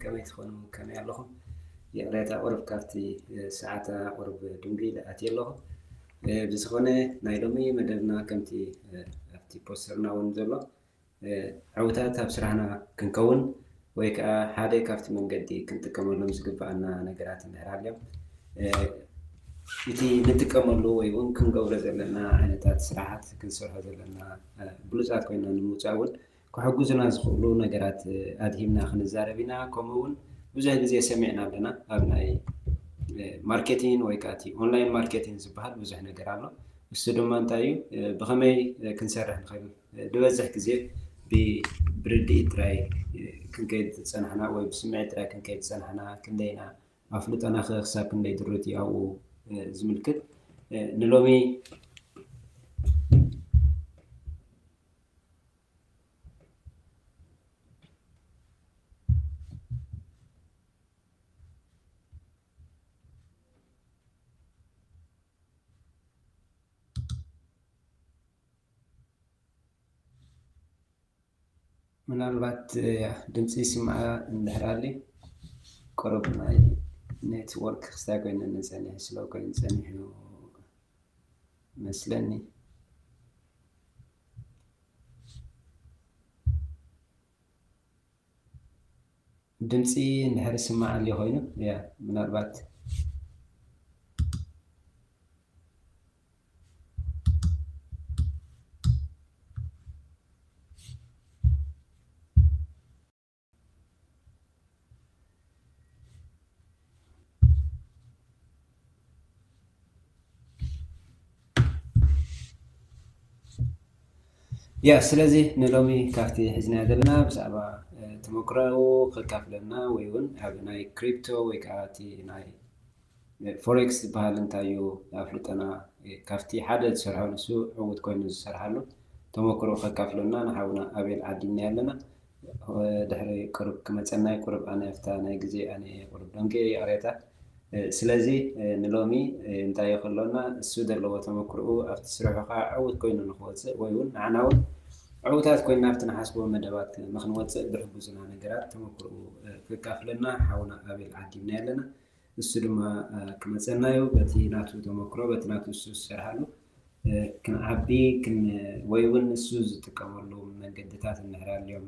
ከመይ ትኾኑ? ከመይ ኣለኹም? ይቕሬታ፣ ቁሩብ ካብቲ፣ እ፣ ሰዓታ ቁሩብ ድንጉይ ኢለ ኣትየ ኣለኹ። እ፣ ብዝኾነ፣ ናይ ሎሚ መደብና ከምቲ፣ እ፣ ኣብቲ ፖስተርና እውን ዘሎ፣ እ፣ ዕዉታት ኣብ ስራሕና ክንከውን ወይ ከኣ ሓደ ካብቲ መንገዲ ክንጥቀመሎም ዝግብኣና ነገራት እንድሕር ሃልዮም፣ እ፣ እቲ ንጥቀመሉ ወይ እውን ክንገብሮ ዘለና ዓይነታት ስራሓት፣ ክንሰርሖ ዘለና፣ እ፣ ብሉጻት ኮይና ንምውጻእ እውን ክሕግዙና ዝኽእሉ ነገራት፣ እ፣ ኣድሂብና ክንዛረብ ኢና። ከምኡ እውን ብዙሕ ግዜ ሰሚዕና ኣለና፣ ኣብ ናይ፣ እ፣ ማርኬቲንግ ወይ ከኣ እቲ ኦንላይን ማርኬቲንግ ዝበሃል ብዙሕ ነገር ኣሎ። እሱ ድማ እንታይ እዩ? እ፣ ብኸመይ፣ እ፣ ክንሰርሕ ንኽእል? እ፣ ዝበዝሕ ግዜ ብ-፣ ብርድኢት ጥራይ፣ እ፣ ክንከይድ ዝጸናሕና ወይ ብስምዒት ጥራይ ክንከይድ ዝጸናሕና፣ ክንደይና ኣፍልጦና ኸ ክሳብ ክንደይ ድሩት እዩ ኣብኡ፣ እ፣ ዝምልክት። እ፣ ንሎሚ ምናልባት፣ እ፣ ድምፂ ይስማዕ እንድሕር ኣሊ፣ ቁሩብ ናይ ኔትወርክ ክስታይ ኮይኑ ንፀኒሑ፣ ስለው ኮይኑ ፀኒሑ መስለኒ። ድምፂ እንድሕር ይስማዕ ኣሊ ኮይኑ፣ ያ፣ ምናልባት ያ፣ ስለዚ ንሎሚ ካብቲ ሒዝናዮ ዘለና ብዛዕባ፣ እ፣ ተመክሮኡ ከካፍለና ወይ እውን ኣብ ናይ ክሪፕቶ ወይ ከዓ እቲ ናይ ፎሬክስ ዝበሃል እንታይ እዩ ኣፍልጦና፣ እ፣ ካብቲ ሓደ ዝሰርሖ ንሱ ዕዉት ኮይኑ ዝሰርሓሉ ተመክሮ ከካፍለና ንሓውና ኣቤል ዓዲምና ኣለና። እ፣ ድሕሪ ቁሩብ ክመፀና እዩ። ቁሩብ ኣነ ኣብታ ናይ ግዜ ኣነ ቁሩብ ደንገ ይቕሬታ። እ፣ ስለዚ፣ እ፣ ንሎሚ፣ እ፣ እንታይ ይኽእሎና እሱ ዘለዎ ተመክሮኡ ኣብቲ ስርሑ ከዓ ዕዉት ኮይኑ ንኽወፅእ ወይ እውን ንዓና እውን ዕዉታት ኮይና ኣብቲ ንሓስቦ መደባት ንኽንወፅእ ዝሕግዙና ነገራት ተመክሮኡ፣ እ፣ ከካፍለና ሓውና ኣቤል ዓዲምና ኣለና። እሱ ድማ፣ እ፣ ክመፀና እዩ። በቲ ናቱ ተመክሮ፣ በቲ ናቱ እሱ ዝሰርሓሉ፣ እ፣ ክንዓቢ፣ ክን-፣ ወይ እውን እሱ ዝጥቀመሉ መንገድታት እንድሕር ኣልዮም፣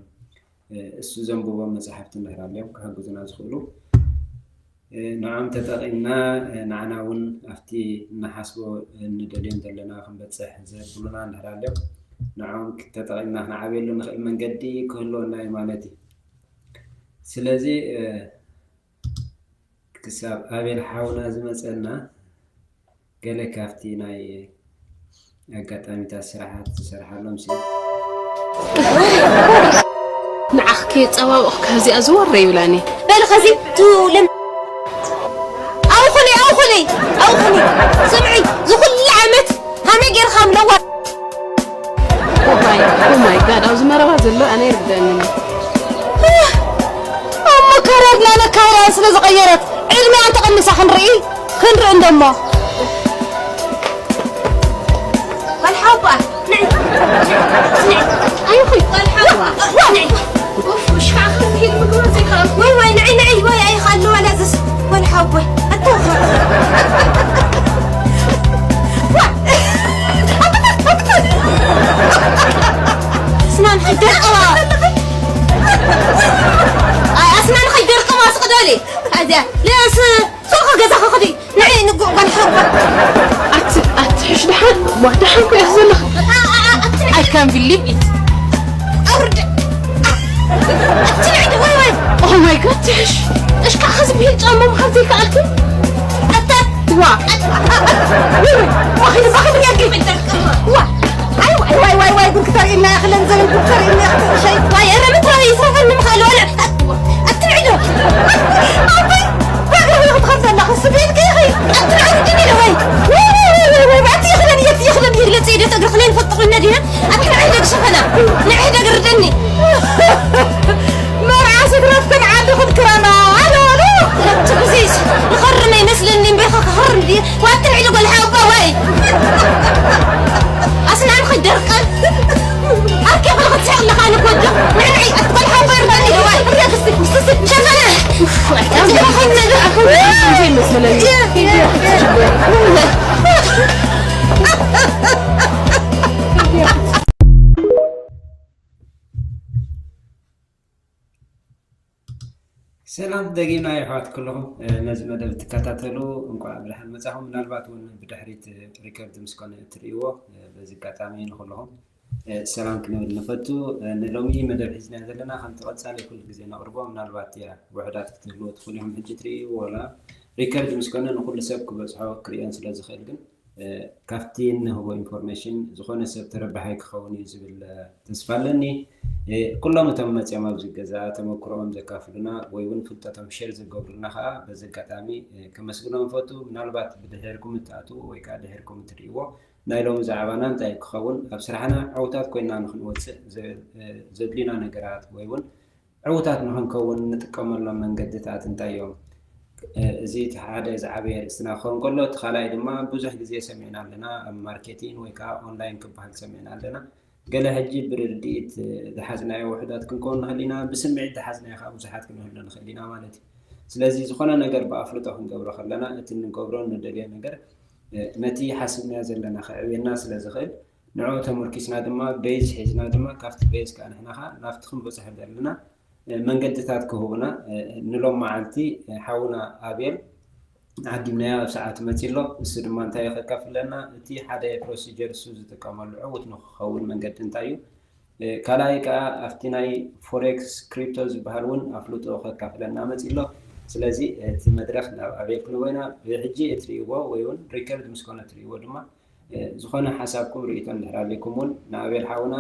እ፣ እሱ ዘንብቦም መፅሓፍቲ እንድሕር ኣልዮም ክሕግዙና ዝኽእሉ፣ እ፣ ንዖም ተጠቒምና፣ እ፣ ንዓና እውን ኣብቲ እንሓስቦ፣ እ፣ እንደልዮን ዘለና ክንበፅሕ ዘብሉና እንድሕር ኣልዮም፣ ንዖም ተጠቒምና ክንዓብየሉ ንኽእል መንገዲ ክህልወና እዩ ማለት እዩ። ስለዚ፣ እ፣ ክሳብ ኣቤል ሓውና ዝመፀና፣ ገለ ካብቲ ናይ ኣጋጣሚታት ስራሓት ዝሰርሓሎም ሲ-፣ ንዓኽ ከየጸባበቕካ እዚኣ ዝወረ ይብላኒ። በል ኸዚ ትውልም። ኣውኹኒ፣ ኣውኹኒ፣ ኣውኹኒ። ስምዒ፣ ዝኹሉ ዓመት ሃመይ ጌርካ ምለዋ። Oh my፣ oh my God፣ ኣብዚ መረባ ዘሎ ኣነ ይርደኒ። እሞ ካራትና ነካይዳ ስለ ዝቐየረት ዕድመኣን ተቐኒሳ ክንርኢ፣ ክንርኢ እንደሞ። ጓል ሓውባ፣ ንዒ። ንዒ። ኣይኹን። ጓል ሓውባ፣ ንዒ። ኡፍ፣ ምሽ ከዓ ከምዚ ኢሉ ምግባር ዘይከኣልኩ። ወይ፣ ወይ፣ ንዒ፣ ንዒ፣ ወይ፣ ኣይኸኣሉ ዋላ ዝስ-፣ ጓል ሓውቦይ፣ ኣታ። ዋ! ኣስናን ከይደርቅዋ። ኣይ፣ ኣስናን ከይደርቅዋ፣ ስቕ በሊ። ኣዚያ፣ ለስ-፣ ሱቕ ገዛኻ ኽዲ። ንዒ ንጉዕ ጓል ሓባ። ኣት-፣ ኣትሕሽ ደሓን፣ ዋ ደሓን ኮ ኢኻ ዘለኻ። ኣ-፣ ኣ-፣ ኣ-፣ ኣትንዒ። I can't believe it። ኣውርድ። ኣትንዒ ዶ፣ ወይ፣ ወይ። Oh my God፣ ትሕሽ። እሽካዕ ኸዚ ብሂል ጫማ ምኻድ ዘይከኣልኪ? ኣታ። ዋ። ኣት-፣ ኣ-፣ ኣ-፣ ወይ፣ ወይ። ማኺ፣ ማኺ ብያኪ። ዋ። ኣይ፣ ዋይ፣ ዋይ፣ ዋይ፣ ዋይ፣ ጉድ ክተርእይና ኢኺ፣ ለንዘበን ጉድ ክተርእይና ኢኺ፣ ሸይ-፣ ዋይ፣ ኧረ ምትራዊ ይትረፈኒ ምኻል፣ ወለ-፣ ኣት-፣ ኣትንዒ ዶ። ኣቦይ፣ ባግሪ ክትኸድ ዘለኺ፣ ስቤል ከይኺ፣ ኣትንዒ ዶ፣ ወይ። ወይ፣ ወይ፣ ወይ፣ ወይ፣ ኣቲ ይኽለን፣ የት ይኽለን፣ ይግለጽ፣ ኢደት እግሪ ክለን ፈጥቑ እነ ዲና፣ ኣትንዒ ዶ፣ ክሸፈና፣ ንዒ ዶ፣ ግርደኒ። መርዓ ስድረትክን ዓዲ ክትክረና፣ ኣሎ፣ ኣሎ። ኣቲ ብዙይስ፣ ንኸርም ኣይመስለኒ፣ እምበይኻ ክኸርም ድየ? ዋትር ዒሉ ጓል ሓውባ ዋይ። ሰላም ደጊምና የሕዋት ኩልኹም ነዚ መደብ ትከታተሉ እንኳዕ ብደሓን መጻኹም። ምናልባት እውን ብድሕሪት ሪከርድ ምስ ኮነ እትርእይዎ በዚ ኣጋጣሚ ንኹልኹም ሰላም ክንብል ንፈቱ። ንሎሚ መደብ ሒዝና ዘለና ከምቲ ቀጻሊ ኩሉ ግዜ ነቕርቦ ምናልባት እያ ውሕዳት ክትህልዎ ትኽእሉ ኢኹም ሕጂ ትርእይዎ ወላ ሪከርድ ምስ ኮነ ንኹሉ ሰብ ክበጽሖ ክርእዮን ስለ ዝኽእል ግን ካብቲ እንህቦ ኢንፎርሜሽን ዝኾነ ሰብ ተረባሓይ ክኸውን እዩ ዝብል ተስፋ ኣለኒ። ኩሎም እቶም መፅኦም ኣብዚ ገዛ ተመክሮኦም ዘካፍሉና ወይ እውን ፍልጠቶም ሸር ዝገብሩልና ከዓ በዚ ኣጋጣሚ ከመስግኖም ፈቱ። ምናልባት ብድሕርኩም እትኣትዉ ወይ ከዓ ድሕርኩም እትርእይዎ ናይ ሎሚ ዛዕባና እንታይ ክኸውን ኣብ ስራሕና ዕውታት ኮይና ንክንወፅእ ዘድልዩና ነገራት ወይ እውን ዕውታት ንኽንከውን እንጥቀመሎም መንገድታት እንታይ እዮም? እዚ እቲ ሓደ ዝዓበየ ኣርእስትና ክኸውን ከሎ፣ እቲ ካልኣይ ድማ ብዙሕ ግዜ ሰሚዕና ኣለና፣ ኣብ ማርኬቲን ወይ ከዓ ኦንላይን ክበሃል ሰሚዕና ኣለና። ገለ ሕጂ ብርድኢት ዝሓዝናዮ ውሑዳት ክንከውን ንኽእል ኢና፣ ብስምዒት ዝሓዝናዮ ከዓ ብዙሓት ክንህሉ ንኽእል ኢና ማለት እዩ። ስለዚ ዝኾነ ነገር ብኣፍልጦ ክንገብሮ ከለና፣ እቲ እንገብሮ እንደልዮ ነገር ነቲ ሓሲብናዮ ዘለና ከዕብየና ስለ ዝኽእል ንዕኡ ተመርኪስና ድማ ቤዝ ሒዝና ድማ ካብቲ ቤዝ ከዓ ንሕና ከዓ ናብቲ ክንበፅሖ ዘለና መንገድታት ክህቡና ንሎም መዓልቲ ሓውና ኣቤል ዓዲምናዮ ኣብ ሰዓቱ መፂ ኣሎ። እሱ ድማ እንታይ ከካፍለና እቲ ሓደ ፕሮሲጀር እሱ ዝጥቀመሉ ዕውት ንክኸውን መንገዲ እንታይ እዩ ካልኣይ ከዓ ኣብቲ ናይ ፎሬክስ ክሪፕቶ ዝበሃል እውን ኣፍልጦ ከካፍለና መፂ ኣሎ። ስለዚ እቲ መድረክ ናብ ኣቤል ክንቦይና ብሕጂ እትርእይዎ ወይ እውን ሪከርድ ምስ ኮነ እትርእይዎ ድማ ዝኾነ ሓሳብኩም ርእይቶ እንድሕር ኣለኩም እውን ንኣቤል ሓውና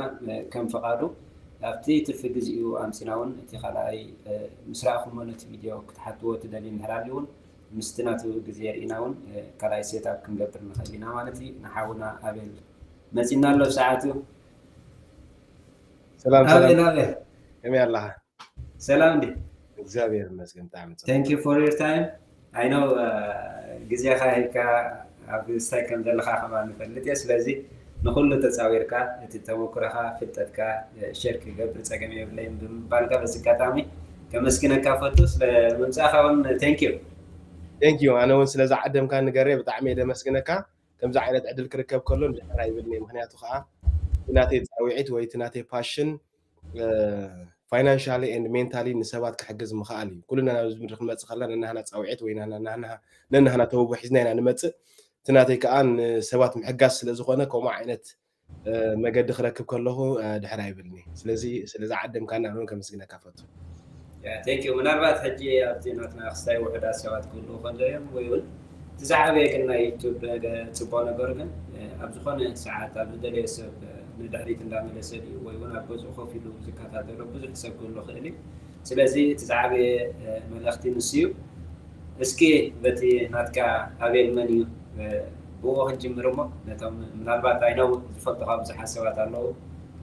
ከም ፈቓዱ ኣብቲ ትርፊ ግዜኡ ኣምፂና እውን እቲ ካልኣይ ምስ ረኣኹሞ ነቲ ቪድዮ ክትሓትዎ ትደልዩ እንድሕር ኣልዩ እውን ምስቲ ናቱ ግዜ ርኢና እውን ካልኣይ ሴት ኣፕ ክንገብር ንኽእል ኢና ማለት እዩ። ንሓውና ኣቤል መፂና ኣሎ ብሰዓቱ። ሰላም ሰላም፣ ኣቤል ኣቤል ከመይ ኣለኻ? ሰላም እንዲ እግዚኣብሔር ይመስገን ብጣዕሚ ጽቡቅ። Thank you for your time. I know ግዜኻ ሂብካ ኣብ ስታይ ከም ዘለኻ ከማን ንፈልጥ እየ። ስለዚ ንኹሉ ተጻዊርካ እቲ ተመኩሮኻ ፍልጠትካ ሸር ክገብር ጸገም የብለይን ብምባልካ በዚ ኣጋጣሚ ከመስግነካ ፈቱ። ስለ ምምጻእኻ እውን thank you። Thank you ኣነ እውን ስለዚ ዓደምካ ንገሬ ብጣዕሚ እየ ደመስግነካ። ከምዚ ዓይነት ዕድል ክርከብ ከሎ እንድሕር ኣይብልኒ ምክንያቱ ከዓ እቲ ናተይ ፃውዒት ወይ እቲ ናተይ ፓሽን financially and mentally ንሰባት ክሕግዝ ምኽኣል እዩ። ኩልና ናብዚ ምድሪ ክንመፅእ ከለና ነናህና ፃውዒት ወይ ነናህና ተውቦ ሒዝና ኢና ንመፅእ። እቲ ናተይ ከዓ ንሰባት ምሕጋዝ ስለ ዝኾነ ከምኡ ዓይነት መገዲ ክረክብ ከለኹ ድሕር ኣይብልኒ። ስለዚ ስለዚ ዓደምካና እውን ከመስግነካ ፈቱ። Thank you። ምናልባት ሕጂ ኣብቲ ናትና ክስታይ ውሕዳት ሰባት ክህልዉ ከለዮም ወይ እውን እቲ ዝዓበየ ግን ናይ ዩቱብ ጽቡቕ ነገሩ ግን ኣብ ዝኾነ ሰዓት ኣብ ዝደለየ ሰብ ንድሕሪት እንዳመለሰ ድዩ ወይ እውን ኣብ ገዝኡ ኮፍ ኢሉ ዝከታተሎ ብዙሕ ሰብ ክህሉ ክእል እዩ። ስለዚ እቲ ዝዓበየ መልእኽቲ ንሱ እዩ። እስኪ በቲ ናትካ ኣቤል መን እዩ ብኡ ክንጅምር እሞ ነቶም ምናልባት ኣይነው ዝፈልጡኻ ብዙሓት ሰባት ኣለዉ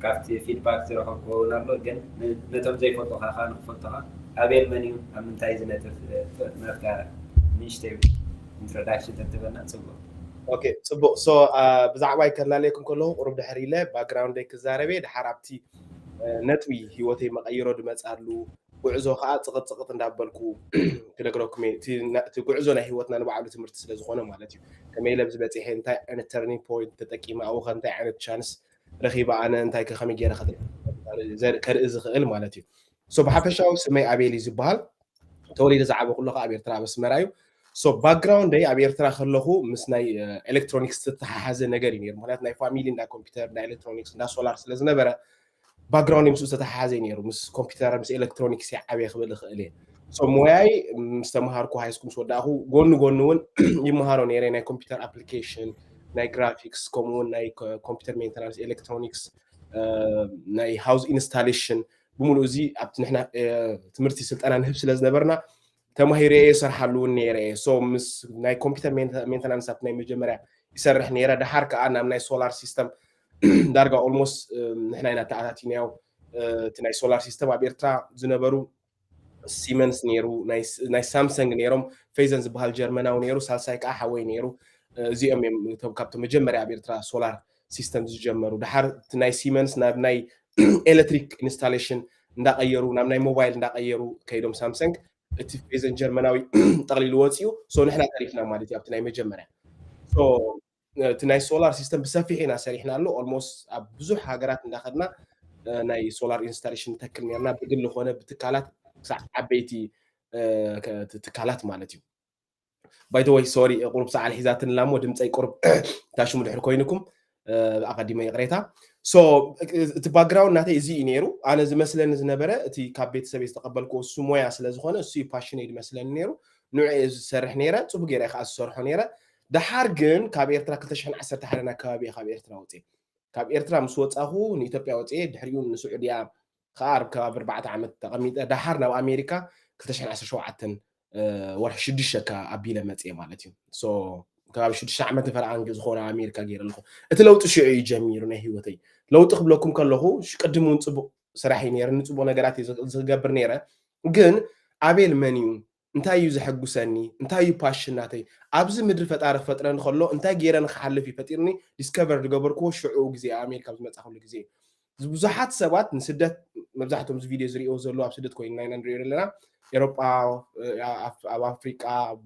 ካብቲ ፊድባክ ዝረኸብክዎ እውን ኣሎ ግን ነቶም ዘይፈልጡኻ ከዓ ንክፈልጡኻ ኣቤል መን እዩ ኣብ ምንታይ ዝነጥፍ ናትካ ንእሽተይ ኢንትሮዳክሽን ተትበና ፅቡቅ ኦኬ ጽቡቅ ሶ ብዛዕባይ ከላለየኩም ከለኹ ቁሩብ ድሕር ኢለ ባክግራውንደይ ክዛረብ እየ ድሓር ኣብቲ ነጥቢ ህይወተይ መቐይሮ ድመፃሉ ጉዕዞ ከዓ ፅቕጥፅቕጥ እንዳበልኩ ክነግረኩም እየ እቲ ጉዕዞ ናይ ህይወትና ንባዕሉ ትምህርቲ ስለዝኮነ ማለት እዩ ከመይ ኢለ ኣብዚ በፂሐ እንታይ ዓይነት turning point ተጠቂመ ኣብኡ ከ እንታይ ዓይነት ቻንስ ረኪበ ኣነ እንታይ ከ ከመይ ገይረ ከርኢ ዝክእል ማለት እዩ so ብሓፈሻዊ ስመይ ኣቤል እዩ ዝበሃል ተወሊደ ዝዓበኩ ኣለኩ ኣብ ኤርትራ ኣብ ኣስመራ እዩ so ባክግራውንደይ ኣብ ኤርትራ ከለኩ ምስ ናይ ኤሌክትሮኒክስ ዝተተሓሓዘ ነገር እዩ ነሩ ምክንያቱ ናይ ፋሚሊ እንዳ ኮምፒተር እንዳ ኤሌክትሮኒክስ እንዳ ሶላር ስለዝነበረ ባክግራውንድ ምስኡ ዝተተሓሓዘ እዩ ነይሩ ምስ ኮምፒውተር ምስ ኤሌክትሮኒክስ እየ ዓብየ ክብል እኽእል እየ ሶ ሞያይ ምስ ተምሃርኩ ሃይስኩል ምስ ወዳእኩ ጎኒ ጎኒ እውን ይመሃሮ ነይረ ናይ ኮምፒውተር ኣፕሊኬሽን ናይ ግራፊክስ ከምኡውን ናይ ኮምፒውተር ሜንተናንስ ኤሌክትሮኒክስ ናይ ሃውስ ኢንስታሌሽን ብምሉእ እዚ ኣብቲ ንሕና ትምህርቲ ስልጠና ንህብ ስለ ዝነበርና ተማሂረ እየ ሰርሓሉ እውን ነይረ እየ ሶ ምስ ናይ ኮምፒውተር ሜንተናንስ ኣብቲ ናይ መጀመርያ ይሰርሕ ነይረ ደሓር ከዓ ናብ ናይ ሶላር ሲስተም ዳርጋ ኦልሞስት ንሕና ኢና ተኣታቲናዮ እቲ ናይ ሶላር ሲስተም ኣብ ኤርትራ ዝነበሩ ሲመንስ ነይሩ ናይ ሳምሰንግ ነይሮም ፌዘን ዝበሃል ጀርመናዊ ነይሩ ሳልሳይ ከዓ ሓወይ ነይሩ እዚኦም እዮም እቶም ካብቶም መጀመርያ ኣብ ኤርትራ ሶላር ሲስተም ዝጀመሩ ድሓር እቲ ናይ ሲመንስ ናብ ናይ ኤሌክትሪክ ኢንስታሌሽን እንዳቀየሩ ናብ ናይ ሞባይል እንዳቀየሩ ከይዶም ሳምሰንግ እቲ ፌዘን ጀርመናዊ ጠቕሊሉ ወፂኡ። So ንሕና ተሪፍና ማለት እዩ ኣብቲ ናይ መጀመርያ። So እቲ ናይ ሶላር ሲስተም ብሰፊሕ ኢና ሰሪሕናሉ። Almost ኣብ ብዙሕ ሃገራት እንዳኸድና ናይ ሶላር ኢንስታሌሽን ንተክል ነርና፣ ብግሊ ኮነ ብትካላት ክሳዕ ዓበይቲ ትካላት ማለት እዩ። By the way, sorry፣ ቁሩብ ሰዓል ሒዛትን ላሞ ድምፀይ ቁሩብ ታሽሙ ድሕር ኮይንኩም ኣቐዲመ ይቕሬታ። So እቲ ባክግራውንድ ናተይ እዚ እዩ ነይሩ። ኣነ ዝመስለኒ ዝነበረ እቲ ካብ ቤተሰብ ዝተቐበልኩ እሱ ሞያ ስለ ዝኾነ እሱ እዩ ፓሽነይ ዝመስለኒ ነይሩ። ንዑ ዝሰርሕ ነይረ፣ ፅቡቅ ገይረ ከዓ ዝሰርሖ ነይረ። ደሓር ግን ካብ ኤርትራ ክልተ ሽሕን ዓሰርተ ሓደን ኣከባቢ እየ ካብ ኤርትራ ወፅየ። ካብ ኤርትራ ምስ ወፃኹ ንኢትዮጵያ ወፅየ፣ ድሕሪኡ ንስዑድያ ከዓ ኣብ ከባቢ ኣርባዕተ ዓመት ተቐሚጠ፣ ደሓር ናብ ኣሜሪካ ክልተ ሽሕን ዓሰርተ ሸውዓተን ወርሒ ሽዱሽተ ኣቢለ መፅየ ማለት እዩ። So ከባቢ ሽዱሽተ ዓመት ንፈረቓ ዝኾነ ኣሜሪካ ገይረ ኣለኹ። እቲ ለውጢ ሽዑ እዩ ጀሚሩ ናይ ህይወተይ። ለውጢ ክብለኩም ከለኹ ቅድም እውን ፅቡቅ ስራሕ እዩ ነይረ፣ ንፅቡቅ ነገራት ዝገብር ነይረ። ግን ኣቤል መን እዩ? እንታይ እዩ ዘሐጉሰኒ? እንታይ እዩ ፓሽን ናተይ? ኣብዚ ምድሪ ፈጣሪ ክፈጥረኒ ከሎ እንታይ ገይረ ንክሓልፍ እዩ ፈጢርኒ? ዲስከቨር ዝገበርክዎ ሽዑ ግዜ፣ ኣሜሪካ ዝመፃ ኩሉ ግዜ። ብዙሓት ሰባት ንስደት፣ መብዛሕትኦም እዚ ቪድዮ ዝሪኦ ዘለዉ ኣብ ስደት ኮይንና ኢና ንሪኦ ዘለና። ኤሮጳ፣ ኣብ ኣፍሪቃ፣ ኣብ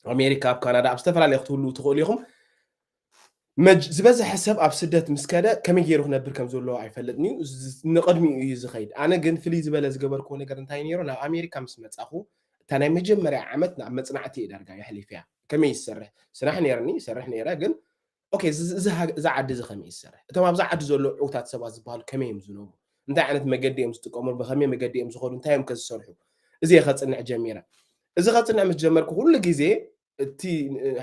ኣሜሪካ፣ ኣብ ካናዳ፣ ኣብ ዝተፈላለየ ክትህሉ ትኽእሉ ኢኹም። ዝበዝሐ ሰብ ኣብ ስደት ምስ ከደ ከመይ ገይሩ ክነብር ከም ዘለዎ ኣይፈልጥን እዩ። ንቕድሚኡ እዩ ዝኸይድ። ኣነ ግን ፍልይ ዝበለ ዝገበርክዎ ነገር እንታይ ነይሩ? ናብ ኣሜሪካ ምስ መጻኹ እታ ናይ መጀመርያ ዓመት ናብ መጽናዕቲ እየ ዳርጋ የሕሊፈያ። ከመይ ይሰርሕ ስራሕ ነይርኒ፣ ይሰርሕ ነይረ። ግን ኦኬ፣ እዚ ዓዲ እዚ ከመይ ይሰርሕ? እቶም ኣብዚ ዓዲ ዘለዉ ዕውታት ሰባት ዝበሃሉ ከመይ እዮም ዝነብሩ? እንታይ ዓይነት መገዲ እዮም ዝጥቀሙ? ብኸመይ መገዲ እዮም ዝኸዱ? እንታይ እዮም ከዝሰርሑ? እዚ እየ ከጽንዕ ጀሚረ። እዚ ከጽንዕ ምስ ጀመርኩ ኩሉ ግዜ እቲ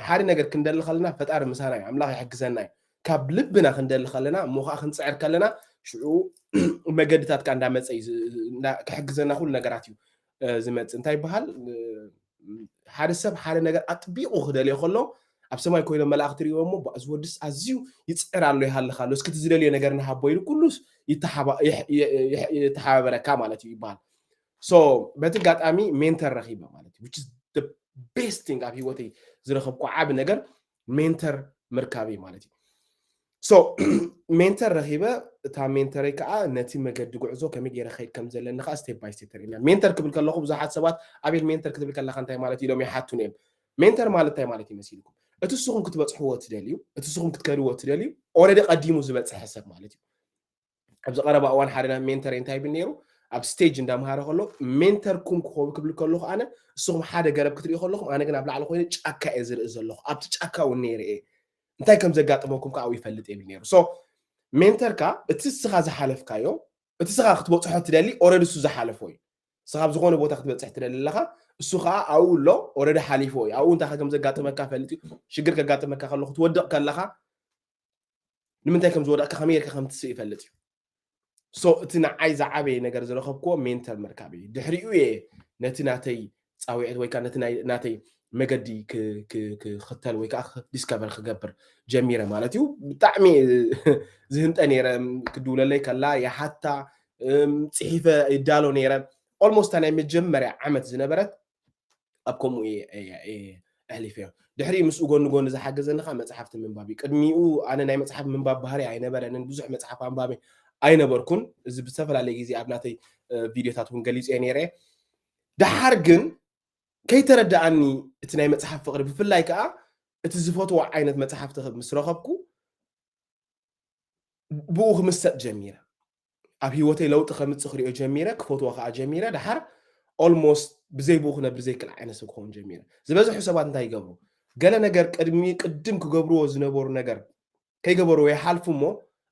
ሓደ ነገር ክንደሊ ከለና ፈጣሪ ምሳና እዩ፣ ኣምላኽ ይሕግዘና እዩ። ካብ ልብና ክንደሊ ከለና እሞ ከዓ ክንፅዕር ከለና ሽዑ መገድታት ከዓ እንዳመፀ እዩ ክሕግዘና ኩሉ ነገራት እዩ ዝመፅእ። እንታይ ይበሃል? ሓደ ሰብ ሓደ ነገር ኣጥቢቑ ክደልዮ ከሎ ኣብ ሰማይ ኮይኖም መላእኽቲ ሪእዎ እሞ እዚ ወድስ ኣዝዩ ይፅዕር ኣሎ ይሃልኽ ኣሎ፣ እስኪ እቲ ዝደልዮ ነገር ንሃቦ ኢሉ ኩሉ ይተሓባበረካ ማለት እዩ ይበሃል። So በቲ ኣጋጣሚ ሜንተር ረኺበ ማለት እዩ። Best thing ኣብ ህይወተይ ዝረኸብኩ ዓቢ ነገር ሜንተር ምርካበይ ማለት እዩ። So ሜንተር ረኺበ፣ እታ ሜንተረይ ከዓ ነቲ መገዲ ጉዕዞ ከመይ ገይረ ከይድ ከም ዘለኒ ከዓ ስቴፕ ባይ ስቴፕ ተርእየና። ሜንተር ክብል ከለኹ ብዙሓት ሰባት ኣቤል ሜንተር ክትብል ከለካ እንታይ ማለት ኢሎም ይሓቱን እዮም። ሜንተር ማለት እንታይ ማለት እዩ መሲልኩም? እቲ ንስኹም ክትበፅሕዎ ትደልዩ፣ እቲ ንስኹም ክትከድዎ ትደልዩ ኦረዲ ቀዲሙ ዝበፅሐ ሰብ ማለት እዩ። ኣብዚ ቀረባ እዋን ሓደ ናይ ሜንተር እንታይ ይብል ነይሩ? ኣብ ስቴጅ እንዳምሃረ ከሎ ሜንተርኩም ክኸውን ክብል ከለኹ ኣነ ንስኹም ሓደ ገረብ ክትሪኡ ከለኹም ኣነ ግን ኣብ ላዕሊ ኮይነ ጫካ እየ ዝርኢ ዘለኹ። ኣብቲ ጫካ እውን ነይረ እየ። እንታይ ከም ዘጋጥመኩም ከዓ ይፈልጥ ይብል ነይሩ። So ሜንተርካ እቲ ንስኻ ዝሓለፍካዮ፣ እቲ ንስኻ ክትበፅሖ ትደሊ ኦረዲ እሱ ዝሓለፎ እዩ። ንስኻ ኣብ ዝኾነ ቦታ ክትበፅሕ ትደሊ ኣለኻ፣ እሱ ከዓ ኣብኡ ኣሎ፣ ኦረዲ ሓሊፎ እዩ። ኣብኡ እንታይ ከም ዘጋጥመካ ፈልጥ እዩ። ሽግር ከጋጥመካ ከሎ ክትወድቕ ከለኻ ንምንታይ ከም ዝወደቕካ ከመይ ጌርካ ከም ትስእ ይፈልጥ እዩ። So እቲ ንዓይ ዝዓበየ ነገር ዝረኸብክዎ ሜንተር ምርካብ እዩ። ድሕሪኡ እየ ነቲ ናተይ ፃውዒት ወይ ከዓ ነቲ ናተይ መገዲ ክኽተል ወይ ከዓ ዲስከቨር ክገብር ጀሚረ ማለት እዩ። ብጣዕሚ ዝህንጠ ነይረ። ክድውለለይ ከላ ይሓታ፣ ፅሒፈ ይዳሎ ነይረ። ኦልሞስት ናይ መጀመርያ ዓመት ዝነበረት ኣብ ከምኡ እየ ኣሕሊፈዮ። ድሕሪ ምስኡ ጎኒ ጎኒ ዝሓገዘኒ ከዓ መፅሓፍቲ ምንባብ እዩ። ቅድሚኡ ኣነ ናይ መፅሓፍ ምንባብ ባህሪ ኣይነበረንን፣ ብዙሕ መፅሓፍ ኣንባቢ ኣይነበርኩን። እዚ ብዝተፈላለየ ግዜ ኣብ ናተይ ቪድዮታት እውን ገሊፀ ነይረ። ደሓር ግን ከይተረድኣኒ እቲ ናይ መፅሓፍ ፍቅሪ፣ ብፍላይ ከዓ እቲ ዝፈትዎ ዓይነት መፅሓፍቲ ምስ ረኸብኩ ብኡ ክምሰጥ ጀሚረ። ኣብ ህይወተይ ለውጢ ከምፅእ ክሪኦ ጀሚረ፣ ክፈትዎ ከዓ ጀሚረ። ደሓር ኦልሞስት ብዘይ ብኡ ክነብር ዘይክእል ዓይነት ሰብ ክኸውን ጀሚረ። ዝበዝሑ ሰባት እንታይ ይገብሩ? ገለ ነገር ቅድሚ ቅድም ክገብርዎ ዝነበሩ ነገር ከይገበርዎ ይሓልፉ እሞ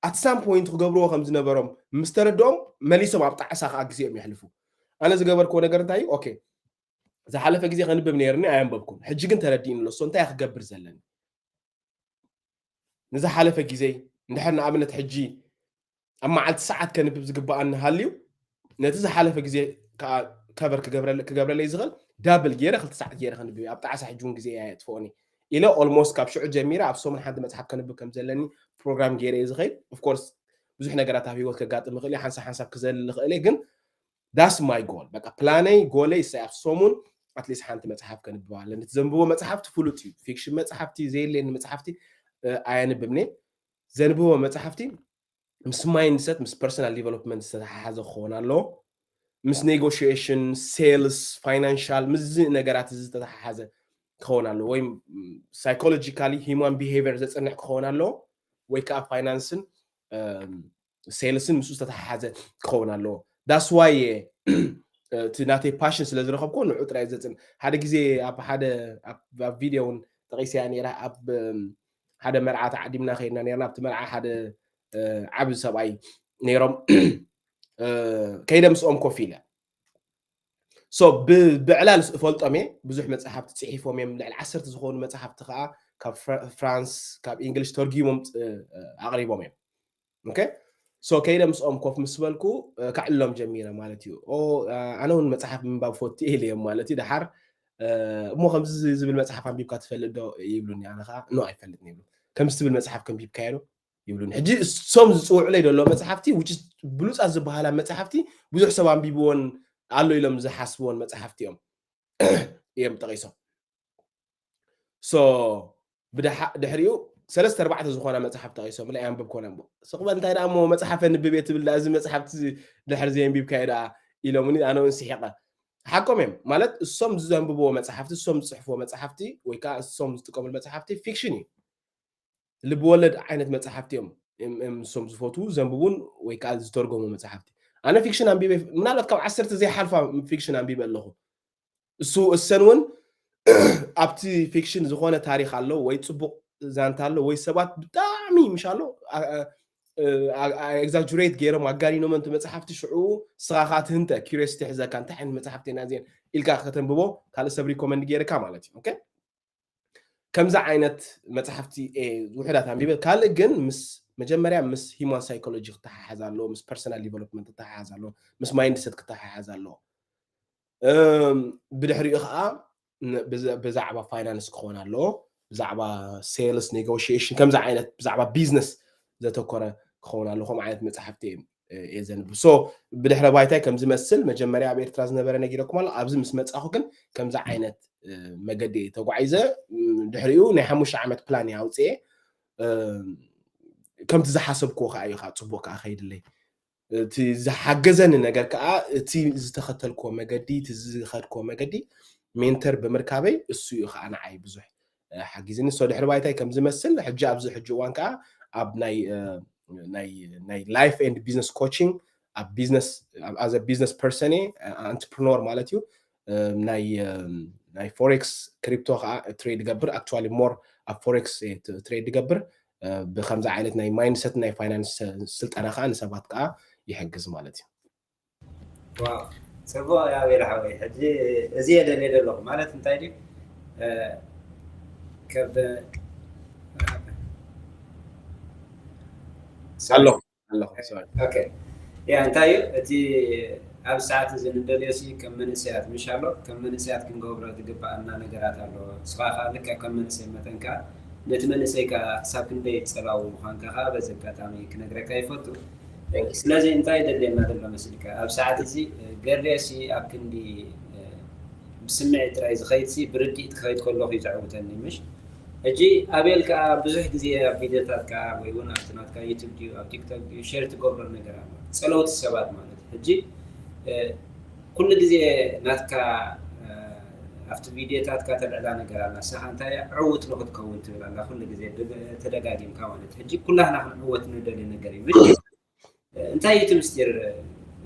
ኣት ሳም ፖይንት ክገብርዎ ከም ዝነበሮም ምስ ተረድኦም መሊሶም ኣብ ጣዕሳ ከዓ ግዜኦም የሕልፉ። ኣነ ዝገበርክዎ ነገር እንታይ እዩ? ኦኬ፣ ዝሓለፈ ግዜ ከንብብ ነይርኒ ኣየንበብኩን፣ ሕጂ ግን ተረዲእኒ ኣሎ። So እንታይ ክገብር ዘለኒ? ንዝሓለፈ ግዜይ እንድሕር ንኣብነት ሕጂ ኣብ መዓልቲ ሰዓት ከንብብ ዝግበኣኒ ሃልዩ ነቲ ዝሓለፈ ግዜ ከዓ ከቨር ክገብረለይ ዝኽእል ዳብል ገይረ ክልተ ሰዓት ገይረ ከንብብ እየ። ኣብ ጣዕሳ ሕጂ እውን ግዜ እየ ኣየጥፍኦን እየ ኢለ ኦልሞስት ካብ ሽዑ ጀሚረ ኣብ ሰሙን ሓንቲ መፅሓፍ ከንብብ ከም ዘለኒ ፕሮግራም ገይረ እየ ዝኸይድ። ኦፍኮርስ ብዙሕ ነገራት ኣብ ህይወት ከጋጥም ይኽእል እዩ፣ ሓንሳብ ሓንሳብ ክዘልል ይኽእል እየ፣ ግን that's my goal። በቃ ፕላነይ፣ ጎለይ እሰይ ኣብ ሰሙን ኣትሊስት ሓንቲ መፅሓፍ ከንብብ ኣለኒ። እቲ ዘንብቦ መፅሓፍቲ ፍሉጥ እዩ። ፊክሽን መፅሓፍቲ፣ ዘየለኒ መፅሓፍቲ ኣየንብብን እየ። ዘንብቦ መፅሓፍቲ ምስ ማይንድሰት ምስ ፐርሰናል ዲቨሎፕመንት ዝተተሓሓዘ ክኸውን ኣለዎ። ምስ negotiation፣ sales፣ financial፣ ምስዚ ነገራት እዚ ዝተተሓሓዘ ክኸውን ኣለዎ። ወይ psychologically human behavior ዘፅንዕ ክኸውን ኣለዎ። ወይ ከዓ finance ን sales ን ምስኡ ዝተተሓሓዘ ክኸውን ኣለዎ። That's why እቲ ናተይ passion ስለ ዝረኸብኩ ንዑ ጥራይ ዘፅን ሓደ ግዜ ኣብ ሓደ ኣብ ቪድዮ እውን ጠቂሰያ ነይራ። ኣብ ሓደ መርዓ ተዓዲምና ከይድና ነርና። ኣብቲ መርዓ ሓደ ዓብ ሰብኣይ ነይሮም። ከይደ ምስኦም ኮፍ ኢለ። So ብዕላል እፈልጦም እየ። ብዙሕ መፅሓፍቲ ፅሒፎም እዮም። ልዕሊ ዓሰርተ ዝኾኑ መፅሓፍቲ ከዓ ካብ ፍራንስ ካብ እንግሊሽ ተርጊሞም ኣቕሪቦም እዮም። Okay? So ከይደ ምስኦም ኮፍ ምስ በልኩ ከዕልሎም ጀሚረ ማለት እዩ። ኣነ እውን መፅሓፍ ምንባብ ፈቱ ኢለ እዮም ማለት እዩ። ደሓር እሞ ከምዚ ዝብል መፅሓፍ ኣንቢብካ ትፈልጥ ዶ ይብሉኒ። ኣነ ከዓ ኖ ኣይፈልጥን ይብሉ። ከምዚ ትብል መፅሓፍ ከንቢብካዮ ዶ ይብሉኒ። ሕጂ እሶም ዝፅውዑለይ ዘሎ መፅሓፍቲ ብሉፃት ዝበሃላ መፅሓፍቲ ብዙሕ ሰብ ኣንቢብዎን ኣሎ ኢሎም ዝሓስብዎን መፅሓፍቲ እዮም እዮም ጠቂሶም። So ድሕሪኡ ሰለስተ ኣርባዕተ ዝኾና መፅሓፍ ጠቂሶምለይ ኣንብብ ኮነ እሞ ስቕበ እንታይ ደኣ እሞ መፅሓፍ ኣንብብ እየ ትብል ደኣ እዚ መፅሓፍቲ ድሕር ዘየንቢብካዮ ደኣ ኢሎምኒ። ኣነ እውን ስሒቐ። ሓቆም እዮም ማለት እሶም ዘንብብዎ መፅሓፍቲ እሶም ዝፅሕፍዎ መፅሓፍቲ ወይ ከዓ እሶም ዝጥቀምሉ መፅሓፍቲ ፊክሽን እዩ። ልብወለድ ዓይነት መፅሓፍቲ እዮም እሶም ዝፈትዉ ዘንብቡን ወይ ከዓ ዝተርጎሙ መፅሓፍቲ። ኣነ ፊክሽን ኣንቢበ ምናልባት ካብ ዓሰርተ ዘይሓልፋ ፊክሽን ኣንቢበ ኣለኹ። እሱ እሰን እውን ኣብቲ ፊክሽን ዝኾነ ታሪክ ኣሎ ወይ ፅቡቅ ዛንታ ኣሎ ወይ ሰባት ብጣዕሚ ምሽ ኣሎ exaggerate ገይሮም ኣጋኒኖም እቲ መፅሓፍቲ ሽዑ ስኻ ከዓ ትህንተ curiosity ትሕዘካ እንታይ ዓይነት መፅሓፍቲ ኢና እዚአን ኢልካ ከተንብቦ ካልእ ሰብ recommend ገይርካ ማለት እዩ። Okay? ከምዚ ዓይነት መፅሓፍቲ ውሕዳት ኣንቢበ። ካልእ ግን ምስ መጀመርያ ምስ human psychology ክተሓሓዝ ኣለዎ፣ ምስ personal development ክተሓሓዝ ኣለዎ፣ ምስ mindset ክተሓሓዝ ኣለዎ። ብድሕሪኡ ከዓ ብዛዕባ finance ክኾን ኣለዎ፣ ብዛዕባ sales negotiation ከምዚ ዓይነት ብዛዕባ ቢዝነስ ዘተኮረ ክኸውን ኣለዎ። ከምኡ ዓይነት መፅሓፍቲ እዮም እየ ዘንብብ። So ብድሕረ ባይታይ ከም ዝመስል መጀመርያ ኣብ ኤርትራ ዝነበረ ነጊረኩም ኣሎ። ኣብዚ ምስ መጻኹ ግን ከምዚ ዓይነት መገዲ እየ ተጓዒዘ። ድሕሪኡ ናይ ሓሙሽተ ዓመት ፕላን እየ ኣውፅኤ። ከምቲ ዝሓሰብክዎ ከዓ እዩ ከዓ ፅቡቅ ከዓ ከይድለይ። እቲ ዝሓገዘኒ ነገር ከዓ እቲ ዝተኸተልክዎ መገዲ እቲ ዝኸድክዎ መገዲ ሜንተር ብምርካበይ እሱ እዩ ከዓ ንዓይ ብዙሕ ሓጊዝኒ። So ድሕሪ ባይታይ ከም ዝመስል ሕጂ ኣብዚ ሕጂ እዋን ከዓ ኣብ ናይ ናይ life and business coaching ኣብ ቢዝነስ as a business person እየ። Entrepreneur ማለት እዩ። ናይ ናይ forex crypto ከዓ trade ገብር actually more ኣብ forex trade ገብር ብከምዚ ዓይነት ናይ mindset ናይ finance ስልጠና ከዓ ንሰባት ከዓ ይሕግዝ ማለት እዩ። ጽቡቅ ኣቤል ሓወይ ሕጂ እዚ እየ ደልየ ዘለኹ ማለት እንታይ ድዩ ከብ ኣለኹ ኣለኹ። ያ እንታይ እዩ እቲ ኣብ ሰዓት እዚ ንደልዮ ሲ ከም መንእሰያት ምሽ ኣሎ ከም መንእሰያት ክንገብሮ ዝግባኣና ነገራት ኣሎ። ንስኻ ከዓ ልክዕ ከም መንእሰይ መጠን ከዓ ነቲ መንእሰይ ከዓ ክሳብ ክንደይ ፀላዊ ምዃንካ ከዓ በዚ ኣጋጣሚ ክነግረካ ይፈቱ። ስለዚ እንታይ ደልየና ዘሎ መስልካ ኣብ ሰዓት እዚ ገሬ ሲ ኣብ ክንዲ ብስምዒት ጥራይ ዝኸይድ ሲ ብርድኢት ክኸይድ ከለኹ እዩ ዘዕውተኒ ምሽ። ሕጂ ኣቤል ከዓ ብዙሕ ግዜ ኣብ ቪድዮታትካ ወይ እውን ኣብቲ ናትካ ዩቱብ ድዩ ኣብ ቲክቶክ ድዩ ሼር ትገብሮ ነገር ኣሎ ፀለውቲ ሰባት ማለት ሕጂ ኩሉ ግዜ ናትካ ኣብቲ ቪድዮታትካ ተልዕላ ነገር ኣላ ንስኻ እንታይ ዕውት ንክትከውን ትብል ኣላ ኩሉ ግዜ ተደጋጊምካ ማለት ሕጂ ኩላህና ክንዕወት ንደልዮ ነገር እዩ። እንታይ እዩ እቲ ምስጢር?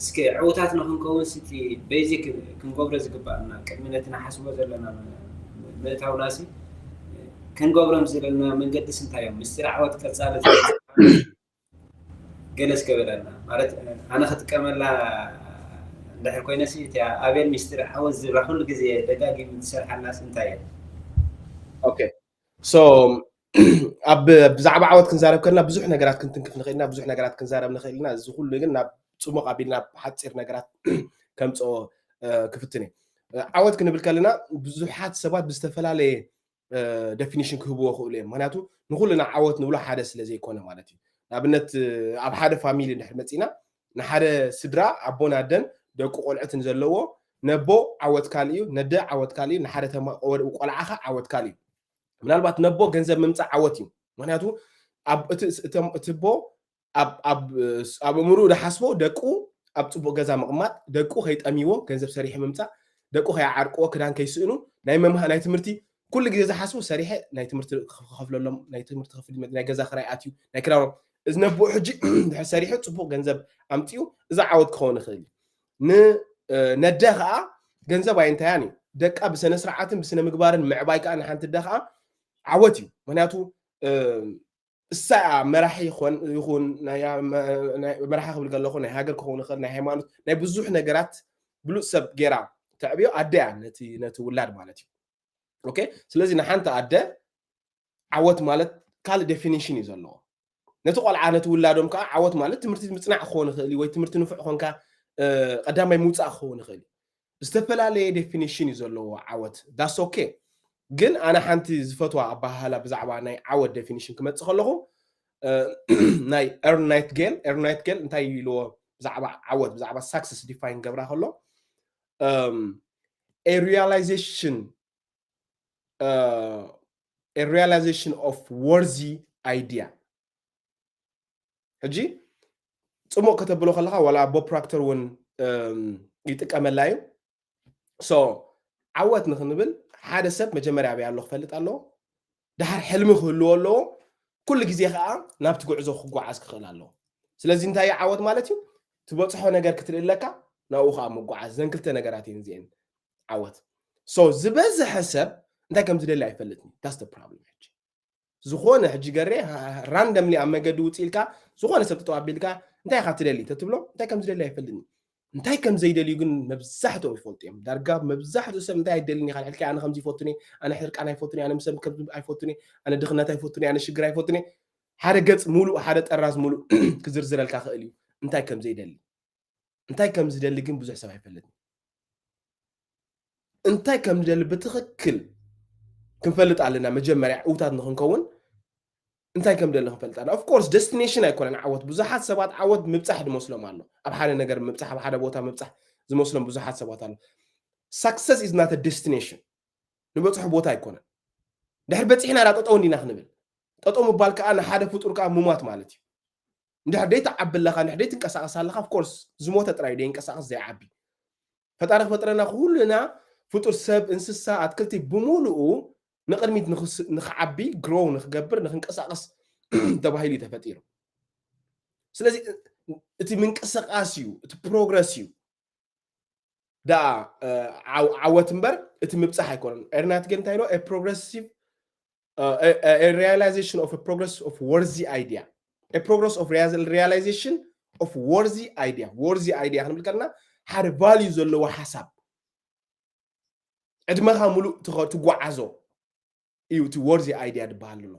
እስከ ዕውታት ንክንከውን ስቲ ቤዚክ ክንገብሮ ዝግባኣና ቅድሚ ነቲ ንሓስቦ ዘለና ምእታውና ሲ ክንገብሮም ዘለና መንገድስ እንታይ እዮም? ምስጢር ዓወት ቀፃሊ ገለ እስከ በለና ማለት ኣነ ክጥቀመላ እንድሕር ኮይነ ሲ እቲያ ኣቤል ምስጢር ዓወት ዝብላ ኩሉ ግዜ ደጋጊሙ ዝሰርሓላስ እንታይ እየን? Okay so ኣብ ብዛዕባ ዓወት ክንዛረብ ከለና ብዙሕ ነገራት ክንትንክፍ ንኽእል ኢና፣ ብዙሕ ነገራት ክንዛረብ ንኽእል ኢና። እዚ ኩሉ ግን ናብ ፅሙቕ ኣቢልና ሓፂር ነገራት ከምፅኦ ክፍትን እየ። ዓወት ክንብል ከለና ብዙሓት ሰባት ብዝተፈላለየ ደፊኒሽን ክህብዎ ክእሉ እዮም። ምክንያቱ ንኩልና ዓወት ንብሎ ሓደ ስለ ዘይኮነ ማለት እዩ። ንኣብነት ኣብ ሓደ ፋሚሊ እንድሕር መፂና ንሓደ ስድራ ኣቦን ኣደን ደቁ ቆልዑት ንዘለዎ ነቦ ዓወት ካልእ እዩ፣ ነደ ዓወት ካልእ እዩ፣ ንሓደ ቆልዓኻ ዓወት ካልእ እዩ። ምናልባት ነቦ ገንዘብ ምምፃእ ዓወት እዩ። ምክንያቱ እቲ ቦ ኣብ እምርኡ ዝሓስቦ ደቁ ኣብ ፅቡቅ ገዛ ምቕማጥ፣ ደቁ ከይጠምይዎ፣ ገንዘብ ሰሪሑ ምምፃእ፣ ደቁ ከይዓርቅዎ፣ ክዳን ከይስእኑ፣ ናይ መምሃ ናይ ትምህርቲ ኩሉ ግዜ ዝሓስቡ ሰሪሐ ናይ ትምህርቲ ክኸፍለሎም፣ ናይ ትምህርቲ ክፍል ናይ ገዛ ክራይ ኣትዩ፣ ናይ ክዳኖም፣ እዚ ነብኡ ሕጂ ድሕር ሰሪሑ ፅቡቅ ገንዘብ ኣምፅኡ፣ እዚ ዓወት ክኸውን ይኽእል እዩ። ንነደ ከዓ ገንዘብ ኣይንታያን እዩ። ደቃ ብስነ ስርዓትን ብስነ ምግባርን ምዕባይ ከዓ ንሓንቲ ደ ከዓ ዓወት እዩ። ምክንያቱ እሳ መራሒ ይኹን ናይ መራሒ ክብል ከለኹ ናይ ሃገር ክኸውን ይኽእል፣ ናይ ሃይማኖት፣ ናይ ብዙሕ ነገራት ብሉፅ ሰብ ገይራ ተዕብዮ ኣደ እያ ነቲ ነቲ ውላድ ማለት እዩ። ኦኬ፣ ስለዚ ንሓንቲ ኣደ ዓወት ማለት ካልእ ዴፊኒሽን እዩ ዘለዎ። ነቲ ቆልዓ ነቲ ውላዶም ከዓ ዓወት ማለት ትምህርቲ ምፅናዕ ክኸውን ይኽእል እዩ፣ ወይ ትምህርቲ ንፉዕ ኮንካ ቀዳማይ ምውፃእ ክኸውን ይኽእል እዩ። ዝተፈላለየ ዴፊኒሽን እዩ ዘለዎ ዓወት። ዳስ ኦኬ። ግን ኣነ ሓንቲ ዝፈትዋ ኣባሃህላ ብዛዕባ ናይ ዓወት ዴፊኒሽን ክመፅእ ከለኹ ናይ ኤርናይት ጌል ኤርናይት ጌል እንታይ ኢልዎ ብዛዕባ ዓወት ብዛዕባ ሳክሰስ ዲፋይን ገብራ ከሎ a realization a realization of worthy idea። ሕጂ ፅሙቕ ከተብሎ ከለካ ዋላ ቦብ ፕሮክተር እውን ይጥቀመላ እዩ። ሶ ዓወት ንክንብል ሓደ ሰብ መጀመርያ ኣበይ ኣሎ ክፈልጥ ኣለዎ። ድሓር ሕልሚ ክህልዎ ኣለዎ። ኩሉ ግዜ ከዓ ናብቲ ጉዕዞ ክጓዓዝ ክኽእል ኣለዎ። ስለዚ እንታይ እዩ ዓወት ማለት እዩ? ትበፅሖ ነገር ክትርኢ ኣለካ፣ ናብኡ ከዓ ምጓዓዝ። ዘን ክልተ ነገራት እየን እዚአን ዓወት። ሶ ዝበዝሐ ሰብ እንታይ ከም ዝደሊ ኣይፈልጥን። ዳስ ፕሮብለም። ሕጂ ዝኾነ ሕጂ ገሬ ራንደምሊ ኣብ መገዲ ውፅእ ኢልካ ዝኾነ ሰብ ጠጠው ኣቢልካ እንታይ ኢኻ ትደሊ ተትብሎ እንታይ ከም ዝደሊ ኣይፈልጥን። እንታይ ከም ዘይደልዩ ግን መብዛሕትኦም ይፈልጡ እዮም። ዳርጋ መብዛሕትኡ ሰብ እንታይ ኣይደልን ኢኻ ልዕልካ ኣነ ከምዚ ይፈቱኒ፣ ኣነ ሕርቃን ኣይፈቱኒ፣ ኣነ ምሰብ ከም ኣይፈቱኒ፣ ኣነ ድኽነት ኣይፈቱኒ፣ ኣነ ሽግር ኣይፈቱኒ። ሓደ ገፅ ሙሉእ ሓደ ጠራዝ ሙሉእ ክዝርዝረልካ ክእል እዩ እንታይ ከም ዘይደሊ። እንታይ ከም ዝደሊ ግን ብዙሕ ሰብ ኣይፈልጥን። እንታይ ከም ንደሊ ብትኽክል ክንፈልጥ ኣለና። መጀመርያ ዕውታት ንክንከውን እንታይ ከም ደሊ ክንፈልጥ ኣለና። ኦፍኮርስ ደስቲኔሽን ኣይኮነን ዓወት። ብዙሓት ሰባት ዓወት ምብፃሕ ዝመስሎም ኣሎ። ኣብ ሓደ ነገር ምብፃሕ፣ ኣብ ሓደ ቦታ ምብፃሕ ዝመስሎም ብዙሓት ሰባት ኣሎ። ሳክሰስ ኢዝ ናት ደስቲኔሽን፣ ንበፅሑ ቦታ ኣይኮነን። ድሕር በፂሕና ዳ ጠጠው እንዲና ክንብል። ጠጠው ምባል ከዓ ንሓደ ፍጡር ከዓ ሙማት ማለት እዩ። እንድሕር ደይትዓቢ ኣለኻ፣ እንድሕር ደይትንቀሳቐስ ኣለኻ፣ ኦፍኮርስ ዝሞተ ጥራይ ደይንቀሳቐስ ዘይዓቢ። ፈጣሪ ክፈጥረና ኩሉና ፍጡር ሰብ፣ እንስሳ፣ ኣትክልቲ ብምሉኡ ንቕድሚት ንኽዓቢ፣ ግሮው ንክገብር፣ ንክንቀሳቐስ ተባሂሉ እዩ ተፈጢሩ። ስለዚ እቲ ምንቅስቃስ እዩ፣ እቲ ፕሮግረስ እዩ ደኣ ዓወት እምበር እቲ ምብፃሕ ኣይኮነን። ኤርናት ግን እንታይ ኢሎ? Progressive realization of a progress of worthy idea a progress of realization of worthy idea worthy idea ክንብል ከለና ሓደ ቫልዩ ዘለዎ ሓሳብ ዕድመኻ ሙሉእ ትጓዓዞ እዩ እቲ ወርዚ ኣይድያ ዝበሃል ኣሎ።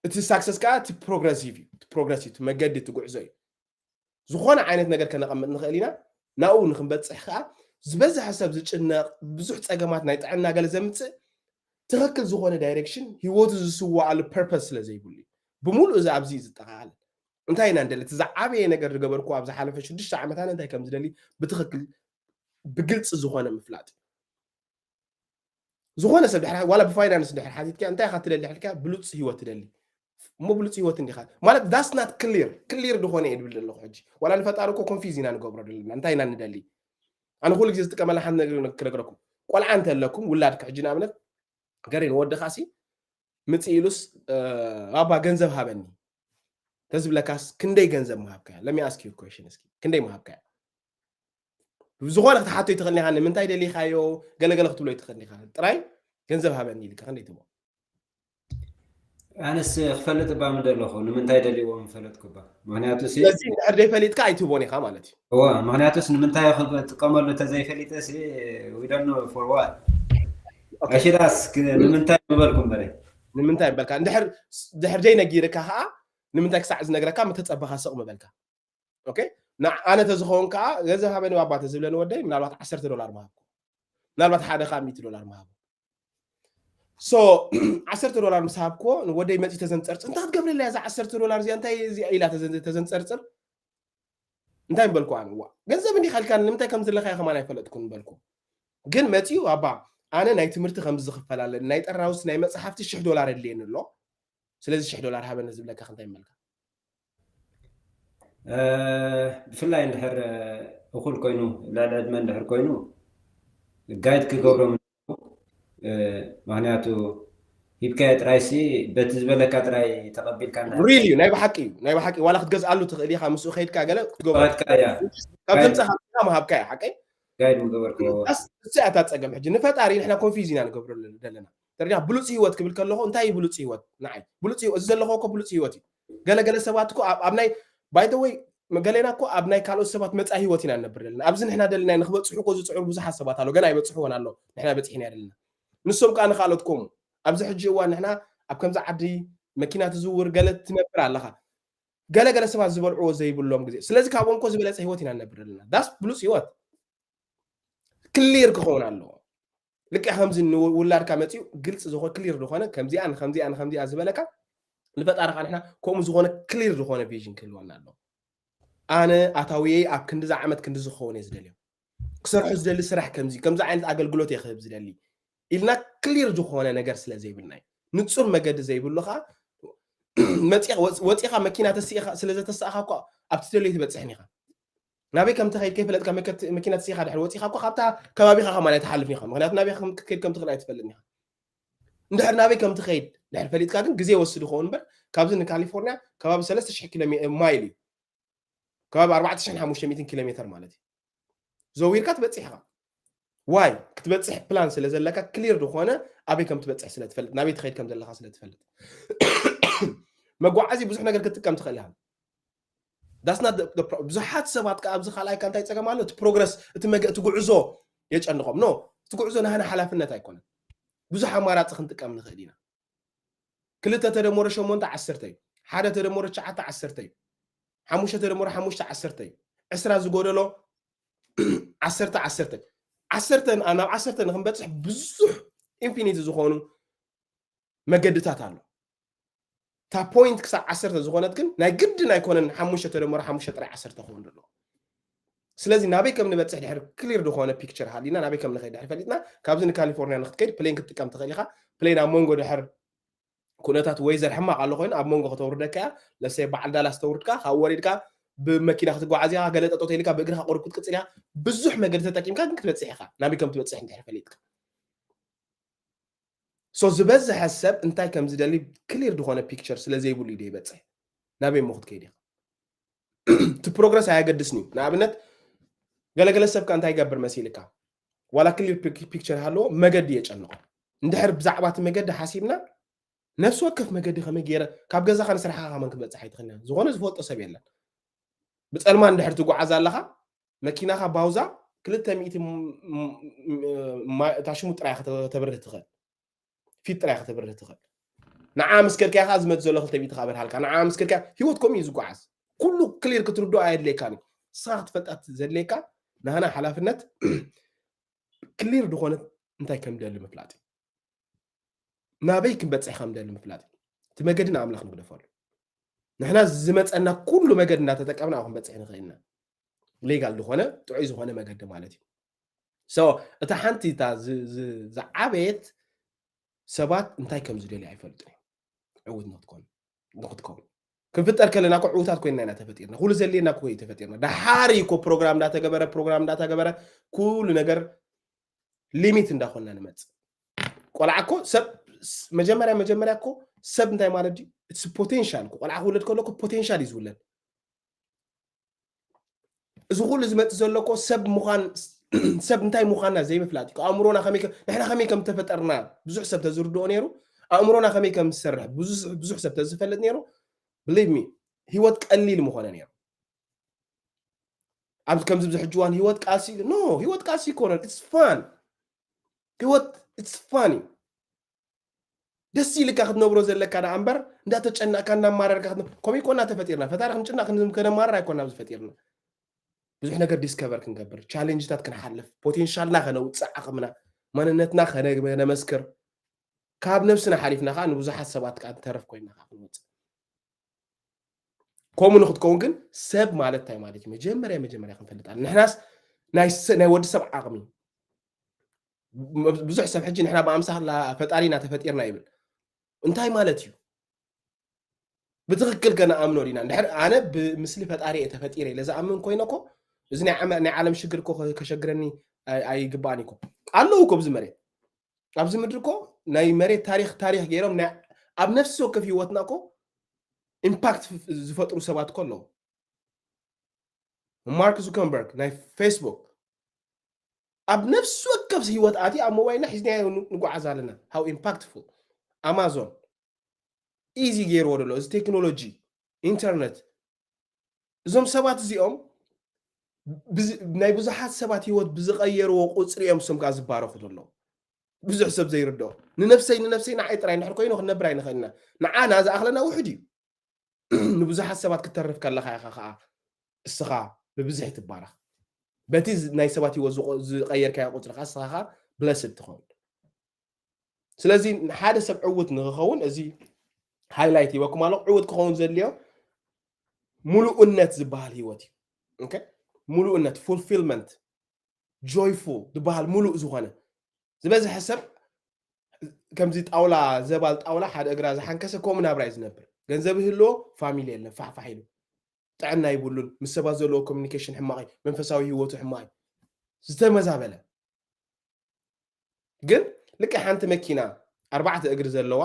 እቲ ሳክሰስ ከዓ እቲ ፕሮግረሲቭ እዩ። እቲ ፕሮግረሲቭ እቲ መገዲ እቲ ጉዕዞ እዩ። ዝኾነ ዓይነት ነገር ከነቐምጥ ንኽእል ኢና። ናብኡ ንክንበፅሕ ከዓ ዝበዝሐ ሰብ ዝጭነቕ ብዙሕ ፀገማት ናይ ጥዕና ገለ ዘምፅእ ትኽክል ዝኾነ ዳይሬክሽን ሂወቱ ዝስዋኣሉ ፐርፐስ ስለ ዘይብሉ እዩ። ብምሉእ እዚ ኣብዚ እዩ ዝጠቓለል። እንታይ ኢና ንደሊ? እቲ ዝዓበየ ነገር ዝገበርኩ ኣብ ዝሓለፈ ሽዱሽተ ዓመት ኣነ እንታይ ከም ዝደሊ ብትኽክል ብግልፂ ዝኾነ ምፍላጥ እዩ። ዝኾነ ሰብ ድሕር ዋላ ብፋይናንስ ድሕር ሓቲትካ እንታይ ኢኻ ትደሊ ሕልካ ብሉፅ ህይወት ትደሊ እሞ ብሉፅ ህይወት እንዲኻ ማለት that's not clear clear ዝኾነ እየ ድብል ዘለኹ ሕጂ ዋላ ንፈጣሪ እኮ ኮንፊዝ ኢና ንገብሮ ዘለና እንታይ ኢና ንደሊ ኣነ ኩሉ ግዜ ዝጥቀመላ ሓንቲ ነገር ክነግረኩም ቆልዓ እንተለኩም ውላድካ ሕጂ ንኣብነት ገሬ ንወድኻ ሲ ምፅእ ኢሉስ ኣባ ገንዘብ ሃበኒ ተዝብለካስ ክንደይ ገንዘብ ምሃብካያ let me ask you question እስኪ ክንደይ ምሃብካያ ብዝኾነ ክትሓቶ ይትኽእል ኢኻ ንምንታይ ደሊኻዮ ገለገለ ክትብሎ ይትኽእል ኢኻ ጥራይ ገንዘብ ሃበኒ ኢልካ ክንደይ ትቦ ኣነስ ክፈልጥ እባ ምደለኹ ንምንታይ ደልዎ ምፈለጥኩ እባ ምክንያቱ ሲ ስለዚ እንድሕር ዘይፈሊጥካ ኣይትህቦን ኢኻ ማለት እዩ እዋ ምክንያቱስ ንምንታይ ክጥቀመሉ እንተዘይፈሊጠ ሲ we don't know for what I should ask ንምንታይ ምበልኩ እምበረ ንምንታይ በልካ እንድሕር ድሕር ዘይነጊርካ ከዓ ንምንታይ ክሳዕ ዝነግረካ ምተፀበኻ ስቕ ምበልካ ኦኬ ኣነ ተዝኸውን ከዓ ገንዘብ ሃበኒ ባባ ተዝብለኒ ወደይ ምናልባት ዓሰርተ ዶላር ምሃብኩ ምናልባት ሓደ ከዓ ሚእቲ ዶላር ምሃቡ ሶ ዓሰርተ ዶላር ምስ ሃብክዎ ንወደይ መፂ ተዘንፀርፅር እንታይ ክትገብረላ እያ እዛ ዓሰርተ ዶላር እዚኣ እንታይ እዚኣ ኢላ ተዘንፀርፅር እንታይ ምበልኩ ኣነ ዋ ገንዘብ እንዲኻ ኢልካ ንምንታይ ከም ዘለኻዮ ከማን ኣይፈለጥኩን ምበልኩ ግን መፂኡ ኣባ ኣነ ናይ ትምህርቲ ከምዚ ዝኽፈል ኣለኒ ናይ ጠራውስ ናይ መፅሓፍቲ ሽሕ ዶላር የድልየኒ ኣሎ ስለዚ ሽሕ ዶላር ሃበኒ ዝብለካ ክንታይ መልካ ብፍላይ እንድሕር እኹል ኮይኑ፣ ልዕሊ ዕድመ እንድሕር ኮይኑ፣ ጋይድ ክገብሮም ኣለዎ። እ፣ ምኽንያቱ ሂብካዮ ጥራይሲ፣ በቲ ዝበለካ ጥራይ ተቐቢልካ እንድሕር ሪል እዩ፣ ናይ ብሓቂ እዩ፣ ናይ ብሓቂ ዋላ ክትገዝኣሉ ትኽእል ኢኻ፣ ምስኡ ከይድካ ገለ ክትገብሮ ባትካ እያ። ካብ ጋይድ ዘምጻኻ ምሃብካ እያ፣ ሓቀይ? ጋይድ ምገበርክዎ። እስ-፣ እሱ እያ እታ ጸገም። ሕጂ ንፈጣሪ ንሕና ኮንፊዝ ኢና ንገብረሉ ዘለና። ተረዲኻ? ብሉጽ ህይወት ክብል ከለኹ፣ እንታይ እዩ ብሉጽ ህይወት? ንዓይ ብሉጽ ህይወት፣ እዚ ዘለኹዎ እኮ ብሉጽ ህይወት እዩ። ገለ ገለ ሰባት እኮ ኣብ፣ ኣብ ናይ፣ ባይ ዘ ወይ፣ ገሌና እኮ ኣብ ናይ ካልኦት ሰባት መጻኢ ህይወት ኢና ንነብር ዘለና። ኣብዚ ንሕና ደለናዮ ንክበጽሑ እኮ ዝጽዕሩ ብዙሓት ሰባት ኣለዉ። ገና ኣይበጽሕዎን ኣለዉ። ንሕና በጺሕና ዘለና። ንሶም ከኣ ንኻልኦት ከምኡ። ኣብዚ ሕጂ እዋን ንሕና ኣብ ከምዚ ዓዲ መኪና ትዝውር፣ ገለ ትነብር ኣለኻ። ገለ ገለ ሰባት ዝበልዕዎ ዘይብሎም ግዜ። ስለዚ ካብኦም እኮ ዝበለጸ ህይወት ኢና ንነብር ዘለና። ዳስ ብሉጽ ህይወት። ክሊር ክኸውን ኣለዎ። ልክዕ ከምዚ ንውላድካ መጺኡ ግልጺ ዝኾነ፣ ክሊር ዝኾነ፣ ከምዚኣ ንከምዚኣ ንከምዚኣ ዝበለካ፣ ንፈጣሪ ከኣ ንሕና ከምኡ ዝኾነ ክሊር ዝኾነ ቪዥን ክህልወና ኣለዎ። ኣነ ኣታዊየይ ኣብ ክንዲ ዓመት ክንዲ ዝኸውን እየ ዝደልዮ። ክሰርሖ ዝደሊ ስራሕ ከምዚ፣ ከምዚ ዓይነት ኣገልግሎት እየ ክህብ ዝደሊ ኢልና ክሊር ዝኾነ ነገር ስለ ዘይብልና እዩ። ንጹር መገዲ ዘይብሉ ከኣ መጺኻ፣ ወጽ-፣ ወጺኻ መኪና ተሲእኻ፣ ስለ ዘተሳእኻ እኮ ኣብቲ ትደልዮ ኣይትበጽሕን ኢኻ። ናበይ ከም ትኸይድ ከይፈለጥካ መከት-፣ መኪና ተሲእኻ ድሕሪ ወጺኻ እኮ ካብታ ከባቢኻ ከማን ኣይትሓልፍን ኢኻ። ምኽንያቱ ናበይ ከም ክትከይድ ከም ትኽእል ኣይትፈልጥን ኢኻ። እንድሕር ናበይ ከም ትኸይድ ድሕሪ ፈሊጥካ ግን ግዜ ይወስድ ይኸውን እምበር፣ ካብዚ ንካሊፎርኒያ ከባቢ ሰለስተ ሽሕ ኪሎ ሜ-፣ ማይል እዩ። ከባቢ ኣርባዕተ ሽሕን ሓሙሽተ ሚእትን ኪሎ ሜተር ማለት እዩ። ዘዊርካ ትበጽሕ ኢኻ። ዋይ? ክትበጽሕ ፕላን ስለ ዘለካ፣ ክሊር ዝኾነ ኣበይ ከም ትበጽሕ ስለ ትፈልጥ፣ ናበይ ትኸይድ ከም ዘለኻ ስለ ትፈልጥ። መጓዓዚ ብዙሕ ነገር ክትጥቀም ትኽእል ኢኻ። That's not the, the pro-፣ ብዙሓት ሰባት ከኣ ኣብዚ ካልኣይ ከ እንታይ ጸገም ኣሎ? እቲ ፕሮግረስ፣ እቲ መገ-፣ እቲ ጉዕዞ የጨንቖም። ኖ፣ እቲ ጉዕዞ ናህና ሓላፍነት ኣይኮነን። ብዙሕ ኣማራጺ ክንጥቀም ንኽእል ኢና። ክልተ ተደመሮ ሸሞንተ ዓሰርተ እዩ። ሓደ ተደመሮ ትሽዓተ ዓሰርተ እዩ። ሓሙሽተ ተደመሮ ሓሙሽተ ዓሰርተ እዩ። ዕስራ ዝጎደሎ ዓሰርተ፣ ዓሰርተ። ዓሰርተ ን-፣ ናብ ዓሰርተ ንክንበጽሕ ብዙሕ ኢንፊኒቲ ዝኾኑ መገድታት ኣሎ። እታ ፖይንት ክሳብ ዓሰርተ ዝኾነት ግን ናይ ግድን ኣይኮነን ሓሙሽተ ተደመሮ ሓሙሽተ ጥራይ ዓሰርተ ክኸውን ዘለዎ። ስለዚ ናበይ ከም ንበጽሕ ድሕሪ ክሊር ዝኾነ ፒክቸር ሃሊና፣ ናበይ ከም ንኸይድ ድሕሪ ፈሊጥና፣ ካብዚ ንካሊፎርኒያ ንክትከይድ ፕሌን ክትጥቀም ትኽእል ኢኻ። ፕሌን ኣብ መንጎ ድሕር ኩነታት ወይዘር ሕማቕ ኣሎ ኮይኑ ኣብ መንጎ ከተውርደካ እያ። ለሰይ በዓል ዳላስ ተውርድካ፣ ካብ ወሪድካ ብመኪና ክትጓዓዝ ኢኻ፣ ገለ ጠጠው ተይልካ ብእግርኻ ቁሩብ ክትቅጽል ኢኻ። ብዙሕ መገዲ ተጠቂምካ ግን ክትበጽሕ ኢኻ፣ ናበይ ከም ትበጽሕ እንድሕር ፈሊጥካ። ሶ ዝበዝሐ ሰብ እንታይ ከም ዝደሊ ክሊር ዝኾነ ፒክቸር ስለ ዘይብሉ እዩ ዘይበጽሕ። ናበይ እሞ ክትከይድ ኢኻ? እቲ ፕሮግረስ ኣየገድስን እዩ። ንኣብነት ገለገለ ሰብ ከ እንታይ ይገብር መሲልካ? ዋላ ክሊር ፒክ-፣ ፒክቸር ሃለዎ መገዲ የጨንቖ። እንድሕር ብዛዕባ እቲ መገዲ ሓሲብና ነፍሲ ወከፍ መገዲ ከመይ ገይረ ካብ ገዛኻ ንስራሕኻ ከመን ክትበጽሕ ኣይትኽእልን። ዝኾነ ዝፈልጦ ሰብ የለን። ብጸልማ እንድሕር ትጓዓዝ ኣለኻ መኪናኻ ባውዛ ክልተ ሚእቲ ም-፣ ም-፣ ም-፣ ማ-፣ እታ ሽሙ ጥራይ ከተብርህ ትኽእል። ፊት ጥራይ ከተብርህ ትኽእል። ንዓ ምስ ከድካያ ከኣ ዝመጽእ ዘሎ ክልተ ሚእቲ ከበርሃልካ። ንዓ ምስ ከድካያ ህይወት ከምኡ እዩ ዝጓዓዝ። ኩሉ ክሊር ክትርድኦ ኣየድልየካን እዩ። ንስኻ ክትፈልጣ ዘድልየካ ናህና ሓላፍነት ክሊር ዝኾነ እንታይ ከም ደሊ ምፍላጥ እዩ። ናበይ ክንበጽሕ ከም ደሊ ምፍላጥ እዩ። እቲ መገዲ ንኣምላኽ ንግደፈሉ። ንሕና ዝመጸና ኩሉ መገዲ እናተጠቀምና ኣብኡ ክንበጽሕ ንኽእል ኢና። ሌጋል ዝኾነ ጥዑይ ዝኾነ መገዲ ማለት እዩ። ሶ እታ ሓንቲ እታ ዝ-፣ ዝ-፣ ዝዓበየት ሰባት እንታይ ከም ዝደልዩ ኣይፈልጡን እዮም። ዕዉት ንክትኮኑ፣ ንክትከውን። ክንፍጠር ከለና እኮ ዕዉታት ኮይንና ኢና ተፈጢርና። ኩሉ ዘድልየና እኮ እዩ ተፈጢርና። ደሓር እዩ እኮ ፕሮግራም እንዳተገበረ፣ ፕሮግራም እንዳተገበረ ኩሉ ነገር ሊሚት እንዳኾንና ንመጽእ። ቆልዓ እኮ ሰብ ስ-፣ መጀመርያ፣ መጀመርያ እኮ ሰብ እንታይ ማለት ድዩ? እቲ ፖቴንሻል እኮ ቆልዓ ክውለድ ከሎ እኮ ፖቴንሻል እዩ ዝውለድ። እዚ ኩሉ ዝመጽእ ዘሎ እኮ ሰብ ምዃን፣ ሰብ እንታይ ምዃንና ዘይምፍላጥ እዩ። ኣእምሮና ከመይ ከ-፣ ንሕና ከመይ ከም ተፈጠርና ብዙሕ ሰብ ተዝርድኦ ነይሩ፣ ኣእምሮና ከመይ ከም ዝሰርሕ ብዙሕ፣ ብዙሕ ሰብ ተዝፈልጥ ነይሩ፣ ብሊቭ ሚ፣ ህይወት ቀሊል ምኾነ ነይሩ። ኣብዚ ከምዚ ኣብዚ ሕጂ እዋን ህይወት ቃልሲ፣ ኖ፣ ህይወት ቃልሲ ይኮነን። ኢትስ ፋን። ህይወት ኢትስ ፋን እዩ። ደስ ኢልካ ክትነብሮ ዘለካ ደኣ እምበር፣ እንዳተጨነቕካ፣ እንዳማረርካ ክትነ-፣ ከምኡ ይኮና ተፈጢርና። ፈጣሪ ክንጭነቕ፣ ክን-፣ ከነማርር ኣይኮና ኣብዚ ፈጢርና። ብዙሕ ነገር ዲስከቨር ክንገብር፣ ቻሌንጅታት ክንሓልፍ፣ ፖቴንሻልና ከነውጽእ ዓቕምና፣ ማንነትና ከነ-፣ ከነመስክር፣ ካብ ነብስና ሓሊፍና ከኣ ንብዙሓት ሰባት ከኣ ንተርፍ ኮይንና ከኣ ክንወጽእ። ከምኡ ንክትከውን ግን ሰብ ማለት እንታይ ማለት እዩ? መጀመርያ፣ መጀመርያ ክንፈልጥ ኣለና። ንሕናስ ናይ ሰ-፣ ናይ ወዲ ሰብ ዓቕሚ። ም-፣ ብዙሕ ሰብ ሕጂ ንሕና ብኣምሳላ ፈጣሪና ተፈጢርና ይብል። እንታይ ማለት እዩ? ብትኽክል ከነኣምኖ ዲና? እንድሕር ኣነ ብምስሊ ፈጣሪ እየ ተፈጢረ ኢለ ዝኣምን ኮይነ እኮ፣ እዚ ናይ ዓመ- ናይ ዓለም ሽግር እኮ ከ- ከሸግረኒ ኣይ- ኣይግባእን እኮ። ኣለዉ እኮ ኣብዚ መሬት፣ ኣብዚ ምድሪ እኮ ናይ መሬት ታሪኽ ታሪኽ ገይሮም ናይ- ኣብ ነፍሲ ወከፍ ህይወትና እኮ ኢምፓክት ዝፈጥሩ ሰባት እኮ ኣለዉ። ማርክ ዙከንበርግ ናይ ፌስቡክ ኣብ ነፍሲ ወከፍ ህይወት ኣቲ ኣብ ሞባይልና ሒዝናዮ ንጓዓዝ ኣለና። ሃው ኢምፓክትፉል ኣማዞን ኢዚ ገይርዎ ዘሎ እዚ ቴክኖሎጂ ኢንተርነት። እዞም ሰባት እዚኦም ናይ ብዙሓት ሰባት ህይወት ብዝቐየርዎ ቁፅሪ እዮም እሶም ከዓ ዝባረኹ ዘለዉ። ብዙሕ ሰብ ዘይርድኦ ንነፍሰይ ንነፍሰይ ንዓይ ጥራይ እንድሕር ኮይኑ ክንነብር ኣይንኽእል ኢና። ንዓና ዝኣኽለና ውሕድ እዩ። ንብዙሓት ሰባት ክትተርፍ ከለኻ ኢኻ ከዓ እስኻ ብብዝሒ ትባረኽ። በቲ ናይ ሰባት ህይወት ዝቐየርካዮ ቁፅሪ ከዓ እስኻ ከዓ ብለስድ ትኸውን። ስለዚ ሓደ ሰብ ዕውት ንክኸውን እዚ ሃይላይት ሂበኩም ኣለኹ። ዕውት ክኸውን ዘድልዮ ሙሉእነት ዝበሃል ህይወት እዩ። ሙሉእነት፣ ፉልፊልመንት፣ ጆይፉል ዝበሃል ሙሉእ ዝኾነ ዝበዝሐ ሰብ ከምዚ ጣውላ ዘባል ጣውላ ሓደ እግራ ዝሓንከሰ ከምኡ ናብራ እዩ ዝነብር። ገንዘብ ይህልዎ ፋሚሊ የለን ፋሕፋሕ ኢሉ ጥዕና ይብሉን ምስ ሰባት ዘለዎ ኮሚኒኬሽን ሕማቕ እዩ። መንፈሳዊ ህይወቱ ሕማቕ እዩ። ዝተመዛበለ ግን ልክዕ ሓንቲ መኪና ኣርባዕተ እግሪ ዘለዋ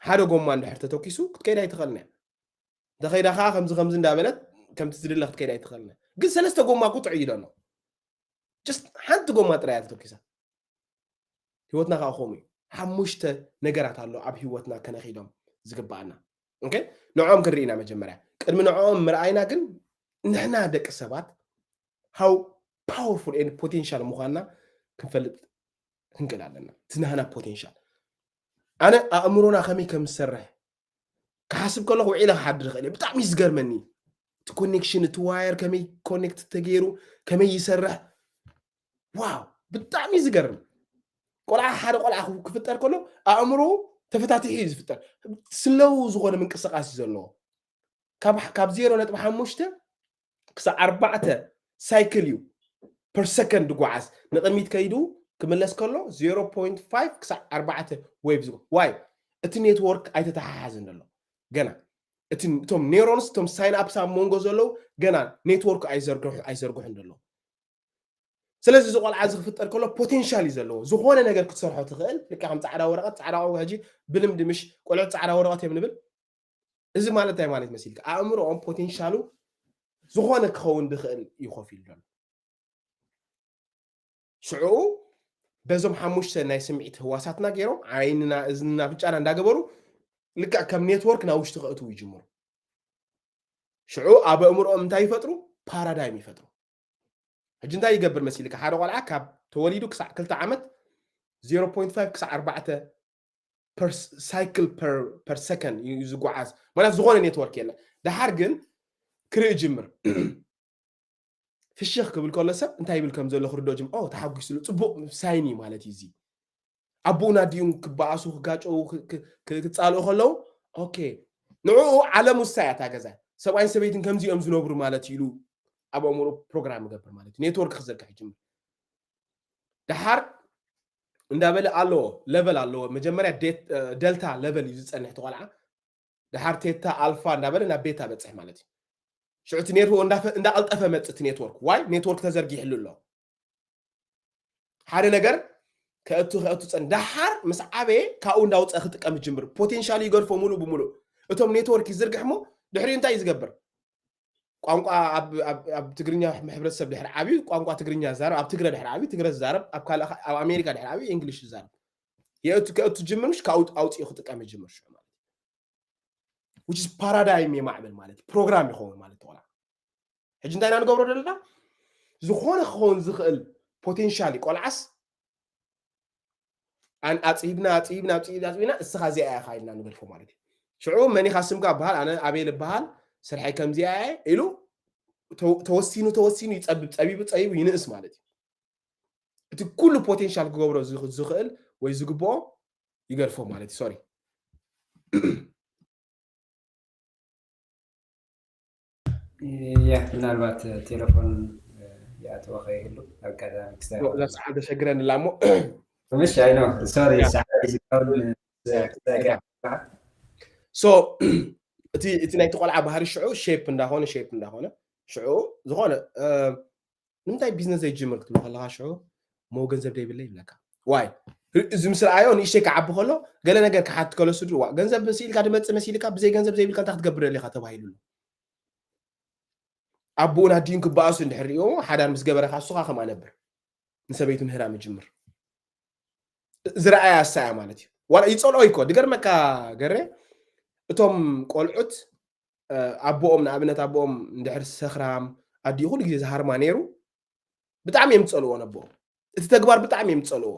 ሓደ ጎማ እንድሕር ተተኪሱ ክትከይድ ኣይትኽእልን እያ። እንተኸይዳ ከዓ ከምዚ ከምዚ እንዳበለት ከምቲ ዝድለ ክትከይድ ኣይትኽእልን እያ። ግን ሰለስተ ጎማ እኮ ጥዑይ ኢሉ ኣሎ። ጀስት ሓንቲ ጎማ ጥራይ እያ ተተኪሳ። ህይወትና ከዓ ከምኡ እዩ። ሓሙሽተ ነገራት ኣሎ ኣብ ህይወትና ከነኺዶም ዝግባኣና። ኦኬ፣ ንዕኦም ክንርኢ ኢና መጀመርያ። ቅድሚ ንዕኦም ምርኣይና ግን ንሕና ደቂ ሰባት ሃው ፓወርፉል ኤንድ ፖቴንሻል ምዃንና ክንፈልጥ ክንክእል ኣለና። እቲ ናህና ፖቴንሻል ኣነ ኣእምሮና ከመይ ከም ዝሰርሕ ክሓስብ ከለኹ ውዒለ ክሓድር ይኽእል እየ። ብጣዕሚ እዩ ዝገርመኒ እቲ ኮኔክሽን፣ እቲ ዋየር ከመይ ኮኔክት ተገይሩ ከመይ ይሰርሕ። ዋው ብጣዕሚ እዩ ዝገርም። ቆልዓ ሓደ ቆልዓ ክፍጠር ከሎ ኣእምሮ ተፈታቲሑ እዩ ዝፍጠር። ስለው ዝኾነ ምንቅስቃስ እዩ ዘለዎ። ካብ ዜሮ ነጥቢ ሓሙሽተ ክሳብ ኣርባዕተ ሳይክል እዩ ፐር ሰከንድ ዝጓዓዝ። ንቕድሚት ከይዱ ክምለስ ከሎ ዜሮ ፖይንት ፋይቭ ክሳብ ኣርባዕተ ዌቭ ዝጓ ዋይ እቲ ኔትወርክ ኣይተተሓሓዝን ዘሎ ገና። እቶም ኔሮንስ እቶም ሳይናፕስ ኣብ መንጎ ዘለዉ ገና ኔትወርክ ኣይዘርግሑን ዘለዉ። ስለዚ እዚ ቆልዓ እዚ ክፍጠር ከሎ ፖቴንሻል እዩ ዘለዎ። ዝኾነ ነገር ክትሰርሖ ትኽእል። ልካ ከም ፃዕዳ ወረቐት፣ ፃዕዳ ቆልዓ ሕጂ ብልምዲ ምሽ ቆልዑት ፃዕዳ ወረቐት እዮም ንብል። እዚ ማለት እንታይ ማለት መሲልካ? ኣእምሮኦም ፖቴንሻሉ ዝኾነ ክኸውን ዝኽእል እዩ ኮፍ ኢሉ ዘሎ። ሽዑ በዞም ሓሙሽተ ናይ ስምዒት ህዋሳትና ገይሮም ዓይንና፣ እዝንና፣ ኣፍንጫና እንዳገበሩ ልክዕ ከም ኔትወርክ ናብ ውሽጢ ከእትዉ ይጅምሩ። ሽዑ ኣብ ኣእምሮኦም እንታይ ይፈጥሩ? ፓራዳይም ይፈጥሩ። ሕጂ እንታይ ይገብር መሲልካ? ሓደ ቆልዓ ካብ ተወሊዱ ክሳዕ ክልተ ዓመት ዜሮ ፖይንት ፋይቭ ክሳዕ ኣርባዕተ ሳይክል ፐር ሰከንድ እዩ ዝጓዓዝ። ማለት ዝኾነ ኔትወርክ የለን። ደሓር ግን ክርኢ ጅምር። ፍሽኽ ክብል ከሎ ሰብ እንታይ ይብል ከም ዘሎ ክርድኦ ጅምር። ኦ ተሓጒስሉ፣ ፅቡቕ ሳይን እዩ ማለት እዩ። እዚ ኣቦኡን ኣዲኡን ክበኣሱ ክጋጨው ክፃልኡ ከለዉ ኦኬ ንዕኡ ዓለም ውሳ እያ እታ ገዛ። ሰብኣይን ሰበይትን ከምዚ እዮም ዝነብሩ ማለት እዩ ኢሉ ኣብ ኣእምሮ ፕሮግራም ይገብር ማለት እዩ። ኔትወርክ ክዘርግሕ ይጅምር። ደሓር እንዳበለ ኣለዎ፣ ለቨል ኣለዎ። መጀመርያ ደልታ ለቨል እዩ ዝፀንሕ እቲ ቆልዓ። ደሓር ቴታ ኣልፋ እንዳበለ ናብ ቤታ በፅሕ ማለት እዩ። ሽዑ እቲ ኔትወርክ እንዳቐልጠፈ መፅ እቲ ኔትወርክ ዋይ ኔትወርክ ተዘርጊሕሉ ኣሎ። ሓደ ነገር ከእቱ ከእቱ ፀን ደሓር ምስ ዓበየ ካብኡ እንዳውፀ ክጥቀም ይጅምር። ፖቴንሻል ይገድፎ ሙሉእ ብሙሉእ። እቶም ኔትወርክ ይዝርግሕ ሞ ድሕሪኡ እንታይ እዩ ዝገብር? ቋንቋ ኣብ ትግርኛ ሕብረተሰብ ድሕሪ ዓብዩ ቋንቋ ትግርኛ ዝዛረብ፣ ኣብ ትግረ ድሕሪ ዓብዩ ትግረ ዝዛረብ፣ ኣብ ካልእ ኣብ ኣሜሪካ ድሕሪ ዓብዩ እንግሊሽ ዝዛረብ የእቱ ከእቱ ጅምር ምሽ ካብኡ ኣውፅኡ ክጥቀም ይጅምር ሽዑ ማለት which is ፓራዳይም የማዕብል ማለት ፕሮግራም ይኸውን ማለት ቆልዓ። ሕጂ እንታይ ኢና ንገብሮ ዘለና? ዝኾነ ክኸውን ዝኽእል ፖቴንሻል ቆልዓስ ኣን ኣፅሂብና ኣፅሂብና ኣፅሂብና ኣፅሂብና እስኻ እዚኣ ኢኻ ኢልና ንገድፎ ማለት እዩ። ሽዑ መን ኢኻ ስምካ በሃል፣ ኣነ ኣቤል እበሃል፣ ስርሐይ ከምዚኣ እየ ኢሉ ተወሲኑ ተወሲኑ ይፀብብ፣ ፀቢቡ ፀቢቡ ይንእስ ማለት እዩ። እቲ ኩሉ ፖቴንሻል ክገብሮ ዝኽእል ወይ ዝግብኦ ይገድፎ ማለት እዩ። ሶሪ ያ ምናልባት ቴሌፎን ይኣተወ ከይህሉ ኣጋጣሚ ክስታይ እዛ ሰዓት ተሸግረን እላ እሞ ምሽ ኣይኖ ሶሪ ሰዓት ዝካውን ሶ እቲ እቲ ናይቲ ቆልዓ ባህሪ ሽዑ ሼፕ እንዳኾነ ሼፕ እንዳኾነ ሽዑ ዝኾነ ንምንታይ ቢዝነስ ዘይጅምር ክትብሎ ከለካ ሽዑ ሞ ገንዘብ ዘይብለ ይብለካ። ዋይ እዚ ምስ ረኣዮ ንእሽተይ ክዓቢ ከሎ ገለ ነገር ክሓት ከሎ ስድሪ ዋ ገንዘብ ስኢልካ ድመፅእ መሲልካ ብዘይ ገንዘብ ዘይብልካ እንታይ ክትገብር ደሊካ ተባሂሉ ኣሎ። ኣቦኡን ኣዲኡን ክበኣሱ እንድሕር ሪእዎ ሓዳር ምስ ገበረ ከዓ እሱ ከዓ ከምኣ ነብር ንሰበይቱ ምህራ ምጅምር ዝረኣያ ኣሳያ ማለት እዩ። ዋላ ይፀልኦ ይኮ ድገርመካ ገሬ እቶም ቆልዑት ኣቦኦም ንኣብነት ኣቦኦም እንድሕር ሰኽራም ኣዲኡ ኩሉ ግዜ ዝሃርማ ነይሩ ብጣዕሚ እዮም ዝፀልዎ ነቦኦም። እቲ ተግባር ብጣዕሚ እዮም ዝፀልዎ፣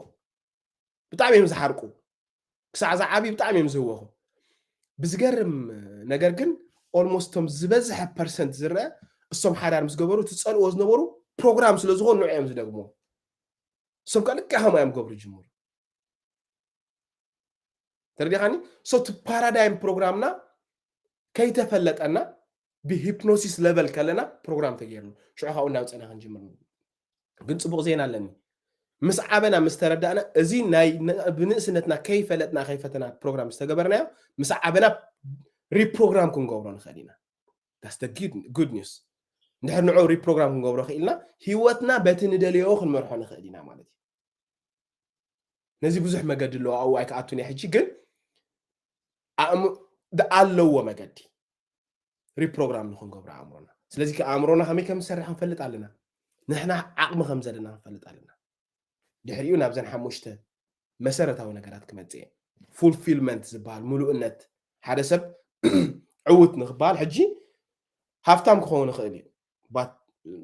ብጣዕሚ እዮም ዝሓርቁ፣ ክሳዕ ዝዓብዩ ብጣዕሚ እዮም ዝህወኹ። ብዝገርም ነገር ግን ኦልሞስት እቶም ዝበዝሐ ፐርሰንት ዝረአ እሶም ሓዳር ምስ ገበሩ እቲ ዝፀልዎ ዝነበሩ ፕሮግራም ስለ ዝኾኑ ንዑ እዮም ዝደግምዎ። እሶም ከዓ ልክዕ ከምኡ እዮም ክገብሩ ይጅምሩ። ተረዲኻኒ? ሶ እቲ ፓራዳይም ፕሮግራምና ከይተፈለጠና ብሂፕኖሲስ ለቨል ከለና ፕሮግራም ተገይርሉ ሽዑ ካብኡ እንዳውፀና ክንጅምር። ግን ፅቡቅ ዜና ኣለኒ። ምስ ዓበና ምስ ተረዳእና እዚ ናይ ብንእስነትና ከይፈለጥና ከይፈተና ፕሮግራም ዝተገበርናዮ ምስ ዓበና ሪፕሮግራም ክንገብሮ ንኽእል ኢና። ጉድ ኒውስ። እንድሕር ንዑ ሪፕሮግራም ክንገብሮ ክኢልና ህይወትና በቲ ንደልዮ ክንመርሖ ንኽእል ኢና ማለት እዩ። ነዚ ብዙሕ መገዲ ኣለዎ ኣብኡ ኣይክኣቱን እየ ሕጂ ግን ኣለዎ መገዲ ሪፕሮግራም ንክንገብሮ ኣእምሮና። ስለዚ ኣእምሮና ከመይ ከም ዝሰርሕ ክንፈልጥ ኣለና። ንሕና ዓቕሚ ከም ዘለና ክንፈልጥ ኣለና። ድሕሪኡ ናብዘን ሓሙሽተ መሰረታዊ ነገራት ክመፅእ እየ። ፉልፊልመንት ዝበሃል ምሉእነት ሓደ ሰብ ዕውት ንክበሃል ሕጂ ሃፍታም ክኸውን ይኽእል እዩ።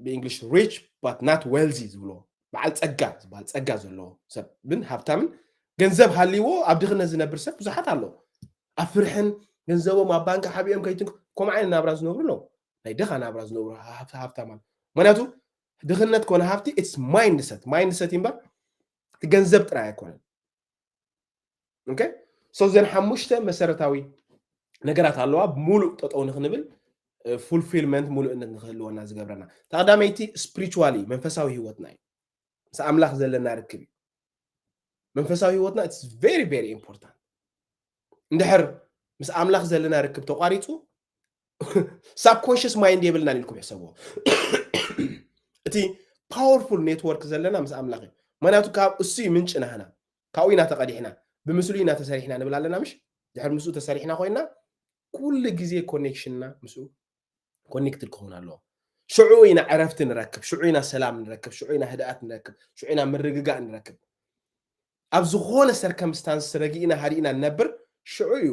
ብእንግሊሽ rich but not wealthy ዝብሎ በዓል ፀጋ ዝበሃል ፀጋ ዘለዎ ሰብ ግን ሃብታምን ገንዘብ ሃልይዎ ኣብ ድኽነት ዝነብር ሰብ ብዙሓት ኣሎ። ኣብ ፍርሕን ገንዘቦም ኣብ ባንክ ሓቢኦም ከይትን ከምኡ ዓይነት ናብራ ዝነብሩ ኣለዉ። ናይ ድኻ ናብራ ዝነብሩ ሃብታም ኣሎ። ምክንያቱ ድኽነት ኮነ ሃብቲ it's mindset mindset እምበር እቲ ገንዘብ ጥራይ ኣይኮነን። ኦኬ ሶ ዘን ሓሙሽተ መሰረታዊ ነገራት ኣለዋ ሙሉእ ጠጠው ንክንብል ፉልፊልመንት ሙሉእነት ንክህልወና ዝገብረና። ተቀዳመይቲ ስፒሪቹዋሊ መንፈሳዊ ህይወትና እዩ። ምስ ኣምላኽ ዘለና ርክብ እዩ። መንፈሳዊ ህይወትና it's very very important። እንድሕር ምስ ኣምላኽ ዘለና ርክብ ተቋሪፁ ሳብኮንሽስ ማይንድ የብልናን ኢልኩም ሕሰብዎ። እቲ ፓወርፉል ኔትወርክ ዘለና ምስ ኣምላኽ እዩ። ምክንያቱ ካብ እሱ እዩ ምንጭ ናህና። ካብኡ ኢና ተቐዲሕና፣ ብምስሉ ኢና ተሰሪሕና ንብል ኣለና ምሽ? ድሕር ምስኡ ተሰሪሕና ኮይና ኩሉ ግዜ ኮኔክሽንና ምስኡ ኮኔክትድ ክኸውን ኣለዎ። ሽዑ ኢና ዕረፍቲ ንረክብ፣ ሽዑ ኢና ሰላም ንረክብ፣ ሽዑ ኢና ህድኣት ንረክብ፣ ሽዑ ኢና ምርግጋእ ንረክብ። ኣብ ዝኾነ ሰርከምስታንስ ረጊእና ሃዲእና ንነብር ሽዑ እዩ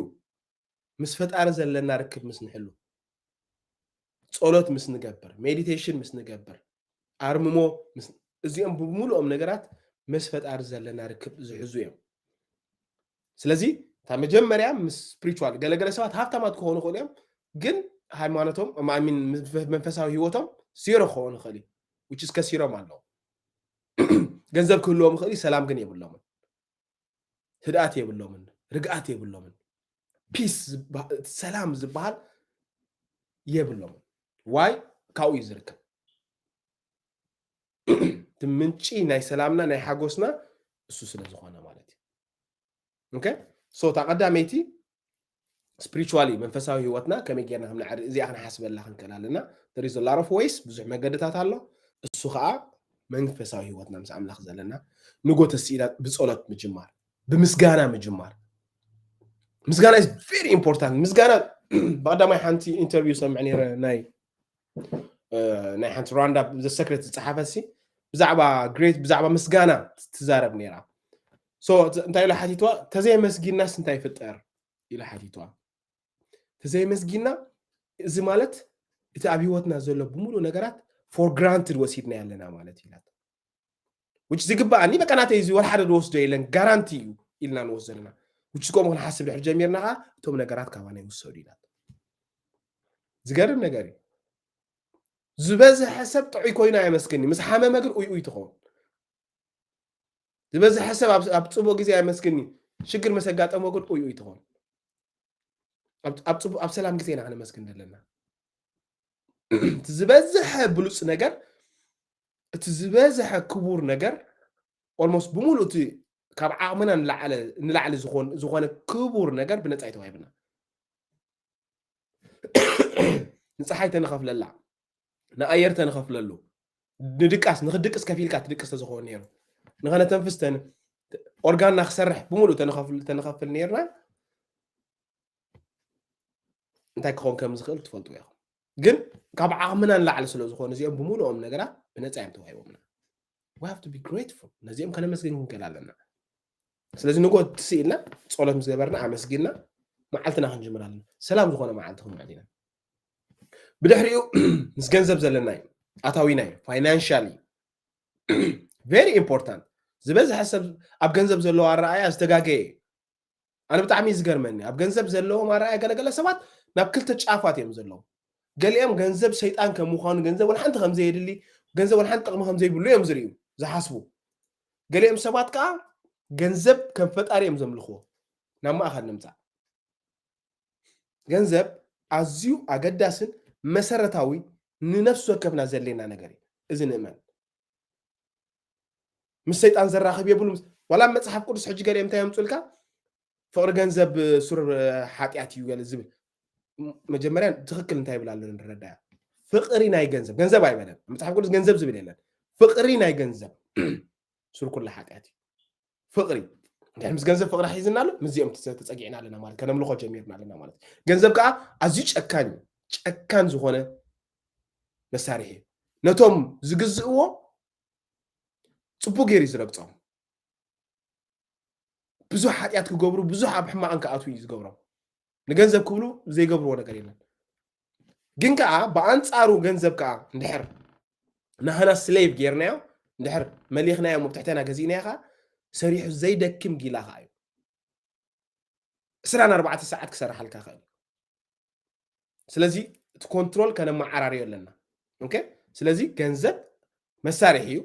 ምስ ፈጣሪ ዘለና ርክብ ምስ ንሕሉ፣ ጸሎት ምስ ንገብር፣ ሜዲቴሽን ምስ ንገብር፣ ኣርምሞ እዚኦም ብምሉኦም ነገራት ምስ ፈጣሪ ዘለና ርክብ ዝሕዙ እዮም። ስለዚ እታ መጀመርያ ምስ ስፕሪቹዋል ገለገለ ሰባት ሃብታማት ክኾኑ ይኽእሉ እዮም፣ ግን ሃይማኖቶም ማሚን መንፈሳዊ ህይወቶም ዜሮ ክኾኑ ይኽእል እዩ። ውጭ እስከ ሲሮም ኣለዉ። ገንዘብ ክህልዎም ይኽእል እዩ፣ ሰላም ግን የብሎምን። ህድኣት የብሎምን፣ ርግኣት የብሎምን፣ ፒስ ሰላም ዝበሃል የብሎምን። ዋይ ካብኡ እዩ ዝርከብ። እቲ ምንጪ ናይ ሰላምና ናይ ሓጎስና እሱ ስለ ዝኾነ ማለት እዩ። ኦኬ ሶ እታ ቀዳመይቲ ስፒሪቹዋሊ መንፈሳዊ ህይወትና ከመይ ጌርና ከም ንዓሪ እዚኣ ክንሓስበላ ክንክእል ኣለና። There is a lot of ways ብዙሕ መገድታት ኣሎ። እሱ ከዓ መንፈሳዊ ህይወትና ምስ ኣምላኽ ዘለና ንጎ ተስኢላ ብጸሎት ምጅማር ብምስጋና ምጅማር። ምስጋና is very important። ምስጋና ብቀዳማይ ሓንቲ ኢንተርቪው ሰምዕ ነይረ ናይ ናይ ሓንቲ ሩዋንዳ ዘሰክረት ዝፀሓፈት ሲ ብዛዕባ ግሬት ብዛዕባ ምስጋና ትዛረብ ነይራ። እንታይ ኢላ ሓቲትዋ? ተዘየመስጊናስ እንታይ ይፍጠር ኢላ ሓቲትዋ። ተዘየመስጊና እዚ ማለት እቲ ኣብ ህይወትና ዘሎ ብምሉእ ነገራት ፎር ግራንትድ ወሲድና ኣለና ማለት ኢላት። Which ዝግባኣኒ በቃ ናተይ እዚ ወላ ሓደ ዝወስዶ የለን ጋራንቲ እዩ ኢልና ንወስዶ ኣለና። Which ከምኡ ክንሓስብ ድሕር ጀሚርና ከዓ እቶም ነገራት ካባና ይውሰዱ ኢላት። ዝገርም ነገር እዩ። ዝበዝሐ ሰብ ጥዑይ ኮይኑ ኣየመስግን፣ ምስ ሓመመ ግን ኡይ ኡይ ትኸውን። ዝበዝሐ ሰብ ኣብ ፅቡቅ ግዜ ኣየመስግን፣ ሽግር መስ ኣጋጠሞ ግን ኡይ ኡይ ትኸውን። ኣብ ሰላም ግዜ ኢና ክነመስግን ዘለና። እቲ ዝበዝሐ ብሉፅ ነገር፣ እቲ ዝበዝሐ ክቡር ነገር ኦልሞስት ብምሉእ እቲ ካብ ዓቕምና ንላዕሊ ዝኾነ ክቡር ነገር ብነፃ እዩ ተዋሂብና። ንፀሓይ ተንኸፍለላ፣ ንኣየር ተንኸፍለሉ፣ ንድቃስ ንክድቅስ ከፊልካ ትድቅስ ተዝኸውን ነይሩ ንኸነተንፍስ ኦርጋንና ክሰርሕ ብምሉእ ተንኸፍል ነርና እንታይ ክኸውን ከም ዝኽእል ትፈልጡ ኢኹም። ግን ካብ ዓቕምና ንላዕሊ ስለ ዝኾነ እዚኦም ብምሉኦም ነገራት ብነፃ እዮም ተዋሂቦምና። We have to be grateful። ነዚኦም ከነመስግን ክንክእል ኣለና። ስለዚ ንጎ ትስኢልና ጸሎት ምስ ገበርና ኣመስጊንና መዓልትና ክንጅምር ኣለና። ሰላም ዝኾነ መዓልቲ ክንውዕል ኢና። ብድሕሪኡ ምስ ገንዘብ ዘለና እዩ ኣታዊና እዩ financially very important። ዝበዝሐ ሰብ ኣብ ገንዘብ ዘለዎ ኣረኣያ ዝተጋገየ እዩ። ኣነ ብጣዕሚ እዩ ዝገርመኒ ኣብ ገንዘብ ዘለዎም ኣረኣያ ገለገለ ሰባት ናብ ክልተ ጫፋት እዮም ዘለዉ። ገሊኦም ገንዘብ ሰይጣን ከም ምዃኑ ገንዘብ ወላ ሓንቲ ከም ዘየድሊ ገንዘብ ወላ ሓንቲ ጥቕሚ ከም ዘይብሉ እዮም ዝርእዩ ዝሓስቡ። ገሊኦም ሰባት ከዓ ገንዘብ ከም ፈጣሪ እዮም ዘምልኽዎ። ናብ ማእኸል ንምፃእ ገንዘብ ኣዝዩ ኣገዳስን መሰረታዊ ንነፍሲ ወከፍና ዘድልየና ነገር እዩ። እዚ ንእመን ምስ ሰይጣን ዘራኽብ የብሉ። ዋላ መፅሓፍ ቅዱስ ሕጂ ገሊኦም እንታይ የምፁልካ ፍቕሪ ገንዘብ ሱር ሓጢኣት እዩ ገለ ዝብል መጀመርያ ትኽክል እንታይ ይብል ኣሎ ንረዳያ። ፍቕሪ ናይ ገንዘብ ገንዘብ ኣይበለን መፅሓፍ ቅዱስ ገንዘብ ዝብል የለን። ፍቕሪ ናይ ገንዘብ ሱር ኩላ ሓጢኣት እዩ። ፍቕሪ እንድሕር ምስ ገንዘብ ፍቕሪ ሒዝና ኣሎ ምስዚኦም ተፀጊዕና ኣለና ማለት ከነምልኾ ጀሚርና ኣለና ማለት። ገንዘብ ከዓ ኣዝዩ ጨካን እዩ። ጨካን ዝኾነ መሳርሒ እዩ። ነቶም ዝግዝእዎ ፅቡቅ ገይሩ እዩ ዝረግፆም። ብዙሕ ሓጢኣት ክገብሩ ብዙሕ ኣብ ሕማቕን ክኣትዉ እዩ ዝገብሮም። ንገንዘብ ክብሉ ዘይገብርዎ ነገር የለን። ግን ከዓ ብኣንፃሩ ገንዘብ ከዓ እንድሕር ናህና slave ጌርናዮ እንድሕር መሊኽናዮ ኣብ ትሕተና ገዚእናዮ ከዓ ሰሪሑ ዘይደክም ጊላ ከዓ እዩ። ዕስራን ኣርባዕተ ሰዓት ክሰርሓልካ ይኽእል። ስለዚ እቲ ኮንትሮል ከነመዓራርዮ ኣለና። ኦኬ ስለዚ ገንዘብ መሳርሒ እዩ።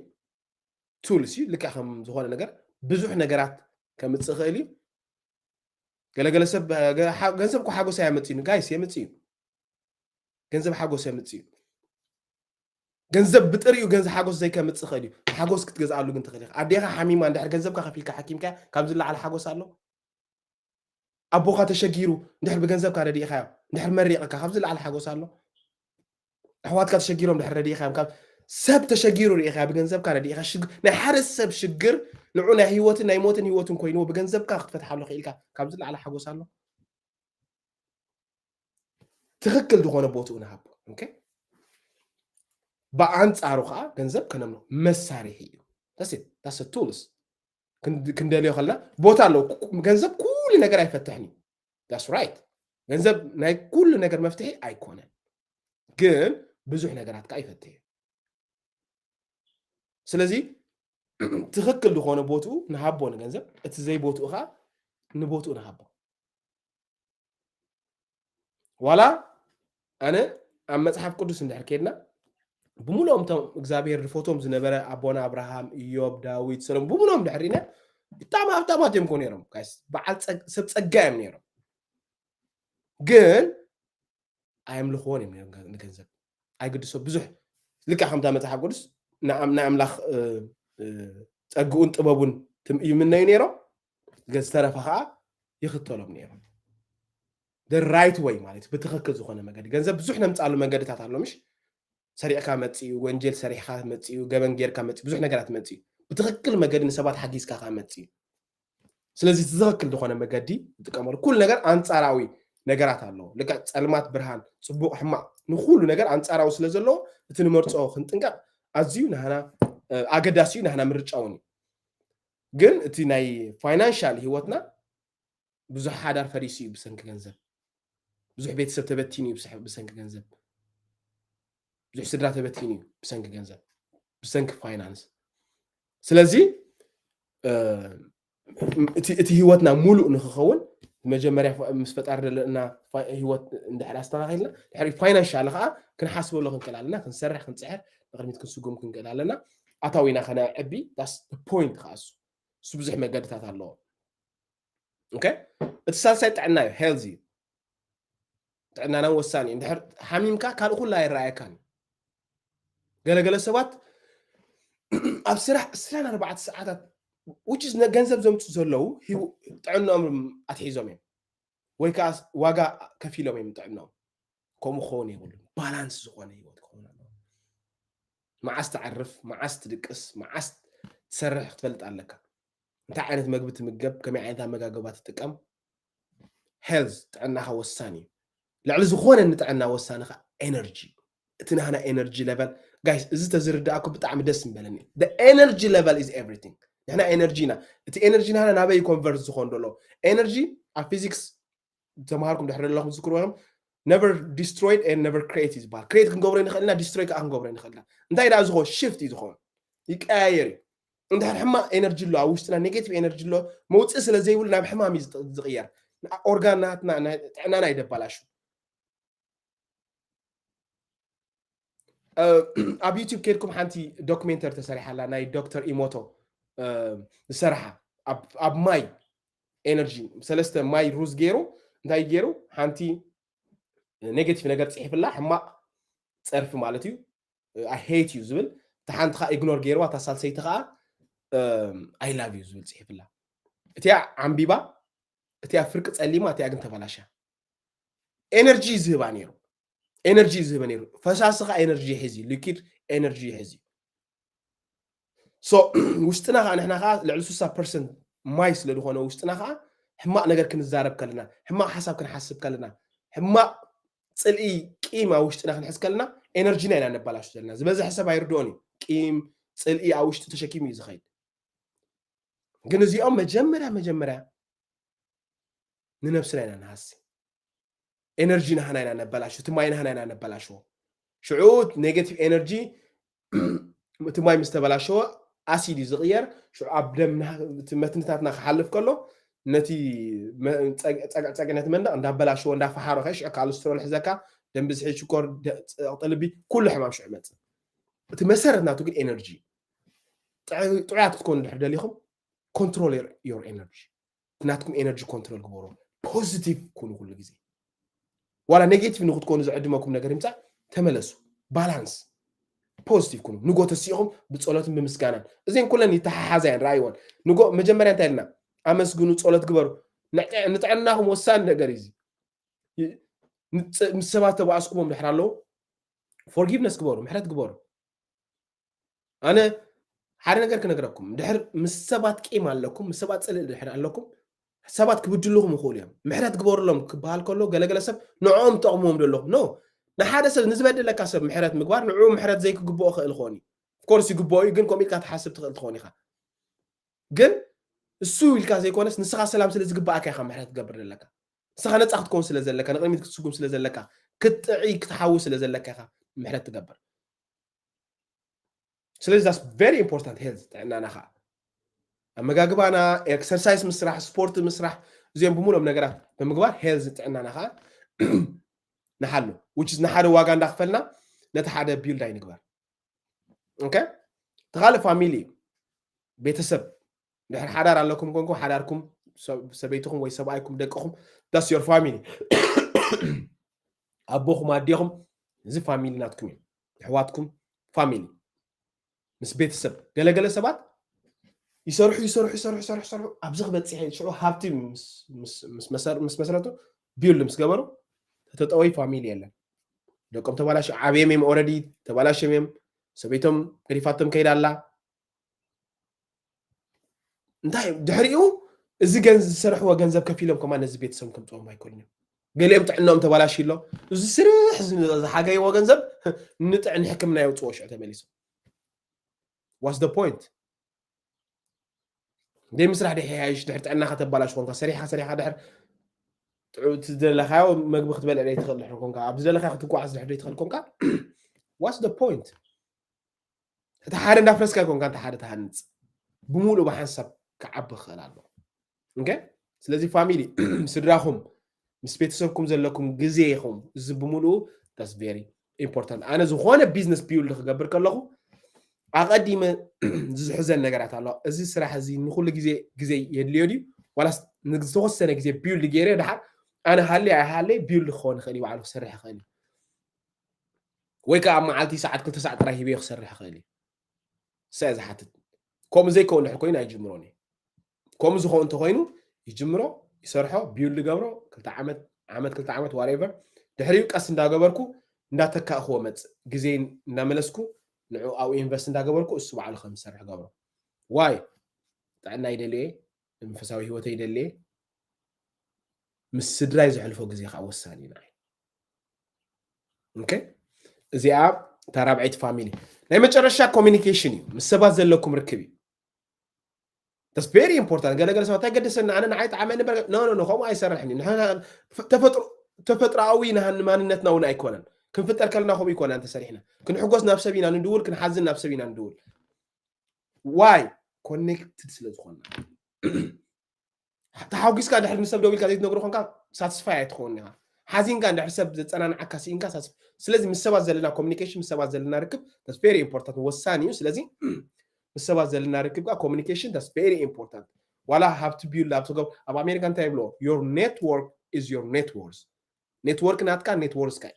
ቱልስ እዩ ልክዕ ከም ዝኾነ ነገር ብዙሕ ነገራት ከምፅእ ይኽእል እዩ። ገለገለ ሰብ ገንዘብ እኮ ሓጎስ ኣያመፅእን ጋይስ የምፅእ እዩ። ገንዘብ ሓጎስ የምፅእ እዩ። ገንዘብ ብጥሪኡ ገንዘብ ሓጎስ ዘይከምፅእ ይኽእል እዩ። ሓጎስ ክትገዝኣሉ ግን ትኽእል ኢኻ። ኣዴኻ ሓሚማ እንድሕር ገንዘብካ ከፊልካ ሓኪምካ ካብ ዝለዓለ ሓጎስ ኣሎ? ኣቦኻ ተሸጊሩ እንድሕር ብገንዘብካ ረዲእኻዮ እንድሕር መሪቕካ ካብ ዝለዓለ ሓጎስ ኣሎ? ኣሕዋትካ ተሸጊሮም ድሕር ረዲእኻዮም ካብ ሰብ ተሸጊሩ ርኢኻ ብገንዘብካ ረዲእኻ ናይ ሓደ ሰብ ሽግር ንዑ ናይ ህይወትን ናይ ሞትን ህይወትን ኮይንዎ ብገንዘብካ ክትፈትሓሉ ክኢልካ ካብ ዝለዓለ ሓጎስ ኣሎ? ትኽክል ዝኾነ ቦትኡ ንሃቦ። ብኣንፃሩ ከዓ ገንዘብ ከነምልኾ መሳርሒ እዩ። ቱልስ ክንደልዮ ከለና ቦታ ኣለዎ። ገንዘብ ኩሉ ነገር ኣይፈትሕን እዩ። ራይት ገንዘብ ናይ ኩሉ ነገር መፍትሒ ኣይኮነን፣ ግን ብዙሕ ነገራት ከዓ ይፈትሕ እዩ። ስለዚ ትኽክል ዝኾነ ቦትኡ ንሃቦ ንገንዘብ፣ እቲ ዘይቦትኡ ከዓ ንቦትኡ ንሃቦ። ዋላ ኣነ ኣብ መፅሓፍ ቅዱስ እንድሕር ከድና ብምሉኦም እቶም እግዚኣብሔር ዝፈትዎም ዝነበረ ኣቦና ኣብርሃም፣ እዮብ፣ ዳዊት፣ ሰሎሞን ብምሉኦም ድሕር ኢና ብጣዕሚ ሃብታማት እዮም ኮ ነይሮም። በዓል ሰብ ፀጋ እዮም ነይሮም፣ ግን ኣየምልኽዎን እዮም ነይሮም ንገንዘብ ኣይግድሶ ብዙሕ ልክዕ ከምታ መፅሓፍ ቅዱስ ናይ ኣምላኽ ፀግኡን ጥበቡን ይምነዩ ነይሮም። ዝተረፈ ከዓ ይኽተሎም ነይሮም። ራይት ወይ ማለት ብትኽክል ዝኾነ መገዲ ገንዘብ ብዙሕ ነምፃሉ መገድታት ኣሎ ምሽ ሰሪዕካ መፅኡ፣ ወንጀል ሰሪሕካ መፅኡ፣ ገበን ጌርካ መፅኡ፣ ብዙሕ ነገራት መፅኡ። ብትኽክል መገዲ ንሰባት ሓጊዝካ ከዓ መፅኡ። ስለዚ እቲ ትኽክል ዝኾነ መገዲ ንጥቀመሉ። ኩሉ ነገር ኣንፃራዊ ነገራት ኣለዎ። ልክዕ ፀልማት ብርሃን፣ ፅቡቕ ሕማቕ፣ ንኩሉ ነገር ኣንፃራዊ ስለ ዘለዎ እቲ ንመርፅኦ ክንጥንቀቕ ኣዝዩ ናህና ኣገዳሲ እዩ። ናህና ምርጫ እውን እዩ። ግን እቲ ናይ ፋይናንሻል ህይወትና ብዙሕ ሓዳር ፈሪሱ እዩ ብሰንኪ ገንዘብ። ብዙሕ ቤተሰብ ተበቲኑ እዩ ብሰንኪ ገንዘብ። ብዙሕ ስድራ ተበቲኑ እዩ ብሰንኪ ገንዘብ፣ ብሰንኪ ፋይናንስ። ስለዚ እቲ ህይወትና ሙሉእ ንክኸውን መጀመርያ ምስ ፈጣሪ ዘለና ህይወት እንድሕር ኣስተኻኺልና ድሕሪ ፋይናንሻል ከዓ ክንሓስበሉ ክንክእል ኣለና። ክንሰርሕ ክንፅሕር ንቅድሚት ክንስጉም ክንክእል ኣለና። ኣታዊና ከነዕቢ ዳስ ፖይንት ከዓ እሱ እሱ ብዙሕ መገድታት ኣለዎ። ኦኬ እቲ ሳልሳይ ጥዕና እዩ። ሄልዝ እዩ። ጥዕናና ወሳኒ እዩ። እንድሕር ሓሚምካ ካልእ ኩሉ ኣይረኣየካን እዩ። ገለገለ ሰባት ኣብ ስራሕ ዕስራን ኣርባዕተ ሰዓታት ውጭ ገንዘብ ዘምፁ ዘለዉ ጥዕናኦም ኣትሒዞም እዮም ወይ ከዓ ዋጋ ከፊሎም እዮም ጥዕናኦም። ከምኡ ክኸውን የብሉን። ባላንስ ዝኾነ ህይወት ክኸውን ኣለዎ። መዓስ ትዓርፍ፣ መዓስ ትድቅስ፣ መዓስ ትሰርሕ ክትፈልጥ ኣለካ። እንታይ ዓይነት መግቢ ትምገብ፣ ከመይ ዓይነት ኣመጋግባ ትጥቀም፣ health ጥዕናኻ ወሳኒ እዩ። ልዕሊ ዝኾነ ንጥዕና ወሳኒ ኸዓ energy፣ እቲ ናህና energy level። ጋይስ፣ እዚ ተዝርዳእኩ ብጣዕሚ ደስ ምበለኒ። The energy level is everything። ንሕና energy ኢና። እቲ energy ናህና ናበይ convert ዝኾን ዘሎ? Energy ኣብ physics ተምሃርኩም ድሕሪ ዘለኹም ዝክርዎም never destroyed and never create እዩ ዝበሃል። Create ክንገብሮ ንኽእል ኢና፣ destroy ከዓ ክንገብሮ ንኽእል ኢና። እንታይ ደኣ ዝኾን? Shift እዩ ዝኾን፣ ይቀያየር እዩ። እንድሕር ሕማቕ energy ኣሎ ኣብ ውሽጥና፣ negative energy ኣሎ፣ መውፅኢ ስለ ዘይብሉ ናብ ሕማም እዩ ዝጥ- ዝቕየር። ኦርጋናትና፣ ናይ ጥዕናና ይደባላሹ። ኣብ YouTube ከድኩም ሓንቲ ዶክሜንተሪ ተሰሪሓ ኣላ፣ ናይ ዶክተር ኢሞቶ ዝሰርሓ። ኣብ ማይ energy ሰለስተ ማይ ሩዝ ገይሩ፣ እንታይ ገይሩ፣ ሓንቲ negative ነገር ፅሒፍላ፣ ሕማቕ ፀርፊ ማለት እዩ፣ I hate you ዝብል። እታ ሓንቲ ከዓ ignore ገይርዋ፣ እታ ሳልሰይቲ ከዓ I love you ዝብል ፅሒፍላ። እቲኣ ዓንቢባ፣ እቲኣ ፍርቂ ፀሊማ፣ እቲኣ ግን ተበላሻ። Energy ዝህባ ነይሩ፣ energy ዝህበ ነይሩ። ፈሳሲ ከዓ energy ይሕዝ እዩ፣ liquid energy ይሕዝ እዩ። So ውሽጥና ከዓ፣ ንሕና ከዓ ልዕሊ ስሳ percent ማይ ስለ ዝኾነ፣ ውሽጥና ከዓ ሕማቕ ነገር ክንዛረብ ከለና፣ ሕማቕ ሓሳብ ክንሓስብ ከለና፣ ሕማቕ ፅልኢ፣ ቂም ኣብ ውሽጥና ክንሕዝ ከለና፣ energy ና ኢና ነባላሹ ዘለና። ዝበዝሐ ሰብ ኣይርድኦን እዩ። ቂም፣ ፅልኢ ኣብ ውሽጡ ተሸኪሙ እዩ ዝኸይድ። ግን እዚኦም መጀመርያ መጀመርያ ንነብስና ኢና ንሃሲ። Energy ናህና ኢና ነበላሽዎ፣ እቲ ማይ ናህና ኢና ነበላሽዎ። ሽዑ negative energy፣ እቲ ማይ ምስ ተበላሸወ፣ acid እዩ ዝቕየር። ሽዑ ኣብ ደም ናህ- እቲ መትንታትና ክሓልፍ ከሎ፣ ነቲ መ- ጸግ- ጸግዕ ጸግዕ ነቲ መንደቕ እንዳበላሸዎ፣ እንዳፈሓሮ፣ ከ ሽዑ ካለስትሮል ሕዘካ፣ ደም ብዝሒ፣ ሽኮር፣ ደ- ጸቕጢ ልቢ፣ ኩሉ ሕማም ሽዑ ይመጽእ። እቲ መሰረት ናቱ ግን energy። ጥዑ- ጥዑያት ክትኮኑ ድሕር ደሊኹም፣ control your- your energy። ናትኩም energy control ግበሩ። Positive ኩኑ ኩሉ ግዜ። ዋላ negative ንክትኮኑ ዝዕድመኩም ነገር ይምጻእ፣ ተመለሱ። Balance፣ positive ኩኑ። ንጎ ተሲእኹም ብጸሎትን ብምስጋናን። እዚን ኩለን ይተሓሓዛ እየን፣ ረኣይወን። ንጎ መጀመርያ እንታይ ኢልና? ኣመስግኑ፣ ጸሎት ግበሩ። ንጥ- ንጥዕናኹም ወሳኒ ነገር እዩ እዚ። ይ- ንጽ- ምስ ሰባት ተባኣስኩሞም ድሕር ኣለዉ፣ forgiveness ግበሩ፣ ምሕረት ግበሩ። ኣነ ሓደ ነገር ክነግረኩም፣ ድሕር ምስ ሰባት ቂም ኣለኩም፣ ምስ ሰባት ጽልእ ድሕር ኣለኩም፣ ሰባት ክብድልኹም ይኽእሉ እዮም። ምሕረት ግበሩሎም ክበሃል ከሎ፣ ገለገለ ሰብ ንዕኦም ትጠቕምዎም ዶ ኣለኹም? No። ንሓደ ሰብ፣ ንዝበደለካ ሰብ ምሕረት ምግባር፣ ንዕኡ ምሕረት ዘይክግብኦ ክእል ክኾን እዩ። Of course ይግብኦ እዩ፣ ግን ከምኡ ኢልካ ትሓስብ ትኽእል ትኾን ኢኻ። ግን እሱ ኢልካ ዘይኮነስ፣ ንስኻ ሰላም ስለ ዝግብኣካ ኢኻ ምሕረት ትገብር ዘለካ። ንስኻ ነጻ ክትከውን ስለ ዘለካ፣ ንቕድሚት ክትስጉም ስለ ዘለካ፣ ክትጥዒ ክትሓዊ ስለ ዘለካ ኢኻ ምሕረት ትገብር። ስለዚ that's very important፣ health ጥዕናና ከዓ። ኣመጋግባና፣ exercise ምስራሕ፣ ስፖርት ምስራሕ፣ እዚኦም ብምሉኦም ነገራት ብምግባር health ጥዕናና ከዓ ንሓሉ። Which is ንሓደ ዋጋ እንዳኽፈልና ነቲ ሓደ build ኣይንግበር። Okay? እቲ ካልእ family፣ ቤተሰብ። ድሕር ሓዳር ኣለኩም ኮንኩም፣ ሓዳርኩም፣ ሰብ- ሰበይትኹም ወይ ሰብኣይኩም፣ ደቅኹም፣ that's your family። ኣቦኹም፣ ኣዴኹም፣ እዚ family ናትኩም እዩ። ኣሕዋትኩም፣ family። ምስ ቤተሰብ፣ ገለገለ ሰባት ይሰርሑ፣ ይሰርሑ፣ ይሰርሑ፣ ይሰርሑ፣ ይሰርሑ፣ ኣብዚ ክበጽሕ እየ፣ ሽዑ ሃብቲ ምስ- ምስ- ምስ መሰር- ምስ መስረቱ፣ build ምስ ገበሩ፣ ተጠጠወይ family የለን። ደቆም ተባላሽ ዓብዮም እዮም፣ already ተባላሽዮም እዮም። ሰበይቶም ገዲፋቶም ከይዳ ኣላ። እንታይ ድሕሪኡ፣ እዚ ገንዘብ ዝሰርሕዎ ገንዘብ ከፊሎም ከማን ነዚ ቤተሰብ ከምፅኦም ኣይኮኑን እዮም። ገሊኦም ጥዕናኦም ተባላሽ ኣሎ። እዚ ስርሕ ዝ- ዝሓገይዎ ገንዘብ ንጥዕ- ንሕክምና የውፅዎ፣ ሽዑ ተመሊሶም። What's the point? ደይ ምስራሕ ደይ ሓያይሽ፣ ድሕር ጥዕና ከተባላሽ ኮንካ፣ ሰሪሓ ሰሪሓ ድሕር ጥዑ- እቲ ዝደለኻዮ መግቢ ክትበልዕ ደይ ትኽእል ድሕር ኮንካ፣ ኣብ ዝደለኻዮ ክትጓዓዝ ድሕር ደይ ትኽእል ኮንካ፣ what's the point? እቲ ሓደ እንዳፍረስካ ኮንካ፣ እንተ ሓደ ትሃንጽ፣ ብምሉእ ብሓንሳብ ክዓቢ ክኽእል ኣለዎ። Okay? ስለዚ family፣ ስድራኹም፣ ምስ ቤተሰብኩም ዘለኩም ግዜ ኢኹም፣ እዚ ብምሉኡ that's very important። ኣነ ዝኾነ business build ክገብር ከለኹ፣ ኣቐዲመ ዝሕዘን ነገራት ኣለዋ። እዚ ስራሕ እዚ ንኹሉ ግዜ፣ ግዜ የድልዮ ድዩ? ዋላስ ንዝተወሰነ ግዜ build ገይረ፣ ድሓር ኣነ ሃልየ ኣይሃልየ build ክኸውን ይኽእል እዩ፣ ባዕሉ ክሰርሕ ይኽእል እዩ። ወይ ከዓ ኣብ መዓልቲ ሰዓት ክልተ ሰዓት ጥራይ ሂበዮ ክሰርሕ ይኽእል እዩ። ሰ ዝሓትት። ከምኡ ዘይከውን ድሕር ኮይኑ ኣይጅምሮን እየ። ከምኡ ዝኸውን እንተኾይኑ፣ ይጅምሮ፣ ይሰርሖ፣ build ገብሮ፣ ክልተ ዓመት፣ ዓመት፣ ክልተ ዓመት፣ whatever። ድሕሪኡ ቀስ እንዳገበርኩ፣ እንዳተካእክዎ መጽእ። ግዜ እንዳመለስኩ፣ ንዑ ኣብኡ ኢንቨስት እንዳገበርኩ እሱ ባዕሉ ከም ዝሰርሕ ገብሮ። ዋይ ጥዕና ይደልየ፣ መንፈሳዊ ህይወተ ይደልየ፣ ምስ ስድራይ ዘሕልፎ ግዜ ከዓ ወሳኒ እዩ ንዓይ። ኦኬ፣ እዚኣ እታ ራብዐይቲ ፋሚሊ። ናይ መጨረሻ ኮሚኒኬሽን እዩ፣ ምስ ሰባት ዘለኩም ርክብ እዩ። That's very important። ገለገለ ሰባት ኣይገደሰና፣ ኣነ ንዓይ ጠዓመ ንበር no no no ከምኡ ኣይሰርሕን እዩ። ንሕና ተፈጥሮ ተፈጥሮኣዊ ናህን ማንነትና እውን ኣይኮነን። ክንፍጠር ከለና ከምኡ ይኮና እንተሰሪሕና ክንሕጎስ ናብ ሰብ ኢና ንድውል፣ ክንሓዝን ናብ ሰብ ኢና ንድውል። ዋይ ኮኔክትድ ስለ ዝኾንና። ተሓጒስካ ድሕሪ ንሰብ ደው ኢልካ ዘይትነግሮ ኮንካ ሳትስፋይ ኣይትኸውን ኢኻ። ሓዚንካ እንድሕር ሰብ ዘጸናንዓካ ስኢንካ ሳትስፋይ። ስለዚ ምስ ሰባት ዘለና ኮሚኒኬሽን፣ ምስ ሰባት ዘለና ርክብ that's very important፣ ወሳኒ እዩ። ስለዚ ምስ ሰባት ዘለና ርክብ ከዓ ኮሚኒኬሽን that's very important። ዋላ ሃብቲ ቢውል ኣብ ትገብ ኣብ ኣሜሪካ እንታይ ይብሎ? Your network is your net worth። ኔትወርክ ናትካ ኔትወርስ ካይ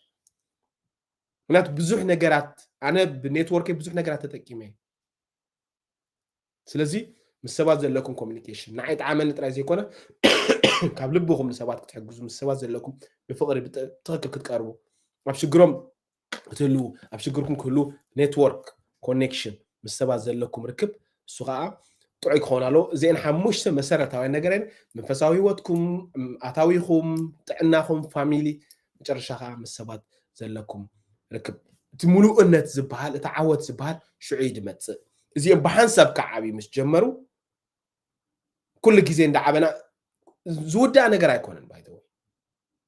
ምክንያቱ ብዙሕ ነገራት ኣነ ብኔትወርክ ብዙሕ ነገራት ተጠቂመ። ስለዚ ምስ ሰባት ዘለኩም ኮሚኒኬሽን ንዓይ ጠዓመኒ ጥራይ ዘይኮነ ካብ ልብኹም ንሰባት ክትሕግዙ ምስ ሰባት ዘለኩም ብፍቕሪ ብትኽክል ክትቀርቡ ኣብ ሽግሮም ክትህልዉ ኣብ ሽግርኩም ክህልዉ ኔትወርክ ኮኔክሽን ምስ ሰባት ዘለኩም ርክብ እሱ ከዓ ጥዑይ ክኸውን ኣለዎ። እዚአን ሓሙሽተ መሰረታውያን ነገረን መንፈሳዊ ህይወትኩም፣ ኣታዊኹም፣ ጥዕናኹም፣ ፋሚሊ፣ መጨረሻ ከዓ ምስ ሰባት ዘለኩም ርክብ። እቲ ምሉእነት ዝበሃል እቲ ዓወት ዝበሃል ሽዑ እዩ ዝመፅእ። እዚኦም ብሓንሳብ ከዓ ዓብዩ ምስ ጀመሩ ኩሉ ግዜ እንዳዓበና ዝውዳእ ነገር ኣይኮነን። ባይተው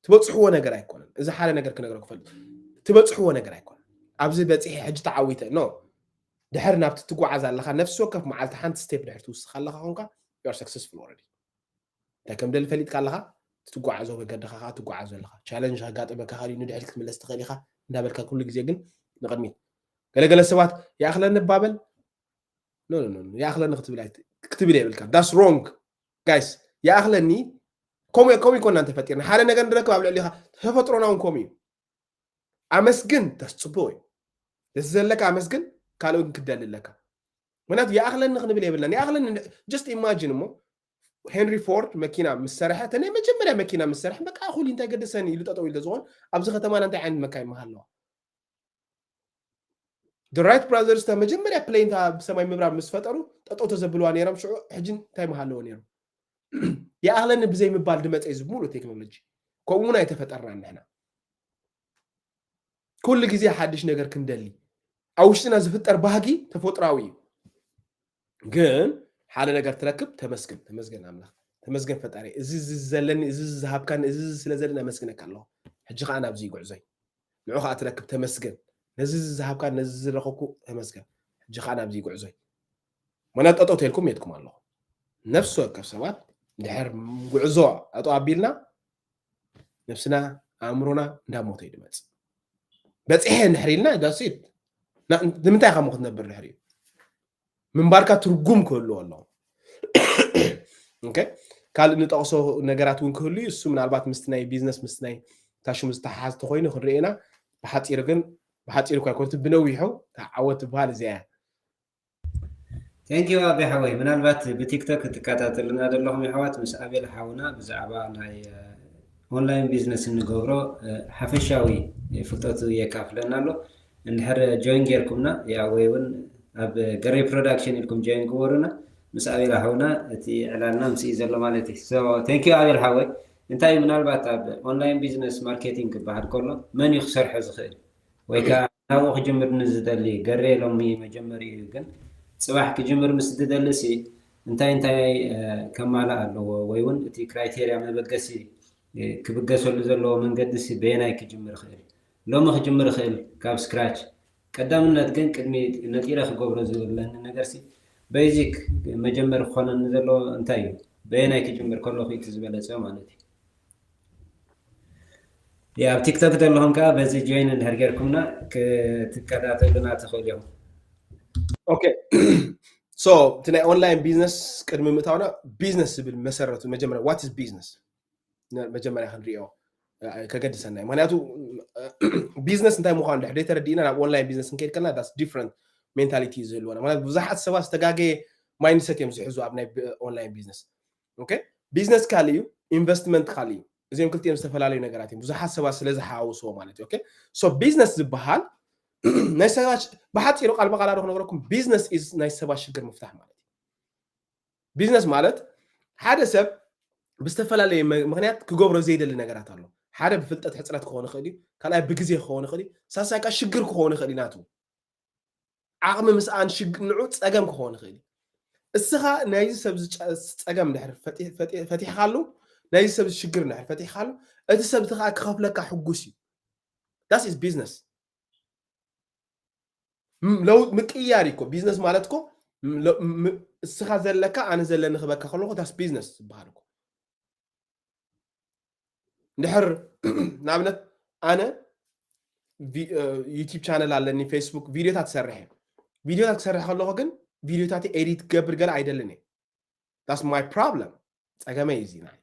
ትበፅሕዎ ነገር ኣይኮነን። እዚ ሓደ ነገር ክነግረኩም ክፈልጥ ትበፅሕዎ ነገር ኣይኮነን። ኣብዚ በፂሐ ሕጂ ተዓዊተ ኖ ድሕር ናብቲ ትጓዓዝ ኣለኻ ነፍሲ ወከፍ መዓልቲ ሓንቲ ስቴፕ ድሕር ትውስኽ ኣለኻ ኮንካ you are successful already። እንታይ ከም ደሊ ፈሊጥካ ኣለኻ ትጓዓዞ መገድኻ ከዓ ትጓዓዞ ኣለኻ። ቻለንጅ ከጋጥመካ ኻሊ ንድሕሪት ክትምለስ ትኽእል ኢኻ እንዳበልካ ኩሉ ግዜ ግን ንቕድሚት። ገለገለ ሰባት ይኣኽለኒ ባበል ኖ ኖ ኖ ይኣኽለኒ ክትብል ኣይት- ክትብል የብልካ that's wrong guys። ይኣኽለኒ ከምኡ ከምኡ ይኮና እንተፈጢርና ሓደ ነገር ንረክብ ኣብ ልዕሊኻ ተፈጥሮና እውን ከምኡ እዩ። ኣመስግን that's ጽቡቕ እዩ። ደስ ዘለካ ኣመስግን ካልእ እውን ክደሊ ኣለካ። ምክንያቱ ይኣኽለኒ ክንብል የብልናን። ይኣኽለኒ just imagine እሞ ሄንሪ ፎርድ መኪና ምስ ሰርሐ እተ ናይ መጀመርያ መኪና ምስ ሰርሐ በቃ እኹል እንታይ ገደሰኒ ኢሉ ጠጠው ኢሉ ተዝኾን ኣብዚ ከተማና እንታይ ዓይነት መካይን ምሃለዋ The Wright Brothers እታ መጀመርያ ፕሌን እታ ብሰማይ ምብራር ምስ ፈጠሩ ጠጠው ተዘብልዋ ነይሮም ሽዑ ሕጂ እንታይ ምሃለዎ ነይሩ። ይኣኽለኒ ብዘይ ምባል ድመፀ እዩ ዝብሉ ቴክኖሎጂ ከምኡ እውን ኣይተፈጠርናን ንሕና ኩሉ ግዜ ሓድሽ ነገር ክንደሊ ኣብ ውሽጥና ዝፍጠር ባህጊ ተፈጥራዊ እዩ። ግን ሓደ ነገር ትረክብ ተመስገን ተመስገን ኣምላኽ ተመስገን ፈጣሪ እዚ እዚ ዘለኒ እዚ እዚ ዝሃብካኒ እዚ እዚ ስለ ዘለኒ ኣመስግነካ ኣለኹ። ሕጂ ከዓ ናብዚ ይጉዕዞይ ንዑ ከዓ ትረክብ ተመስገን ነዚ እዚ ዝሃብካ ነዚ ዝረኸብኩ ተመስገን። ሕጂ ከዓ ናብዚ ይጉዕዞይ መና ጠጠው ተልኩም የትኩም ኣለኹ። ነፍሲ ወከፍ ሰባት ድሕር ጉዕዞ ጠጠው ኣቢልና ነብስና ኣእምሮና እንዳሞተ እዩ ድመፅእ። በፂሐ እንድሕር ኢልና that's it ንምንታይ ኢኻ ክትነብር ድሕር እዩ ምንባርካ ትርጉም ክህልዎ ኣለዎ። ካልእ ንጠቕሶ ነገራት እውን ክህሉ እዩ። እሱ ምናልባት ምስቲ ናይ ቢዝነስ ምስቲ ናይ ታሽሙ ዝተሓሓዝ ተኮይኑ ክንርኢ ኢና። ብሓፂር ግን ብሓፂር እኳ ይኮነ ብነዊሑ ዓወት ትበሃል እዚኣ እያ። Thank you ኣቢ ሓወይ። ምናልባት ብቲክቶክ ትከታተሉና ዘለኹም የሕዋት ምስ ኣቤል ሓውና ብዛዕባ ናይ ኦንላይን ቢዝነስ እንገብሮ ሓፈሻዊ ፍልጠቱ የካፍለና ኣሎ። እንድሕር ጆይን ጌርኩምና ያ ወይ እውን ኣብ ገሬ ፕሮዳክሽን ኢልኩም ጆይን ግበሩና። ምስ ኣቤል ሓውና እቲ ዕላልና ምስ እዩ ዘሎ ማለት እዩ። Thank you ኣቤል ሓወይ። እንታይ ምናልባት ኣብ ኦንላይን ቢዝነስ ማርኬቲንግ ክበሃል ከሎ መን እዩ ክሰርሖ ዝኽእል ወይ ከዓ ናብኡ ክጅምር ንዝደሊ ገሬ ሎሚ መጀመሪ እዩ ግን ፅባሕ ክጅምር ምስ ዝደሊ ሲ እንታይ እንታይ ከማልእ ኣለዎ ወይ እውን እቲ criteria መበገሲ ክብገሰሉ ዘለዎ መንገዲ ሲ በየናይ ክጅምር ይኽእል ሎሚ ክጅምር ይኽእል ካብ scratch ቀዳምነት ግን ቅድሚ ነጢረ ክገብሮ ዝብለኒ ነገር ሲ basic መጀመሪ ክኾነኒ ዘለዎ እንታይ እዩ በየናይ ክጅምር ከለኹ እቲ ዝበለፀ ማለት እዩ ኣብ ቲክቶክ ዘለኹም ከዓ በዚ ጆይን እንድሕር ጌርኩምና ክትከታተሉና ትኽእሉ ኢኹም። ኦኬ so እቲ ናይ ኦንላይን ቢዝነስ ቅድሚ ምእታውና ቢዝነስ ዝብል መሰረቱ መጀመርያ what is business መጀመርያ ክንሪኦ ከገድሰና እዩ። ምክንያቱ ቢዝነስ እንታይ ምኳኑ ድሕር ዘይተረዲእና ናብ ኦንላይን ቢዝነስ ክንከይድ ከለና that's different mentality እዩ ዝህልወና። ምክንያቱ ብዙሓት ሰባት ዝተጋገየ mindset እዮም ዝሕዙ ኣብ ናይ ኦንላይን ቢዝነስ። ኦኬ ቢዝነስ ካልእ እዩ፣ ኢንቨስትመንት ካልእ እዩ። እዚኦም ክልቲኦም ዝተፈላለዩ ነገራት እዮም። ብዙሓት ሰባት ስለ ዝሓዋውስዎ ማለት እዩ። ኦኬ so ቢዝነስ ዝበሃል ናይ ሰባት ብሓፂሩ ቃል ብቃል ኣዶ ክነግረኩም business is ናይ ሰባት ሽግር ምፍታሕ ማለት እዩ። ቢዝነስ ማለት ሓደ ሰብ ብዝተፈላለየ ምክንያት ክገብሮ ዘይደሊ ነገራት ኣሎ። ሓደ ብፍልጠት ሕፅረት ክኸውን ይኽእል እዩ። ካልኣይ ብግዜ ክኸውን ይኽእል እዩ። ሳልሳይ ከዓ ሽግር ክኸውን ይኽእል እዩ። ናቱ ዓቕሚ ምስኣን ንዑ ፀገም ክኸውን ይኽእል እዩ። እስኻ ናይዚ ሰብ ፀገም ድሕር ፈቲሕካሉ፣ ናይዚ ሰብ ሽግር ድሕር ፈቲሕካሉ፣ እቲ ሰብ እቲ ከዓ ክኸፍለካ ሕጉስ እዩ። ዳስ ኢዝ ቢዝነስ። ለውጥ ምቅያር እኮ ቢዝነስ ማለት እኮ እስኻ ዘለካ ኣነ ዘለኒ ክበካ ከለኹ ዳስ ቢዝነስ ዝበሃል እኮ። እንድሕር ንኣብነት ኣነ ዩቲብ ቻነል ኣለኒ፣ ፌስቡክ ቪዲዮታት ትሰርሕ እየ። ቪዲዮታት ክሰርሕ ከለኹ ግን ቪዲዮታት ኤዲት ክገብር ገለ ኣይደልን እየ። ዳስ ማይ ፕሮብለም። ፀገመይ እዚ ናይ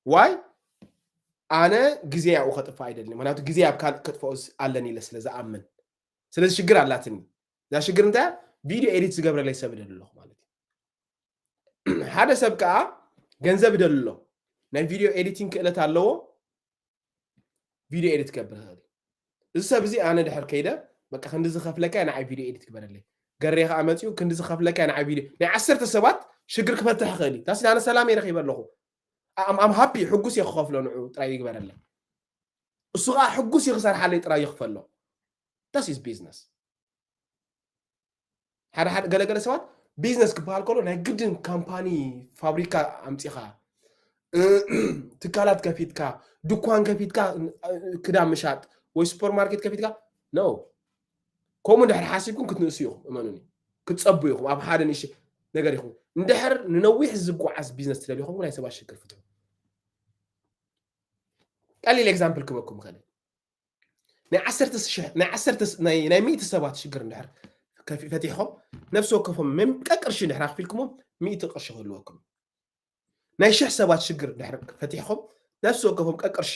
ዋይ ኣነ ግዜ ያው ከጥፋ ኣይደልን፣ ምክንያቱ ግዜ ኣብ ካልእ ከጥፍኦ ኣለኒ ኢለ ስለ ዝኣምን። ስለዚ ሽግር ኣላትኒ። እዛ ሽግር እንታይ? ቪዲዮ ኤዲት ዝገብረለይ ሰብ ይደሊ ኣለኹ ማለት እዩ። ሓደ ሰብ ከዓ ገንዘብ ይደሊ ኣሎ። ናይ ቪዲዮ ኤዲቲንግ ክእለት ኣለዎ። ቪዲዮ ኤዲት ክገብር ይኽእል እዩ። እዚ ሰብ እዚ ኣነ ድሕር ከይደ በቃ ክንዲ ዝኸፍለካ ንዓይ ቪዲዮ ኤዲት ግበረለይ። ገሬ ከዓ መፅኡ ክንዲ ዝኸፍለካ ንዓይ ቪዲዮ ናይ ዓሰርተ ሰባት ሽግር ክፈትሕ ይኽእል እዩ። ታሲ ኣነ ሰላም ይረኺበ ኣለኹ። ኣም ሃፒ ሕጉስ እየ ክኸፍሎ ንዑ ጥራይ ይግበረለይ። እሱ ከዓ ሕጉስ እዩ ክሰርሓለይ ጥራይ ይኽፈሎ። ዳስ ኢዝ ቢዝነስ። ሓደ ሓደ ገለገለ ሰባት ቢዝነስ ክበሃል ከሎ ናይ ግድን ካምፓኒ ፋብሪካ ኣምፂኻ ትካላት ከፊትካ ድኳን ከፊትካ ክዳን ምሻጥ ወይ ሱፐርማርኬት ከፊትካ ነው። ከምኡ እንድሕር ሓሲብኩም ክትንእሱ ኢኹም፣ እመኑኒ ክትፀቡ ኢኹም። ኣብ ሓደ ንእሽ ነገር ኢኹም። እንድሕር ንነዊሕ ዝጓዓዝ ቢዝነስ ትደልዩ ኹም ናይ ሰባት ሽግር ፍትሑ። ቀሊል ኤግዛምፕል ክበኩም ይኽእል። ናይ ዓሰርተ ሽሕ ናይ ዓሰርተ ናይ ናይ ሚእቲ ሰባት ሽግር እንድሕር ፈቲሕኹም ነፍሲ ወከፎም ቀቅርሺ እንድሕር ኣኽፊልኩሞም ሚእቲ ቅርሺ ክህልወኩም። ናይ ሽሕ ሰባት ሽግር እንድሕር ፈቲሕኹም ነፍሲ ወከፎም ቀቅርሺ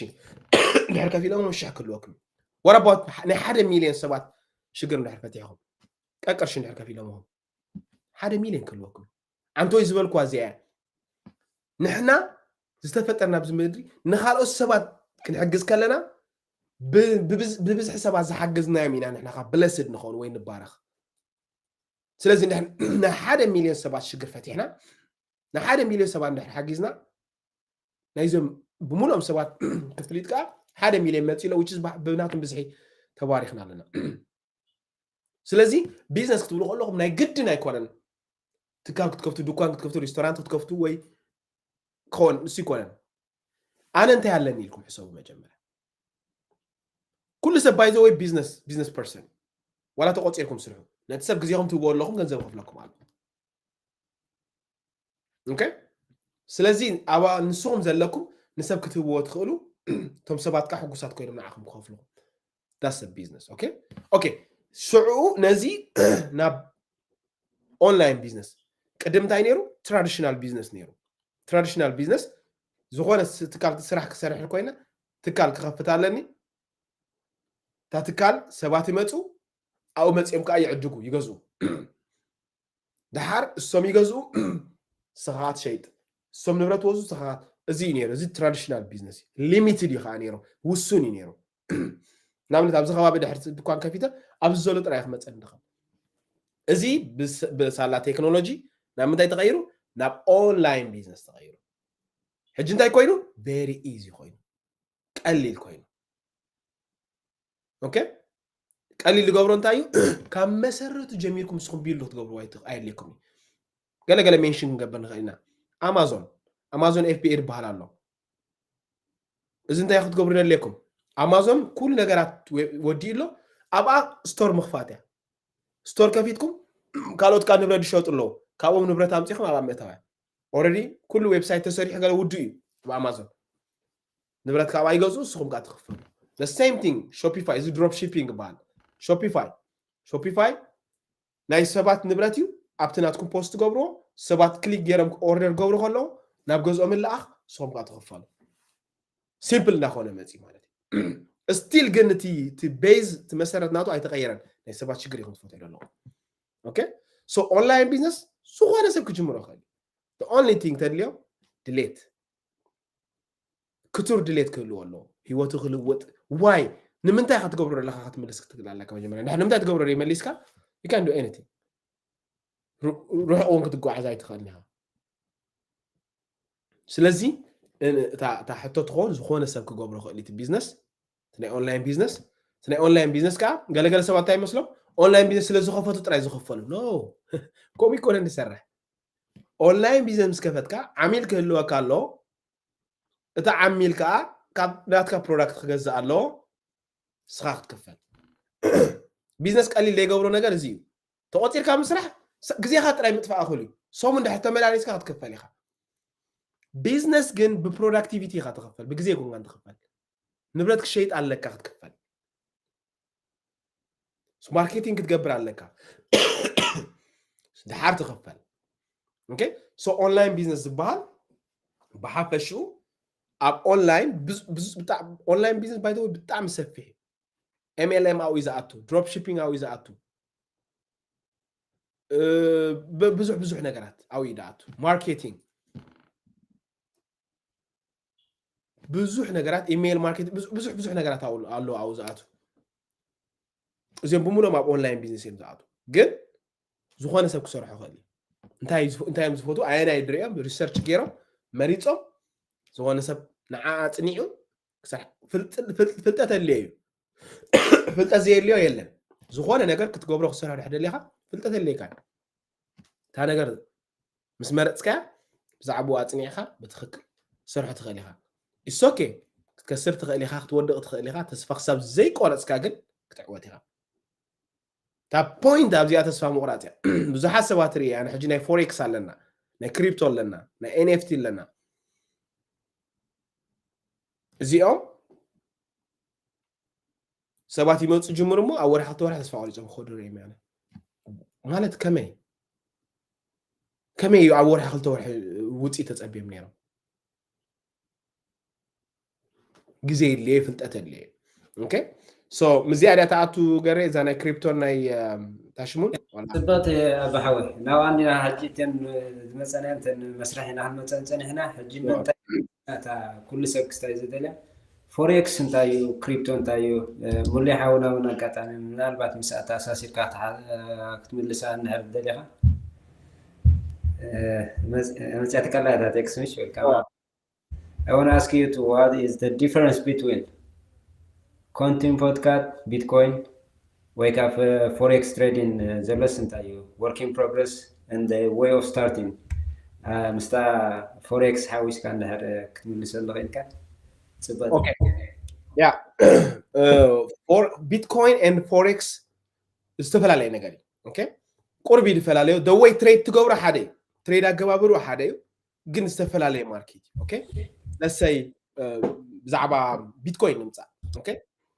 እንድሕር ከፊሎምም ሽሕ ክህልወኩም። ወረባት ናይ ሓደ ሚልዮን ሰባት ሽግር እንድሕር ፈቲሕኹም ቀቅርሺ እንድሕር ከፊሎምም ሓደ ሚልዮን ክህልወኩም። ኣንቶይ ዝበልኳ እዚኣ እያ። ንሕና ዝተፈጠርና ኣብዚ ምድሪ ንኻልኦት ሰባት ክንሕግዝ ከለና ብብዝሒ ሰባት ዝሓገዝናዮም ኢና ንሕና ካብ ብለስድ ንኸውን ወይ ንባረኽ። ስለዚ ናይ ሓደ ሚልዮን ሰባት ሽግር ፈቲሕና ንሓደ ሚልዮን ሰባት እንድሕር ሓጊዝና ናይዞም ብምሉኦም ሰባት ክፍሊት ከዓ ሓደ ሚልዮን መፂ ኢሎ ብናቶም ብዝሒ ተባሪኽና ኣለና። ስለዚ ቢዝነስ ክትብሉ ከለኹም ናይ ግድን ኣይኮነን ትካል ክትከፍቱ፣ ድኳን ክትከፍቱ፣ ሬስቶራንት ክትከፍቱ ወይ ክኸውን እሱ ይኮነን። ኣነ እንታይ ኣለኒ ኢልኩም ሕሰቡ መጀመርያ። ኩሉ ሰብ ባይዘ ወይ ቢዝነስ ቢዝነስ ፐርሰን ዋላ ተቆፂርኩም ስርሑ። ነቲ ሰብ ግዜኹም ትህብዎ ኣለኹም ገንዘብ ከፍለኩም ኣሎ። ኦኬ ስለዚ ኣብ ንስኹም ዘለኩም ንሰብ ክትህብዎ ትኽእሉ እቶም ሰባት ከዓ ሕጉሳት ኮይኖም ንዓኹም ክኸፍልኹም። ዳስ ቢዝነስ። ኦኬ ኦኬ ሽዑ ነዚ ናብ ኦንላይን ቢዝነስ ቅድም እንታይ ነይሩ? ትራዲሽናል ቢዝነስ ነይሩ። ትራዲሽናል ቢዝነስ ዝኾነ ትካል ስራሕ ክሰርሕ ኮይነ ትካል ክኸፍት ኣለኒ። እታ ትካል ሰባት ይመፁ ኣብኡ መፂኦም ከዓ ይዕድጉ ይገዝኡ። ደሓር እሶም ይገዝኡ ስኻት ሸይጥ እሶም ንብረት ወዙ ስኻት እዚ እዩ ነይሩ። እዚ ትራዲሽናል ቢዝነስ እዩ። ሊሚትድ እዩ ከዓ ነይሩ፣ ውሱን እዩ ነይሩ። ንኣብነት ኣብዚ ከባቢ ድሕር ድኳን ከፊተ ኣብዚ ዘሎ ጥራይ ክመፀ ንድኸም። እዚ ብሳላ ቴክኖሎጂ ናብ ምንታይ ተቐይሩ? ናብ ኦንላይን ቢዝነስ ተቐይሩ። ሕጂ እንታይ ኮይኑ? ቬሪ ኢዚ ኮይኑ፣ ቀሊል ኮይኑ። ኦኬ ቀሊል ዝገብሮ እንታይ እዩ? ካብ መሰረቱ ጀሚርኩም ንስኹም ቢልድ ክትገብርዎ ኣየድልየኩም እዩ። ገለገለ ሜንሽን ክንገብር ንኽእል ኢና። ኣማዞን ኣማዞን ኤፍቢኤ ይበሃል ኣሎ። እዚ እንታይ ክትገብሩ ደልየኩም? ኣማዞን ኩሉ ነገራት ወዲኡ ኣሎ። ኣብኣ ስቶር ምኽፋት እያ። ስቶር ከፊትኩም ካልኦት ካ ንብረት ዝሸጡ ኣለዉ። ካብኦም ንብረት ኣምፂኹም ኣብኣ ምእታው እያ። ኦረዲ ኩሉ ዌብሳይት ተሰሪሑ ገለ ውዱ እዩ ኣብ ኣማዞን። ንብረት ካብኣ ይገዝኡ ንስኹም ከዓ ትኽፈሉ። The same thing ሾፒፋይ፣ እዚ ድሮፕ ሺፒንግ ይበሃል። ሾፒፋይ ሾፒፋይ ናይ ሰባት ንብረት እዩ። ኣብቲ ናትኩም ፖስት ትገብርዎ ሰባት ክሊክ ገይሮም ኦርደር ገብሩ ከለዉ ናብ ገዝኦም ይለኣኽ ንስኹም ከዓ ትኽፈሉ። ሲምፕል እንዳኾነ መፂ ማለት እዩ። ስቲል ግን እቲ ቤዝ እቲ መሰረት ናቱ ኣይተቀየረን። ናይ ሰባት ሽግር ይኹም ትፈትሑ ኣለኹም። ኦኬ ሶ ኦንላይን ቢዝነስ ዝኾነ ሰብ ክጅምሮ ይኽእል። ኦንሊ ቲንግ ተድልዮ ድሌት ክቱር ድሌት ክህልዎ ኣለዎ። ህይወቱ ክልውጥ ዋይ ንምንታይ ኢኻ ትገብሮ ዘለኻ ክትምልስ ክትክእል ኣለካ። መጀመርያ ድሕሪ ንምንታይ ትገብሮ ደይ መሊስካ you can do anything። ርሑቕ እውን ክትጓዓዝ ኣይትኽእልን ኢኻ። ስለዚ እታ ሕቶ ትኸውን ዝኾነ ሰብ ክገብሮ ክእል እቲ ቢዝነስ ናይ ኦንላይን ቢዝነስ ናይ ኦንላይን ቢዝነስ ከዓ ገለገለ ሰባት እንታይ ይመስሎም ኦንላይን ቢዝነስ ስለ ዝኸፈቱ ጥራይ ዝኸፈሉ ኖ። ከምኡ ይኮነ ንሰርሕ። ኦንላይን ቢዝነስ ምስ ከፈትካ ዓሚል ክህልወካ ኣሎ። እቲ ዓሚል ከዓ ካብ ናትካ ፕሮዳክት ክገዝእ ኣለዎ። ንስኻ ክትክፈል። ቢዝነስ ቀሊል ዘይገብሮ ነገር እዚ እዩ። ተቆፂርካ ምስራሕ ግዜኻ ጥራይ ምጥፋእ እኽል እዩ። ሰሙን ድሕር ተመላሊስካ ክትክፈል ኢኻ። ቢዝነስ ግን ብፕሮዳክቲቪቲ ኢኻ ትኽፈል፣ ብግዜ ይኩንካ ትኽፈል። ንብረት ክሸይጥ ኣለካ ክትክፈል። ማርኬቲንግ ክትገብር ኣለካ ድሓር ትኽፈል። ኦንላይን ቢዝነስ ዝበሃል ብሓፈሽኡ ኣብ ኦንላይን ኦንላይን ቢዝነስ ባይ ብጣዕሚ ሰፊሕ እዩ። ኤምኤልኤም ኣብኡ እዩ ዝኣቱ፣ ድሮፕ ሺፒንግ ኣብኡ እዩ ዝኣቱ፣ ብዙሕ ብዙሕ ነገራት ኣብኡ እዩ ዝኣቱ። ማርኬቲንግ ብዙሕ ነገራት ኢሜይል ማርኬት ብዙሕ ብዙሕ ነገራት ኣለዉ ኣብኡ ዝኣቱ። እዚኦም ብምሎም ኣብ ኦንላይን ቢዝነስ እዮም ዝኣቱ። ግን ዝኾነ ሰብ ክሰርሖ ክእል እዩ። እንታይ እዮም ዝፈትዉ ኣየናይ ድሪኦም ሪሰርች ገይሮም መሪፆም ዝኾነ ሰብ ንዓ ኣፅኒዑ ፍልጠት ኣድልዮ እዩ። ፍልጠት ዘየድልዮ የለን። ዝኾነ ነገር ክትገብሮ ክሰርሖ ድሕር ደሊኻ ፍልጠት የድልየካ። እታ ነገር ምስ መረፅካያ ብዛዕባኡ ኣፅኒዕካ ብትኽክል ክትሰርሖ ትኽእል ኢኻ። ኢትስ ኦኬ። ክትከስር ትኽእል ኢኻ፣ ክትወድቕ ትኽእል ኢኻ። ተስፋ ክሳብ ዘይቆረፅካ ግን ክትዕወት ኢኻ። እታ ፖይንት ኣብዚኣ ተስፋ ምቑራፅ እያ። ብዙሓት ሰባት ርኢ ኣነ ሕጂ ናይ ፎሬክስ ኣለና፣ ናይ ክሪፕቶ ኣለና፣ ናይ ኤንኤፍቲ ኣለና። እዚኦም ሰባት ይመፁ ጅምሩ እሞ ኣብ ወርሒ ክልተ ወርሒ ተስፋ ቆሪፆም ክኸዱ ርኢም ያለ ማለት ከመይ ከመይ እዩ ኣብ ወርሒ ክልተ ወርሒ ውፅኢት ተፀቢዮም ነይሮም። ግዜ የድልየ ፍልጠት የድልየ። ኦኬ ሶ ምዚኣ ድያ ተኣቱ ገረ እዛ ናይ ክሪፕቶን ናይ ታሽሙን ፅበት ኣባሓወይ ናብ ኣንዲና ሕጂ እተን ዝመፀና እተን መስርሕ ኢና ክንመፀን ፀኒሕና ሕጂ እንታይ እታ ኩሉ ሰብ ክስታይ ዝደልያ ፎሬክስ እንታይ እዩ ክሪፕቶ እንታይ እዩ? ሙሌ ሓውና እውን ኣጋጣሚ ምናልባት ምስ ኣተኣሳሲርካ ክትምልሳ እንድሕር ደሊኻ መፅያትካ ኣላ እታ ቴክስት ምሽ ወልካ I want to ask you to what is the difference between ኮንቲን ፖድካት ቢትኮይን ወይ ከዓ ፎሬክስ ትሬዲንግ ዘሎስ እንታይ እዩ work in progress and way of starting ምስታ ፎሬክስ ሓዊስካ እንድሕር ክትምልሰሉ ክኢልካ ፅበት ያ ቢትኮይን and ፎሬክስ ዝተፈላለየ ነገር እዩ። ቁርቢ ዝፈላለዩ the way ትሬድ ትገብሮ ሓደ እዩ። ትሬድ ኣገባብሩ ሓደ እዩ፣ ግን ዝተፈላለየ ማርኬት እዩ። ለሰይ ብዛዕባ ቢትኮይን ንምፃእ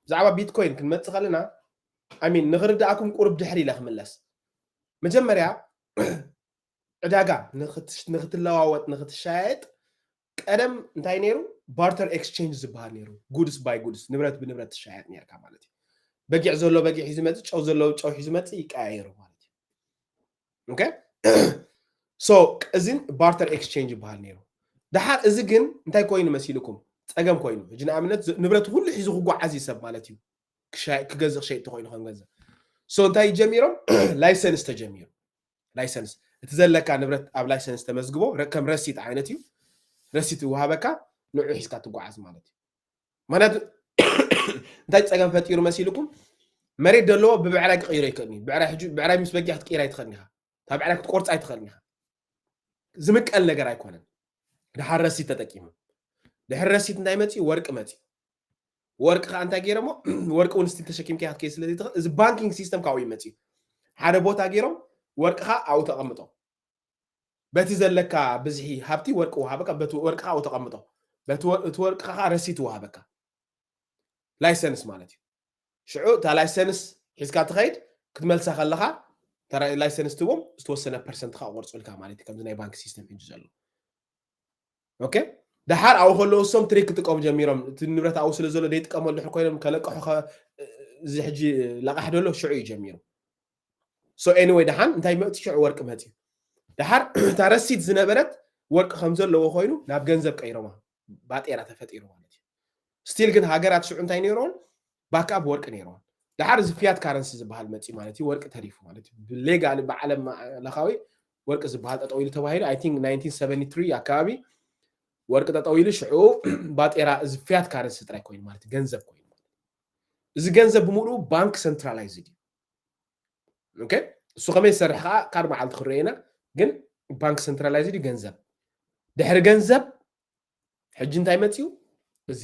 ብዛዕባ ቢትኮይን ክንመፅእ ከለና ሚን ንክርዳእኩም ቁርብ ድሕር ኢለ ክምለስ። መጀመርያ ዕዳጋ ንክትለዋወጥ ንክትሻየጥ ቀደም እንታይ ነይሩ? ባርተር ኤክስቼንጅ ዝበሃል ነይሩ። ጉድስ ባይ ጉድስ፣ ንብረት ብንብረት ትሻየጥ ነርካ ማለት እዩ። በጊዕ ዘሎ በጊዕ ሒዙ መፅእ፣ ጨው ዘሎ ጨው ሒዙ መፅእ፣ ይቀያየሩ ማለት እዩ። ኦኬ ሶ እዚን ባርተር ኤክስቼንጅ ይበሃል ነይሩ። ደሓር እዚ ግን እንታይ ኮይኑ መሲልኩም? ፀገም ኮይኑ። ሕጂ ንኣብነት ንብረት ኩሉ ሒዙ ክጓዓዝ እዩ ሰብ ማለት እዩ። ክገዝእ ክሸይጥ ተኮይኑ ከም ገንዘብ ሶ እንታይ ጀሚሮም? ላይሰንስ ተጀሚሩ። ላይሰንስ እቲ ዘለካ ንብረት ኣብ ላይሰንስ ተመዝግቦ ከም ረሲት ዓይነት እዩ። ረሲት ይወሃበካ፣ ንዑ ሒዝካ ትጓዓዝ ማለት እዩ። ምክንያቱ እንታይ ፀገም ፈጢሩ መሲልኩም? መሬት ዘለዎ ብብዕራይ ክቅይሮ ይክእል እዩ። ብዕራይ ምስ በጊዕ ክትቅይር ኣይትኽእል ኢኻ። እታ ብዕራይ ክትቆርፃ ኣይትኽእል ኢኻ። ዝምቀል ነገር ኣይኮነን። ድሓር ረሲት ተጠቂሙ ድሕር ረሲት እንታይ መፅኡ? ወርቂ መፅኡ። ወርቂ ከዓ እንታይ ገይሮሞ? ወርቂ እውን ስቲል ተሸኪምካ ክትከይድ ስለዘይትኽእል እዚ ባንኪንግ ሲስተም ካብኡ ይመፅኡ። ሓደ ቦታ ገይሮም ወርቅኻ ኣብኡ ተቐምጦ። በቲ ዘለካ ብዝሒ ሃብቲ ወርቂ ወሃበካ፣ በቲ ወርቅኻ ኣብኡ ተቐምጦ። በቲ ወር- እቲ ወርቅኻ ከዓ ረሲት ወሃበካ። ላይሰንስ ማለት እዩ። ሽዑ እታ ላይሰንስ ሒዝካ ትኸይድ ክትመልሳ ከለኻ እታ ራ- ላይሰንስ ትቦም ዝተወሰነ ፐርሰንት ከዓ ቆርፁልካ ማለት እዩ። ከምዚ ናይ ባንክ ሲስተም ሕጂ ዘሎ ኦኬ። ደሓር ኣብኡ ከለዉ እሶም ትሪክ ክጥቀሙ ጀሚሮም። እቲ ንብረት ኣብኡ ስለ ዘሎ ዘይጥቀመሉ ድሕር ኮይኖም ከለቅሑ ከ- እዚ ሕጂ ለቃሕ ደሎ ሽዑ እዩ ጀሚሩ። ሶ ኤኒወይ ደሓን እንታይ መፅኡ? ሽዑ ወርቂ መፅኡ። ደሓር እታ ረሲት ዝነበረት ወርቂ ከም ዘለዎ ኮይኑ ናብ ገንዘብ ቀይሮማ። ባጤራ ተፈጢሩ ማለት እዩ። ስቲል ግን ሃገራት ሽዑ እንታይ ነይሮን? ባክኣፕ ወርቂ ነይርዎ። ድሓር እዚ ፊያት ካረንሲ ዝበሃል መፂ ማለት እዩ። ወርቂ ተሪፉ ማለት እዩ። ብሌጋሊ ብዓለም ለኻዊ ወርቂ ዝበሃል ጠጠው ኢሉ ተባሂሉ። I think nineteen seventy three ኣካባቢ ወርቂ ጠጠው ኢሉ ሽዑ ባጤራ እዚ ፊያት ካረንሲ ጥራይ ኮይኑ ማለት ገንዘብ ኮይኑ ማለት። እዚ ገንዘብ ብምሉኡ ባንክ ሰንትራላይዝድ እዩ። ኦኬ፣ እሱ ከመይ ዝሰርሕ ከዓ ካድ መዓልቲ ክረኤና። ግን ባንክ ሰንትራላይዝድ እዩ ገንዘብ። ድሕሪ ገንዘብ ሕጂ እንታይ መፅኡ? እዚ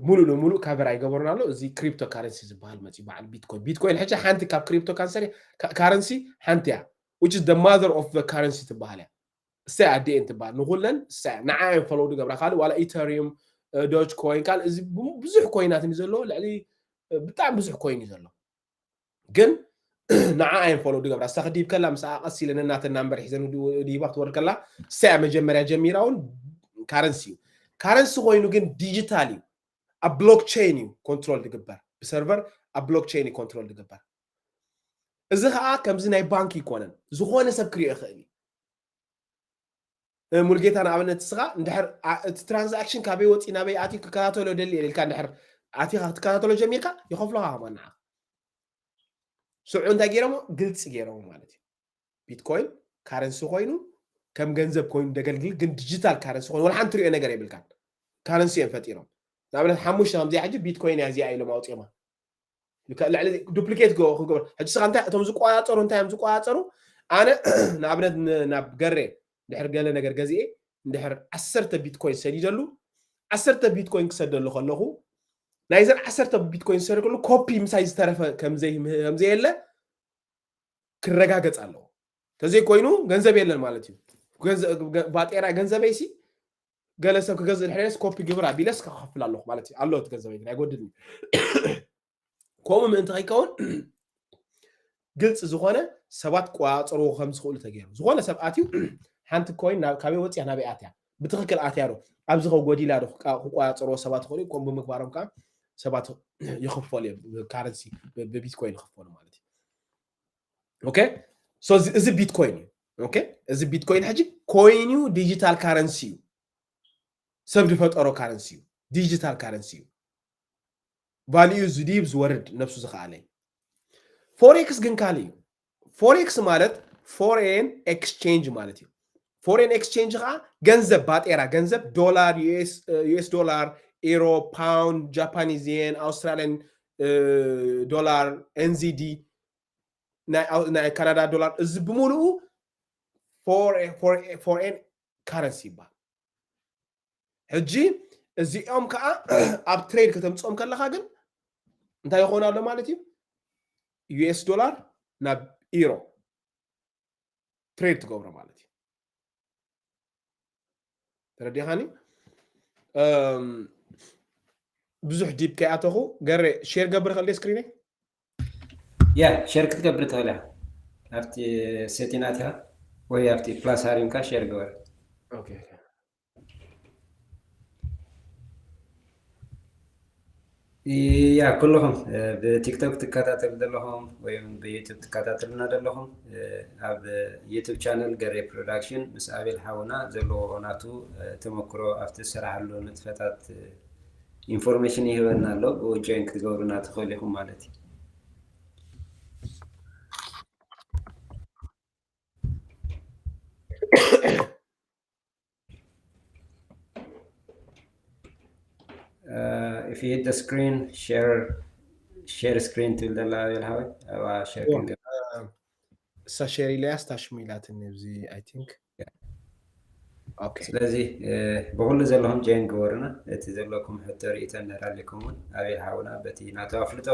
ሙሉእ ንሙሉእ ካቨር ኣይገበሩን ኣሎ። እዚ ክሪፕቶ ካረንሲ ዝበሃል መፅኡ በዓል ቢትኮይን። ቢትኮይን ሕጂ ሓንቲ ካብ ክሪፕቶ ካረንሲ ሓንቲ እያ። Which is the mother of the currency ትበሃል እያ። እሳ ኣዲኤን ትበሃል ንኩለን እሳ ንዓ እዮም ፈሎው ዝገብራ። ካልእ ዋላ ኢተሪዩም፣ ዶጅ ኮይን፣ ካልእ እዚ ብዙሕ ኮይናት እዩ ዘሎ። ልዕሊ ብጣዕሚ ብዙሕ ኮይን እዩ ዘሎ። ግን ንዓ እዮም ፈሎው ዝገብራ። እሳ ክዲብ ከላ ምስ ቀስ ኢለን እናተን ናምበር ሒዘን ዲባ ክትወርድ ከላ እሳ እያ መጀመርያ ጀሚራ። እውን ካረንሲ እዩ። ካረንሲ ኮይኑ ግን ዲጂታል እዩ። ኣብ ብሎክቸይን እዩ ኮንትሮል ዝግበር። ብሰርቨር ኣብ ብሎክቸይን እዩ ኮንትሮል ዝግበር። እዚ ከዓ ከምዚ ናይ ባንክ ይኮነን። ዝኾነ ሰብ ክሪኦ ይኽእል እዩ። ሙልጌታ ንኣብነት እስኻ እንድሕር እቲ ትራንዛክሽን ካበይ ወፂ ናበይ ኣትዩ ክከታተሎ ደሊ ኢልካ እንድሕር ኣቲኻ ክትከታተሎ ጀሚርካ ይኸፍሎኻ ከማን ንዓኻ። ሽዑ እንታይ ገይሮሞ? ግልፂ ገይሮሞ ማለት እዩ። ቢትኮይን ካረንሲ ኮይኑ ከም ገንዘብ ኮይኑ ደገልግል ግን ዲጂታል ካረንሲ ኮይኑ ወላ ሓንቲ ትሪኦ ነገር የብልካን። ካረንሲ እዮም ፈጢሮም። ንኣብነት ሓሙሽተ ከምዚኣ ሕጂ ቢትኮይን እያ እዚኣ ኢሎም ኣውፂኦማ። ልዕሊ ዱፕሊኬት ክገብር ሕጂ ስኻ እንታይ እቶም ዝቆፃፀሩ እንታይ እዮም ዝቆፃፀሩ? ኣነ ንኣብነት ናብ ገሬ ድሕር ገለ ነገር ገዚኤ እንድሕር ዓሰርተ ቢትኮይን ሰዲደሉ ዓሰርተ ቢትኮይን ክሰደሉ ከለኹ ናይዘን ዓሰርተ ቢትኮይን ዝሰደድኩሉ ኮፒ ምሳይ ዝተረፈ ከምዘየለ ክረጋገፅ ኣለዎ። ተዘይኮይኑ ገንዘብ የለን ማለት እዩ። ባጤራ ገንዘበይሲ ገለ ሰብ ክገዝእ ድሕሬስ ኮፒ ግብር ኣቢለስ ክኸፍል ኣለኹ ማለት እዩ። ኣሎ እቲ ገንዘበይ ግን ኣይጎድልኒ። ከምኡ ምእንቲ ከይከውን ግልፂ ዝኾነ ሰባት ክቆፃፀርዎ ከም ዝኽእሉ ተገይሩ። ዝኾነ ሰብ ኣትዩ ሓንቲ ኮይን ካበይ ወፅያ ናበይ ኣትያ ብትኽክል ኣትያ ዶ ኣብዚ ከ ጎዲላ ዶ ክቆፃፀርዎ ሰባት ይኽእሉ። ከም ብምግባሮም ከዓ ሰባት ይኽፈሉ እዮም። ካረንሲ ብቢትኮይን ይኽፈሉ ማለት እዩ። ኦኬ፣ እዚ ቢትኮይን እዩ። ኦኬ፣ እዚ ቢትኮይን ሕጂ ኮይኑ ዲጂታል ካረንሲ እዩ። ሰብ ዝፈጠሮ ካረንሲ እዩ። ዲጂታል ካረንሲ እዩ። ቫሊዩ ዝድይብ ዝወርድ ነብሱ ዝኸኣለ እዩ። ፎሬክስ ግን ካልእ እዩ። ፎሬክስ ማለት ፎሬን ኤክስቼንጅ ማለት እዩ። ፎሬን ኤክስቼንጅ ከዓ ገንዘብ ባጤራ ገንዘብ ዶላር፣ ዩኤስ ዶላር፣ ኤሮ፣ ፓውንድ፣ ጃፓኒዝ የን፣ ኣውስትራሊያን ዶላር፣ ኤንዚዲ፣ ናይ ካናዳ ዶላር፣ እዚ ብምሉኡ ፎሬን ካረንሲ ይበሃል። ሕጂ እዚኦም ከዓ ኣብ ትሬድ ከተምፅኦም ከለካ ግን እንታይ ይኾን ኣሎ ማለት እዩ? ዩኤስ ዶላር ናብ ኢሮ ትሬድ ትገብሮ ማለት እዩ። ተረዲኻኒ? ብዙሕ ዲፕ ከይኣተኹ ገሬ ሼር ገብር ከል ስክሪነይ። ያ ሼር ክትገብር ትኽእል እያ። ኣብቲ ሴቲንግ ኣትያ ወይ ኣብቲ ፕላስ ሃሪምካ ሼር ግበር። ያ ኩልኹም ብቲክቶክ ትከታተሉ ዘለኹም ወይ ብዩቱብ ትከታተሉና ዘለኹም ኣብ ዩቱብ ቻነል ገሬ ፕሮዳክሽን ምስ ኣቤል ሓውና ዘለዎ ናቱ ተመክሮ ኣብቲ ዝሰራሓሉ ንጥፈታት ኢንፎርሜሽን ይህበና ኣሎ። ብኡ ጆይን ክትገብሩና ትኽእሉ ኢኹም ማለት እዩ። Uh, if you hit the screen, share share screen ትብል ዘላ ኣቤል ሓወይ ኣብኣ ሼር ክንገብር። እሳ ሼር ኢለያ ስታሽም ኢላትኒ ኣብዚ I think። ስለዚ ብኩሉ ዘለኹም ጆይን ግበሩና። እቲ ዘለኩም ሕቶ ርእቶ እንድሕር ኣሊኩም እውን ኣቤል ሓውና በቲ ናቱ ኣፍልጦ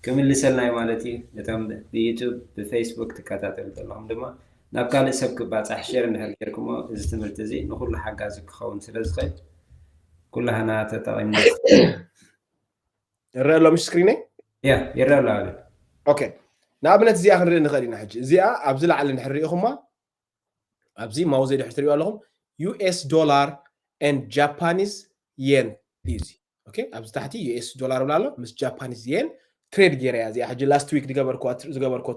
ክምልሰልና እዩ ማለት እዩ። እቶም ብዩቱብ ብፌስቡክ ትከታተሉ ዘለኹም ድማ ናብ ካልእ ሰብ ክባፃሕ ሼር እንድሕር ጌርኩሞ እዚ ትምህርቲ እዚ ንኩሉ ሓጋዚ ክኸውን ስለ ዝኽእል ኩላህና ተጠቒምና። ይረአ ኣሎ ምሽ ስክሪነይ? ያ ይረአ ኣሎ ኣቤል። ኦኬ፣ ንኣብነት እዚኣ ክንርኢ ንኽእል ኢና። ሕጂ እዚኣ ኣብዚ ላዕሊ እንድሕር ርኢኹማ ኣብዚ ማውዘይ ድሕር ትሪእዋ ኣለኹም US dollar and Japanese yen እዩ እዚ። ኦኬ፣ ኣብዚ ታሕቲ US dollar ብላ ኣሎ ምስ Japanese yen ትሬድ ገይረ እያ እዚኣ። ሕጂ last week ዝገበርኩዋ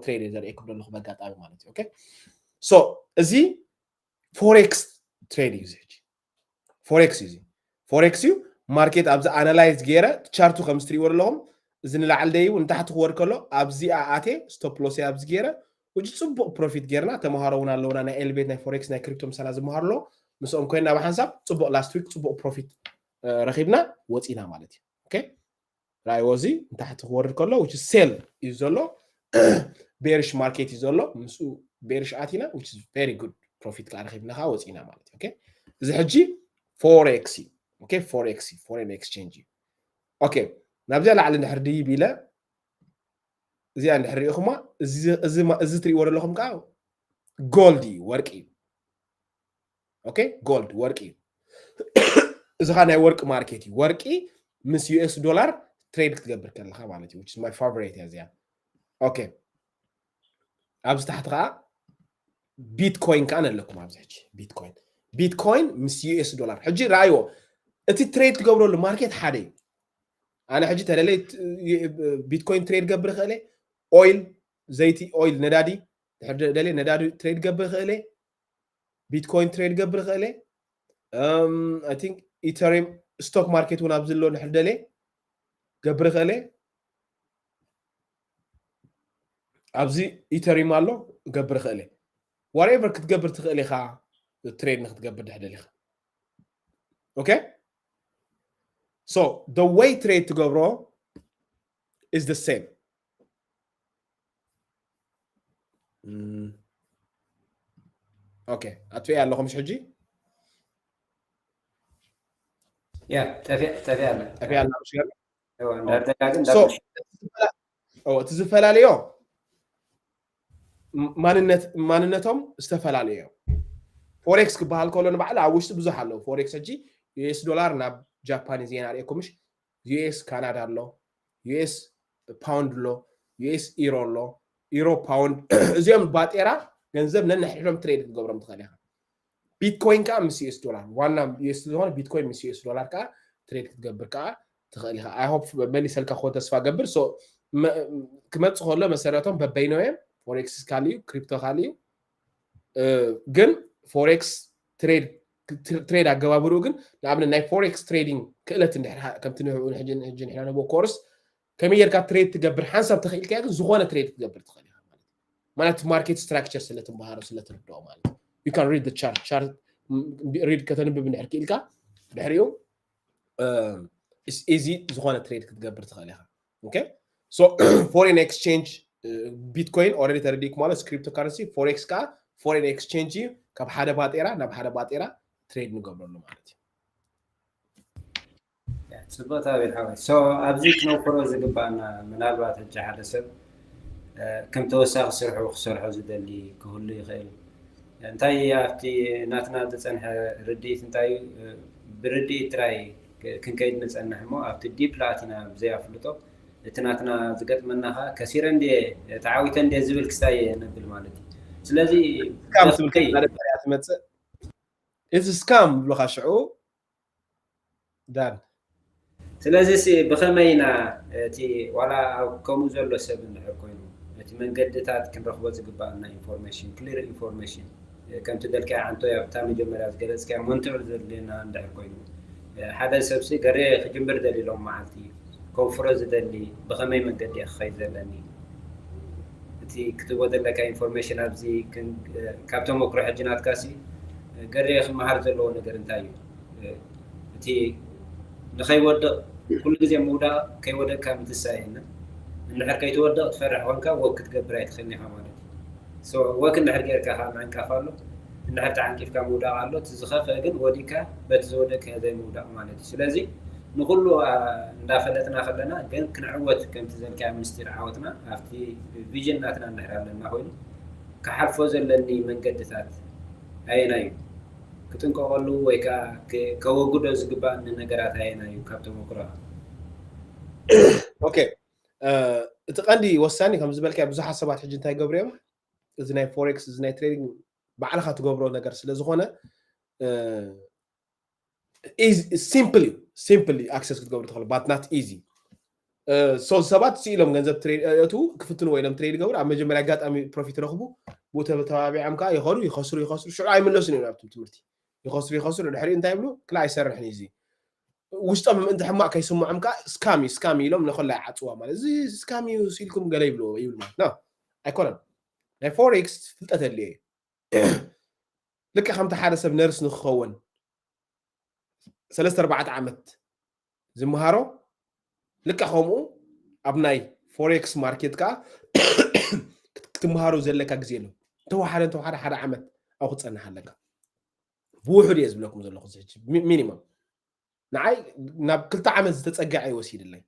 ትሬድ እዩ ዘርእየኩም ዘለኹ በጋጣሚ ማለት እዩ። ኦኬ፣ so እዚ ፎሬክስ ትሬድ እዩ እዚ። ሕጂ ፎሬክስ እዩ እዚ። ፎሬክስ እዩ ማርኬት ኣብዚ ኣናላይዝ ገይረ ቻርቱ ከም ዝትሪእዎ ዘለኹም እዚ ንላዕሊ ደይቡ ንታሕቲ ክወርድ ከሎ ኣብዚኣ ኣቴ ስቶፕ ሎስ ኣብዚ ገይረ ውጭ ጽቡቕ ፕሮፊት ጌርና። ተምሃሮ እውን ኣለውና ናይ ኤልቤት ናይ ፎሬክስ ናይ ክሪፕቶ ምሳና ዝመሃሩ ኣለዉ። ምስኦም ኮይና ብሓንሳብ ጽቡቕ ላስት ዊክ ጽቡቕ ፕሮፊት ረኺብና ወፂና ማለት እዩ። ኦኬ፣ ራይዎ እዚ ንታሕቲ ክወርድ ከሎ ውጭ ሴል እዩ ዘሎ፣ ቤሪሽ ማርኬት እዩ ዘሎ። ምስኡ ቤሪሽ ኣቲና which is very good ፕሮፊት ከዓ ረኺብና ከዓ ወፂና ማለት እዩ። ኦኬ፣ እዚ ሕጂ ፎሬክስ እዩ። ኦኬ፣ ፎሬክስ እዩ፣ ፎሬን ኤክስቼንጅ እዩ። ኦኬ፣ ናብዚኣ ላዕሊ እንድሕር ድይብ ኢለ እዚኣ እንድሕር ሪኢኹማ እዚ ትሪእዎ ዘለኹም ከዓ ጎልድ እዩ፣ ወርቂ እዩ። ኦኬ፣ ጎልድ ወርቂ እዩ። እዚ ከዓ ናይ ወርቂ ማርኬት እዩ። ወርቂ ምስ ዩኤስ ዶላር ትሬድ ክትገብር ከለካ ማለት እዩ። Which is my favorite እያ እዚኣ። ኦኬ፣ ኣብዚ ታሕቲ ከዓ ቢትኮይን ከዓ ነለኩም ኣብዚ ሕጂ ቢትኮይን ቢትኮይን ምስ ዩኤስ ዶላር ሕጂ ረኣይዎ። እቲ ትሬድ ትገብረሉ ማርኬት ሓደ እዩ። ኣነ ሕጂ ተለለይ ቢትኮይን ትሬድ ገብር ይኽእለ፣ ኦይል ዘይቲ ኦይል ነዳዲ ድሕር ደልየ ነዳዲ ትሬድ ገብር ይኽእለ፣ ቢትኮይን ትሬድ ገብር ይኽእለ። I think ኢተሪም ስቶክ ማርኬት እውን ኣብዚ ኣሎ ድሕር ደልየ ገብር ይኽእለ። ኣብዚ ኢተሪም ኣሎ ገብር ይኽእለ። ዋትኤቨር ክትገብር ትኽእል ኢኻ ትሬድ ንክትገብር ድሕር ደሊኻ። ኦኬ፣ so the way ትሬድ ትገብሮ is the same። ኦኬ፣ ኣጥፊኤ ኣለኹ ምሽ ሕጂ ያ ጠፊያ ጠፊያ ኣለ ጠፊያ ኣላ ምሽ ገለ እዋ እንዳደጋግም So፣ እቲ ዝፈላለዮ ማንነት ማንነቶም ዝተፈላለዩ እዮም። ፎሬክስ ክበሃል ከሎ ንባዕሉ ኣብ ውሽጢ ብዙሕ ኣለዉ። ፎሬክስ ሕጂ ዩኤስ ዶላር ናብ ጃፓን እዩ ዜና ርእየኩም ምሽ ዩኤስ ካናዳ ኣሎ፣ ዩኤስ ፓውንድ ኣሎ፣ ዩኤስ ኢሮ ኣሎ፣ ኢሮ ፓውንድ እዚኦም ባጤራ ገንዘብ ነንሕድሕዶም ትሬድ ክትገብሮም ትኽእል ኢኻ። ቢትኮይን ከዓ ምስ ዩኤስ ዶላር ዋና ዩኤስ ዝኾነ ቢትኮይን ምስ ዩኤስ ዶላር ከዓ ትሬድ ክትገብር ከዓ ትኽእል ኢኻ። I hope መሊሰልካ ክኾን ተስፋ ገብር። So ክመፅእ ከሎ መሰረቶም በበይኖ እዮም። ፎሬክስ ካልእ እዩ፣ ክሪፕቶ ካልእ እዩ። ግን ፎሬክስ ትሬድ ኣገባብርኡ ግን ንኣብነት ናይ ፎሬክስ ትሬዲንግ ክእለት እንድሕር ከምቲ ንሕና ንቦ ኮርስ ከመይ ጌርካ ትሬድ ትገብር ሓንሳብ ተኽኢልካ ግን ዝኾነ ትሬድ ክትገብር ትኽእል ኢኻ ማለት ማለት ማርኬት ስትራክቸር ስለ ትምሃሮ ስለ ትርድኦ ማለት you can read the chart chart read ከተንብብ እንድሕር ክኢልካ ድሕሪኡ ኢዚ ዝኾነ ትሬድ ክትገብር ትኽእል ኢኻ። Okay, so foreign exchange ቢትኮይን already ተረዲእኩም ማለት ክሪፕቶ ካረንሲ ፎሬክስ ከዓ ፎሬን ኤክስቼንጅ እዩ። ካብ ሓደ ባጤራ ናብ ሓደ ባጤራ ትሬድ ንገብረሉ ማለት እዩ። ፅቡቅ ተባቢል ሓወይ። So ኣብዚ ክነውፍሮ ዝግባኣና ምናልባት ሕጂ ሓደ ሰብ ከም ተወሳኺ ስርሑ ክሰርሖ ዝደሊ ክህሉ ይኽእል። እንታይ ኣብቲ ናትና ዝፀንሐ ርድኢት እንታይ እዩ? ብርድኢት ጥራይ ክንከይድ ንፀንሕ እሞ ኣብቲ ዲፕ ኣቲና ብዘይ ኣፍልጦ እቲ ናትና ዝገጥመና ከዓ ከሲረ እንድየ ተዓዊተ እንድየ ዝብል ክስታይ እየ ነብል ማለት እዩ። ስለዚ ስካም ትብል ከለካ ሓደ እያ ትመፅእ። እዚ ስካም ብሎካ ሽዑ ዳን ስለዚ ሲ ብኸመይ ኢና እቲ ዋላ ኣብ ከምኡ ዘሎ ሰብ እንድሕር ኮይኑ እቲ መንገድታት ክንረኽቦ ዝግባኣና ኢንፎርሜሽን ክሊር ኢንፎርሜሽን ከምቲ በልካዮ ዓንቶ ኣብታ መጀመርያ ዝገለፅካዮ መንትዑ ዘድልየና እንድሕር ኮይኑ ሓደ ሰብ ሲ ገሬ ክጅምር ደሊ ሎም መዓልቲ ከውፍሮ ዝደሊ ብኸመይ መንገዲ እየ ክኸይድ ዘለኒ እቲ ክትቦ ዘለካ ኢንፎርሜሽን ኣብዚ ካብ ተመክሮ ሕጂ ናትካ ሲ ገሬ ክመሃር ዘለዎ ነገር እንታይ እዩ? እቲ ንኸይወድቕ ኩሉ ግዜ ምውዳቕ ከይወደቅካ ምትሳ የለን። እንድሕር ከይትወድቕ ትፈርሕ ኮንካ ወክ ክትገብር ኣይትኽእልን ኢኻ ማለት እዩ። ወክ እንድሕር ጌርካ ከዓ ምዕንቃፍ ኣሎ፣ እንድሕር ተዓንቂፍካ ምውዳቕ ኣሎ። እቲ ዝኸፍአ ግን ወዲቅካ በቲ ዝወደቅካዮ ዘይምውዳቕ ማለት እዩ። ስለዚ ንኹሉ እንዳፈለጥና ከለና ግን ክንዕወት ከምቲ ዘልካዮ ምስጢር ዓወትና ኣብቲ ቪዥን ናትና እንድሕር ኣለና ኮይኑ ክሓልፎ ዘለኒ መንገድታት ኣየናይ እዩ? ክጥንቀቐሉ ወይ ከዓ ከወግዶ ዝግባእኒ ነገራት ኣየናይ እዩ? ካብ ተመክሮ ኦኬ፣ እቲ ቀንዲ ወሳኒ ከም ዝበልካ ብዙሓት ሰባት ሕጂ እንታይ ገብሩ እዮም? እዚ ናይ ፎሬክስ እዚ ናይ ትሬዲንግ ባዕልካ ትገብሮ ነገር ስለ ዝኾነ ሲምፕል እዩ። ሲምፕል ኣክሰስ ክትገብሩ ትኽእሉ but not easy። So ሰባት ስኢሎም ገንዘብ ትሬድ እቱ ክፍትንዎ ኢሎም ትሬድ ይገብሩ። ኣብ መጀመርያ ኣጋጣሚ ፕሮፊት ረኽቡ ብኡ ተተባቢዖም ከዓ ይኸዱ ይኸስሩ ይኸስሩ ሽዑ ኣይምለሱን እዮም ናብቲ ትምህርቲ ይኸስሩ ይኸስሩ ድሕሪኡ እንታይ ይብሉ ክላ ኣይሰርሕን እዩ እዚ ውሽጦም ምእንቲ ሕማቕ ከይስምዖም ከዓ ስካም እዩ ስካም እዩ ኢሎም ንኮላ ይዓፅዋ ማለት እዚ ስካም እዩ ሲልኩም ገለ ይብልዎ ይብል ማለት ነው። ኣይኮነን። ናይ ፎሬክስ ፍልጠት ኣድልዮ እዩ። ልክዕ ከምቲ ሓደ ሰብ ነርስ ንክኸውን ሰለስተ ኣርባዕተ ዓመት ዝመሃሮ ልክዕ ከምኡ ኣብ ናይ ፎሬክስ ማርኬት ከዓ ክትመሃሮ ዘለካ ግዜ ኣሎ። እንተወሓደ እንተወሓደ ሓደ ዓመት ኣብ ክፀንሕ ኣለካ። ብውሕድ እየ ዝብለኩም ዘለኹ ሚኒመም ንዓይ ናብ ክልተ ዓመት ዝተፀገዐ እዩ ወሲድለይ።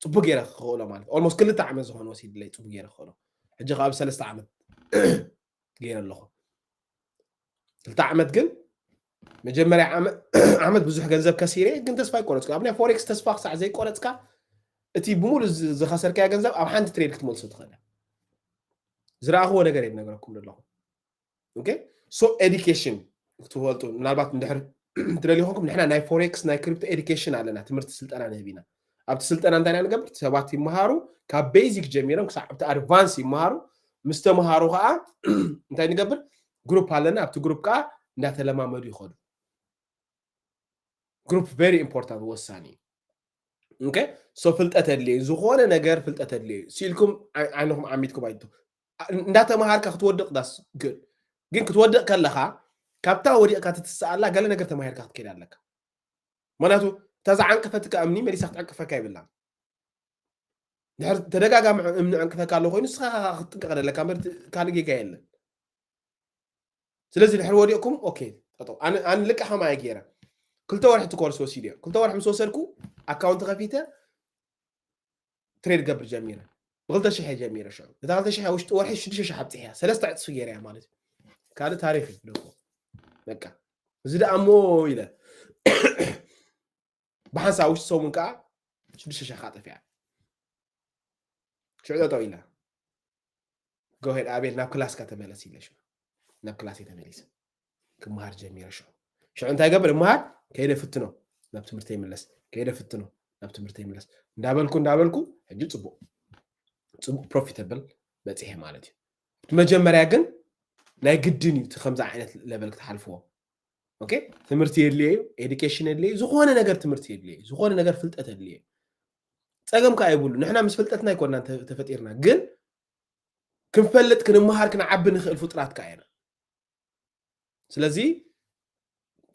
ፅቡቅ ገይረ ክኽእሎ ማለት ኦልሞስት ክልተ ዓመት ዝኾነ ወሲድለይ ፅቡቅ ገይረ ክኽእሎ። ሕጂ ካብ ሰለስተ ዓመት ገይረ ኣለኹ። ክልተ ዓመት ግን መጀመርያ ዓመት ብዙሕ ገንዘብ ከሲረ ግን ተስፋ ይቆረፅኩ። ኣብ ናይ ፎሬክስ ተስፋ ክሳዕ ዘይቆረፅካ እቲ ብሙሉ ዝኸሰርካዮ ገንዘብ ኣብ ሓንቲ ትሬድ ክትመልሶ ትኽእል። ዝረኣኽዎ ነገር እየ ዝነግረኩም ዘለኹ። ሶ ኤዲኬሽን ክትፈልጡ ምናልባት እንድሕር ትደልዩ ኮንኩም ንሕና ናይ ፎሬክስ ናይ ክሪፕቶ ኤዲኬሽን ኣለና ትምህርቲ ስልጠና ንህብ ኢና። ኣብቲ ስልጠና እንታይ ኢና ንገብር? ሰባት ይመሃሩ ካብ ቤዚክ ጀሚሮም ክሳብ ኣብቲ ኣድቫንስ ይመሃሩ። ምስ ተመሃሩ ከዓ እንታይ ንገብር? ግሩፕ ኣለና። ኣብቲ ግሩፕ ከዓ እንዳተለማመዱ ይኸዱ። ግሩፕ ቨሪ ኢምፖርታንት ወሳኒ እዩ። ሶ ፍልጠት ኣድልየ ዝኾነ ነገር ፍልጠት ኣድልየ ሲልኩም ዓይንኹም ዓሚትኩም ኣይቶ እንዳተመሃርካ ክትወድቕ ዳስ ግድ ግን ክትወድቕ ከለኻ ካብታ ወዲቕካ ትትስኣላ ገለ ነገር ተማሂርካ ክትከይድ ኣለካ። ምክንያቱ እታ ዝዓንቀፈትካ እምኒ መሊሳ ክትዕንቅፈካ ይብላ። ድሕር ተደጋጋሚ እምኒ ዕንቅፈካ ኣሎ ኮይኑ ንስኻ ክትጥንቀቕ ኣለካ። ካልእ ጌጋ የለን። ስለዚ ድሕር ወዲቕኩም ኦኬ ጠጠው። ኣነ ልቃ ከማይ ገይረ ክልተ ወርሒ እቲ ኮርስ ወሲደ። ክልተ ወርሒ ምስ ወሰድኩ ኣካውንት ከፊተ ትሬድ ገብር ጀሚረ። ብክልተ ሽሕ ጀሚረ። ሽዑ እታ ክልተ ሽሕ ውሽጢ ወርሒ ሽዱሽተ ሽሕ ኣብፅሕያ ሰለስተ ዕፅፊ ገይረያ ማለት እዩ። ካልእ ታሪክ እዩ። በቃ እዚ ደኣ እሞ ኢለ ብሓንሳብ ውሽጢ ሰሙን ከዓ ሽዱሽተ ሽሕ ከዓ ጠፊኣ። ሽዑ ጠጠው ኢላ ጎሄድ ኣቤል ናብ ክላስካ ተመለስ ኢለ ሽዑ ናብ ክላስ ተመሊሰ ክመሃር ጀሚረ። ሽዑ ሽዑ እንታይ ገብር እመሃር ከይደ ፍትኖ ናብ ትምህርቲ ይምለስ ከይደ ፍትኖ ናብ ትምህርቲ ይምለስ እንዳበልኩ እንዳበልኩ ሕጂ ፅቡቅ ፅቡቅ ፕሮፊተብል በፂሐ ማለት እዩ። እቲ መጀመርያ ግን ናይ ግድን እዩ እቲ ከምዚ ዓይነት ለበል ክትሓልፍዎ። ኦኬ ትምህርቲ የድልየ እዩ፣ ኤዱኬሽን የድልየ እዩ፣ ዝኾነ ነገር ትምህርቲ የድልየ እዩ፣ ዝኾነ ነገር ፍልጠት የድልየ እዩ። ፀገም ከዓ የብሉ። ንሕና ምስ ፍልጠትና ኣይኮናን ተፈጢርና፣ ግን ክንፈልጥ ክንመሃር ክንዓቢ ንኽእል ፍጡራት ከዓ ኢና። ስለዚ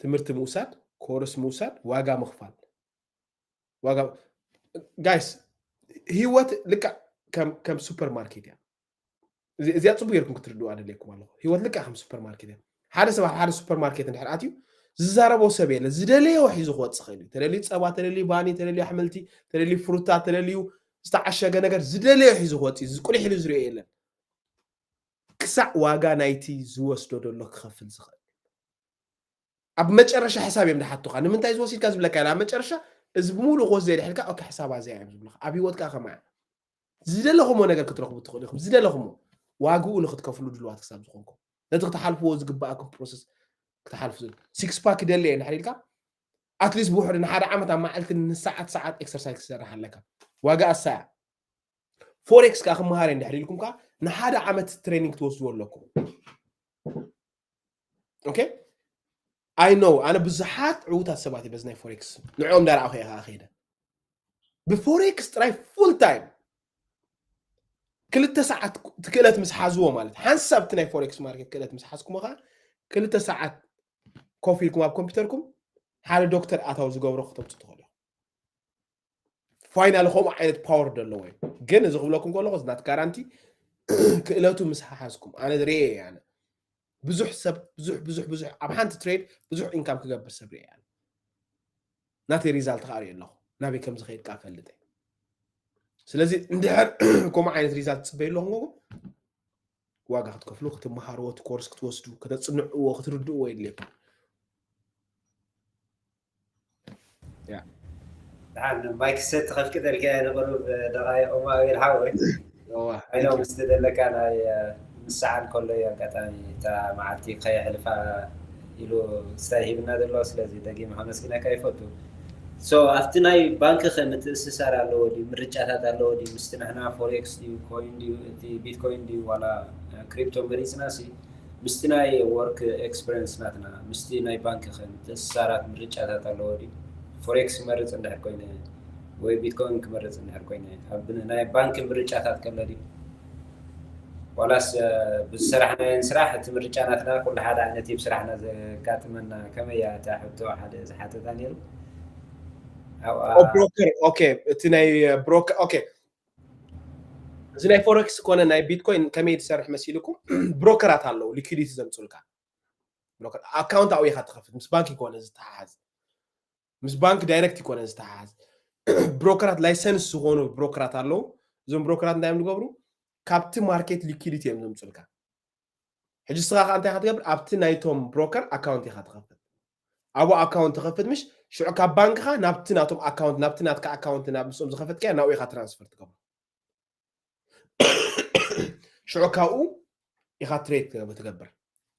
ትምህርቲ ምውሳድ፣ ኮርስ ምውሳድ፣ ዋጋ ምኽፋል። ዋጋ ጋይስ ህይወት ልክዕ ከም ሱፐር ማርኬት እያ። እዚኣ ፅቡቅ ጌርኩም ክትርድኡ ኣደልየኩም ኣለኹ። ህይወት ልክዕ ከም ሱፐር ማርኬት እያ። ሓደ ሰብ ኣብ ሓደ ሱፐር ማርኬት እንድሕር ኣትዩ ዝዛረቦ ሰብ የለ። ዝደለዮ ሒዙ ክወፅእ ኽእል እዩ። ተደልዩ ፀባ፣ ተደልዩ ባኒ፣ ተደልዩ ኣሕምልቲ፣ ተደልዩ ፍሩታ፣ ተደልዩ ዝተዓሸገ ነገር ዝደለዮ ሒዙ ክወፅእ እዩ። ቁሊሕ ኢሉ ዝሪኦ የለን። ክሳዕ ዋጋ ናይቲ ዝወስዶ ዘሎ ክኸፍል ዝኽእል። ኣብ መጨረሻ ሕሳብ እዮም ዝሓቱኻ። ንምንታይ ዝወሲድካ ዝብለካ የለ። ኣብ መጨረሻ እዚ ብምሉእ ክወስድ ዘየድሕልካ ኦኬ ሕሳብ ኣዚያ እዮም ዝብሉኻ። ኣብ ህይወትካ ከማያ ዝደለኹሞ ነገር ክትረኽቡ ትኽእሉ ኢኹም። ዝደለኹሞ ዋግኡ ንክትከፍሉ ድልዋት ክሳብ ዝኾንኩም ነቲ ክትሓልፍዎ ዝግባኣኩም ፕሮሰስ ክትሓልፉ ዝብል ሲክስ ፓክ ይደሊ እየ እንድሕር ኢልካ ኣትሊስት ብውሕዱ ንሓደ ዓመት ኣብ መዓልቲ ንሰዓት ሰዓት ኤክሰርሳይዝ ክትሰርሕ ኣለካ። ዋጋ ኣሳያ ፎሬክስ ከዓ ክመሃር እንድሕር ኢልኩም ከዓ ንሓደ ዓመት ትሬኒንግ ትወስድዎ ኣለኩም። ኦኬ ኣይ ኖ ኣነ ብዙሓት ዕዉታት ሰባት በዚ ናይ ፎሬክስ ንዕኦም እንዳረኣኹ እየ ከዓ ከይደ ብፎሬክስ ጥራይ ፉል ታይም ክልተ ሰዓት ክእለት ምስ ሓዝዎ ማለት ሓንሳብ እቲ ናይ ፎሬክስ ማርኬት ክእለት ምስ ሓዝኩሞ ከዓ ክልተ ሰዓት ኮፍ ኢልኩም ኣብ ኮምፒውተርኩም ሓደ ዶክተር ኣታዊ ዝገብሮ ክተምፁ ትኽእሉ። ፋይናል ከምኡ ዓይነት ፓወር ዘለዎ እዩ። ግን እዚ ክብለኩም ከለኹ ናት ጋራንቲ ክእለቱ ምስ ሓሓዝኩም ኣነ ዝርየ ኣነ ብዙሕ ሰብ ብዙሕ ብዙሕ ብዙሕ ኣብ ሓንቲ ትሬድ ብዙሕ ኢንካም ክገብር ሰብ ርየ ኣነ ናተይ ሪዛልት ከዓ ሪየ ኣለኹ ናበይ ከም ዝኸይድ ከዓ ፈልጠ። ስለዚ እንድሕር ከምኡ ዓይነት ሪዛልት ትፅበዩ ኣለኹም ዋጋ ክትከፍሉ ክትመሃርዎ እቲ ኮርስ ክትወስዱ ከተፅንዕዎ ክትርድእዎ የድልየኩም። ደሓን ማይክ ሰት ከፍቅደልካ እየ ንቅሩብ ደቃይቆ ማእቤል ሓወይ። ኣይኖ ምስቲ ዘለካ ናይ ምሳዓል ከሎ እዩ ኣጋጣሚ እታ መዓልቲ ከየሕልፋ ኢሉ ስታይ ሂብና ዘሎ ስለዚ ደጊም ከመስግነካ ይፈቱ። ሶ ኣብቲ ናይ ባንክ ከ ምትእስሳር ኣለዎ ድዩ? ምርጫታት ኣለዎ ድዩ? ምስቲ ንሕና ፎሬክስ ድዩ ኮይን ድዩ እቲ ቢትኮይን ድዩ ዋላ ክሪፕቶ መሪፅና ሲ ምስቲ ናይ ወርክ ኤክስፐሪንስ ናትና ምስቲ ናይ ባንክ ከ ምትእስሳራት ምርጫታት ኣለዎ ድዩ? ፎሬክስ ክመርፅ እንድሕር ኮይነ ወይ ቢትኮይን ክመርፅ እንድሕር ኮይነ ኣብ ናይ ባንክ ምርጫታት ከሎ ድዩ? ዋላስ ብዝሰራሕናዮን ስራሕ እቲ ምርጫ ናትና ኩሉ ሓደ ዓይነት እዩ ብስራሕና ዘጋጥመና? ከመይ እያ እታ ሕቶ ሓደ ዝሓተታ ነይሩ? ብሮከር ኦኬ፣ እቲ ናይ ብሮከር ኦኬ፣ እዚ ናይ ፎሬክስ ኮነ ናይ ቢትኮይን ከመይ ዝሰርሕ መሲልኩም? ብሮከራት ኣለዉ ሊኩዲቲ ዘምፁልካ። ኣካውንት ኣብኡ ኢኻ ትኸፍት፣ ምስ ባንክ ይኮነ ዝተሓሓዝ፣ ምስ ባንክ ዳይሬክት ይኮነ ዝተሓሓዝ። ብሮከራት ላይሰንስ ዝኾኑ ብሮከራት ኣለዉ። እዞም ብሮከራት እንታይ እዮም ዝገብሩ? ካብቲ ማርኬት ሊኩዲቲ እዮም ዘምፁልካ። ሕጂ ንስኻ ከዓ እንታይ ኢኻ ትገብር? ኣብቲ ናይቶም ብሮከር ኣካውንት ኢኻ ትኸፍት። ኣብኡ ኣካውንት ትኸፍት ምሽ ሽዑ ካብ ባንክኻ ናብቲ ናቶም ኣካውንት ናብቲ ናትካ ኣካውንት ናብ ምስኦም ዝኸፈትካዮ ናብኡ ኢኻ ትራንስፈር ትገብሮ። ሽዑ ካብኡ ኢኻ ትሬድ ትገብር።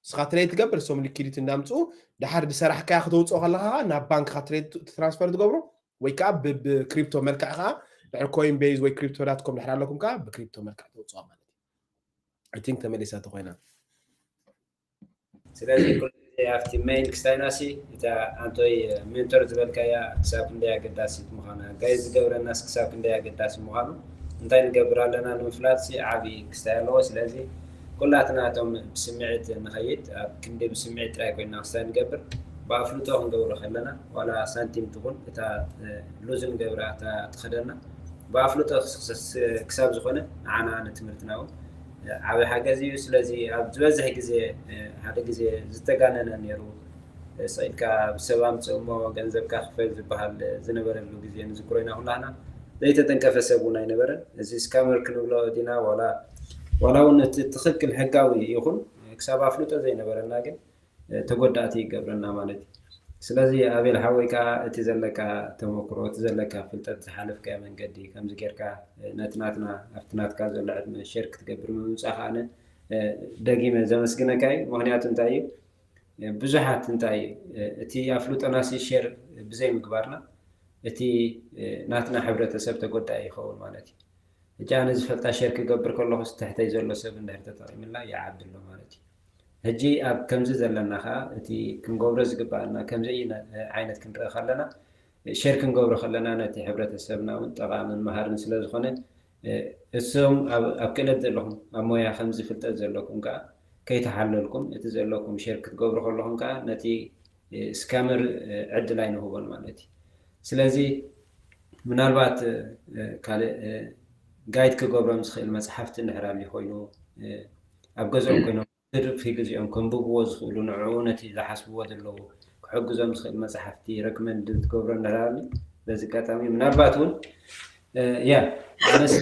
ንስኻ ትሬድ ትገብር፣ እሶም ሊኩዲቲ እንዳምፅኡ ድሓር ዝሰራሕካያ ክተውፅኦ ከለኻ ናብ ባንክኻ ትሬድ ትራንስፈር ትገብሮ ወይ ከዓ ብክሪፕቶ መልክዕ ከዓ ድሕር ኮይን ቤዝ ወይ ክሪፕቶ ዳት ኮም ድሕር ኣለኩም ከዓ ብክሪፕቶ መልክዕ ተውፅኦ ማለት እዩ። I think ተመሊሳቶ ኮይና። ስለዚ ኩሉ ግዜ ኣብቲ ሜይን ክስታይናሲ እታ ኣንቶይ ሜንቶር ዝበልካያ ክሳብ ክንደይ ኣገዳሲት ምዃና፣ ጋይድ ዝገብረናስ ክሳብ ክንደይ ኣገዳሲ ምዃኑ፣ እንታይ ንገብር ኣለና ንምፍላጥ ሲ ዓብዪ ክስታይ ኣለዎ። ስለዚ ኩላትና እቶም ብስምዒት ንኸይድ፣ ኣብ ክንዲ ብስምዒት ጥራይ ኮይና ክስታይ ንገብር፣ ብኣፍልጦ ክንገብሮ ከለና ዋላ ሳንቲም ትኹን እታ ሉዝ ንገብራ እታ ትኸደና ብኣፍልጦ ክሳብ ዝኾነ ንዓና ንትምህርትና እውን ዓብዪ ሓገዝ እዩ። ስለዚ ኣብ ዝበዝሕ ግዜ ሓደ ግዜ ዝተጋነነ ነይሩ። ስቕ ኢልካ ብሰብ ኣምፅእ እሞ ገንዘብካ ክፈል ዝበሃል ዝነበረሉ ግዜ ንዝክሮ ኢና ኩላህና። ዘይተጠንቀፈ ሰብ እውን ኣይነበረን። እዚ ስካመር ክንብሎ ዲና ዋላ ዋላ እውን እቲ ትኽክል ሕጋዊ ይኹን ክሳብ ኣፍልጦ ዘይነበረና ግን ተጎዳእቲ ይገብረና ማለት እዩ። ስለዚ ኣቤል ሓወይ ከዓ እቲ ዘለካ ተመክሮ እቲ ዘለካ ፍልጠት ዝሓለፍካዮ መንገዲ ከምዚ ጌርካ ነቲ ናትና ኣብቲ ናትካ ዘሎ ዕድመ ሸር ክትገብር ምምፃእ ከዓነ ደጊመ ዘመስግነካ እዩ። ምክንያቱ እንታይ እዩ ብዙሓት እንታይ እቲ ኣፍልጦናሲ ሸር ብዘይ ምግባርና እቲ ናትና ሕብረተሰብ ተጎዳኢ ይኸውን ማለት እዩ። ሕጂ ኣነ ዝፈልጣ ሸር ክገብር ከለኹ ትሕተይ ዘሎ ሰብ እንድሕር ተጠቒምላ ይዓቢ ኣሎ ማለት እዩ። ሕጂ ኣብ ከምዚ ዘለና ከዓ እቲ ክንገብሮ ዝግባኣና ከምዚ ዓይነት ክንርኢ ከለና ሸር ክንገብሮ ከለና ነቲ ሕብረተሰብና እውን ጠቓምን መሃርን ስለ ዝኾነ እሶም ኣብ ክእለት ዘለኹም ኣብ ሞያ ከምዚ ፍልጠት ዘለኩም ከዓ ከይተሓለልኩም እቲ ዘለኩም ሸር ክትገብሩ ከለኹም ከዓ ነቲ ስካመር ዕድል ኣይንህቦን ማለት እዩ። ስለዚ ምናልባት ካልእ ጋይድ ክገብሮም ዝኽእል መፅሓፍቲ እንድሕር ኣልዩ ኮይኑ ኣብ ገዝኦም ኮይኖም ትርፊ ግዜኦም ከንብብዎ ዝኽእሉ ንዕኡ ነቲ ዝሓስብዎ ዘለዉ ክሕግዞም ዝኽእል መፅሓፍቲ ረክመንድ ትገብሮ እንድሕር ኣልዩ በዚ ኣጋጣሚ ምናልባት እውን ያ ኣነስ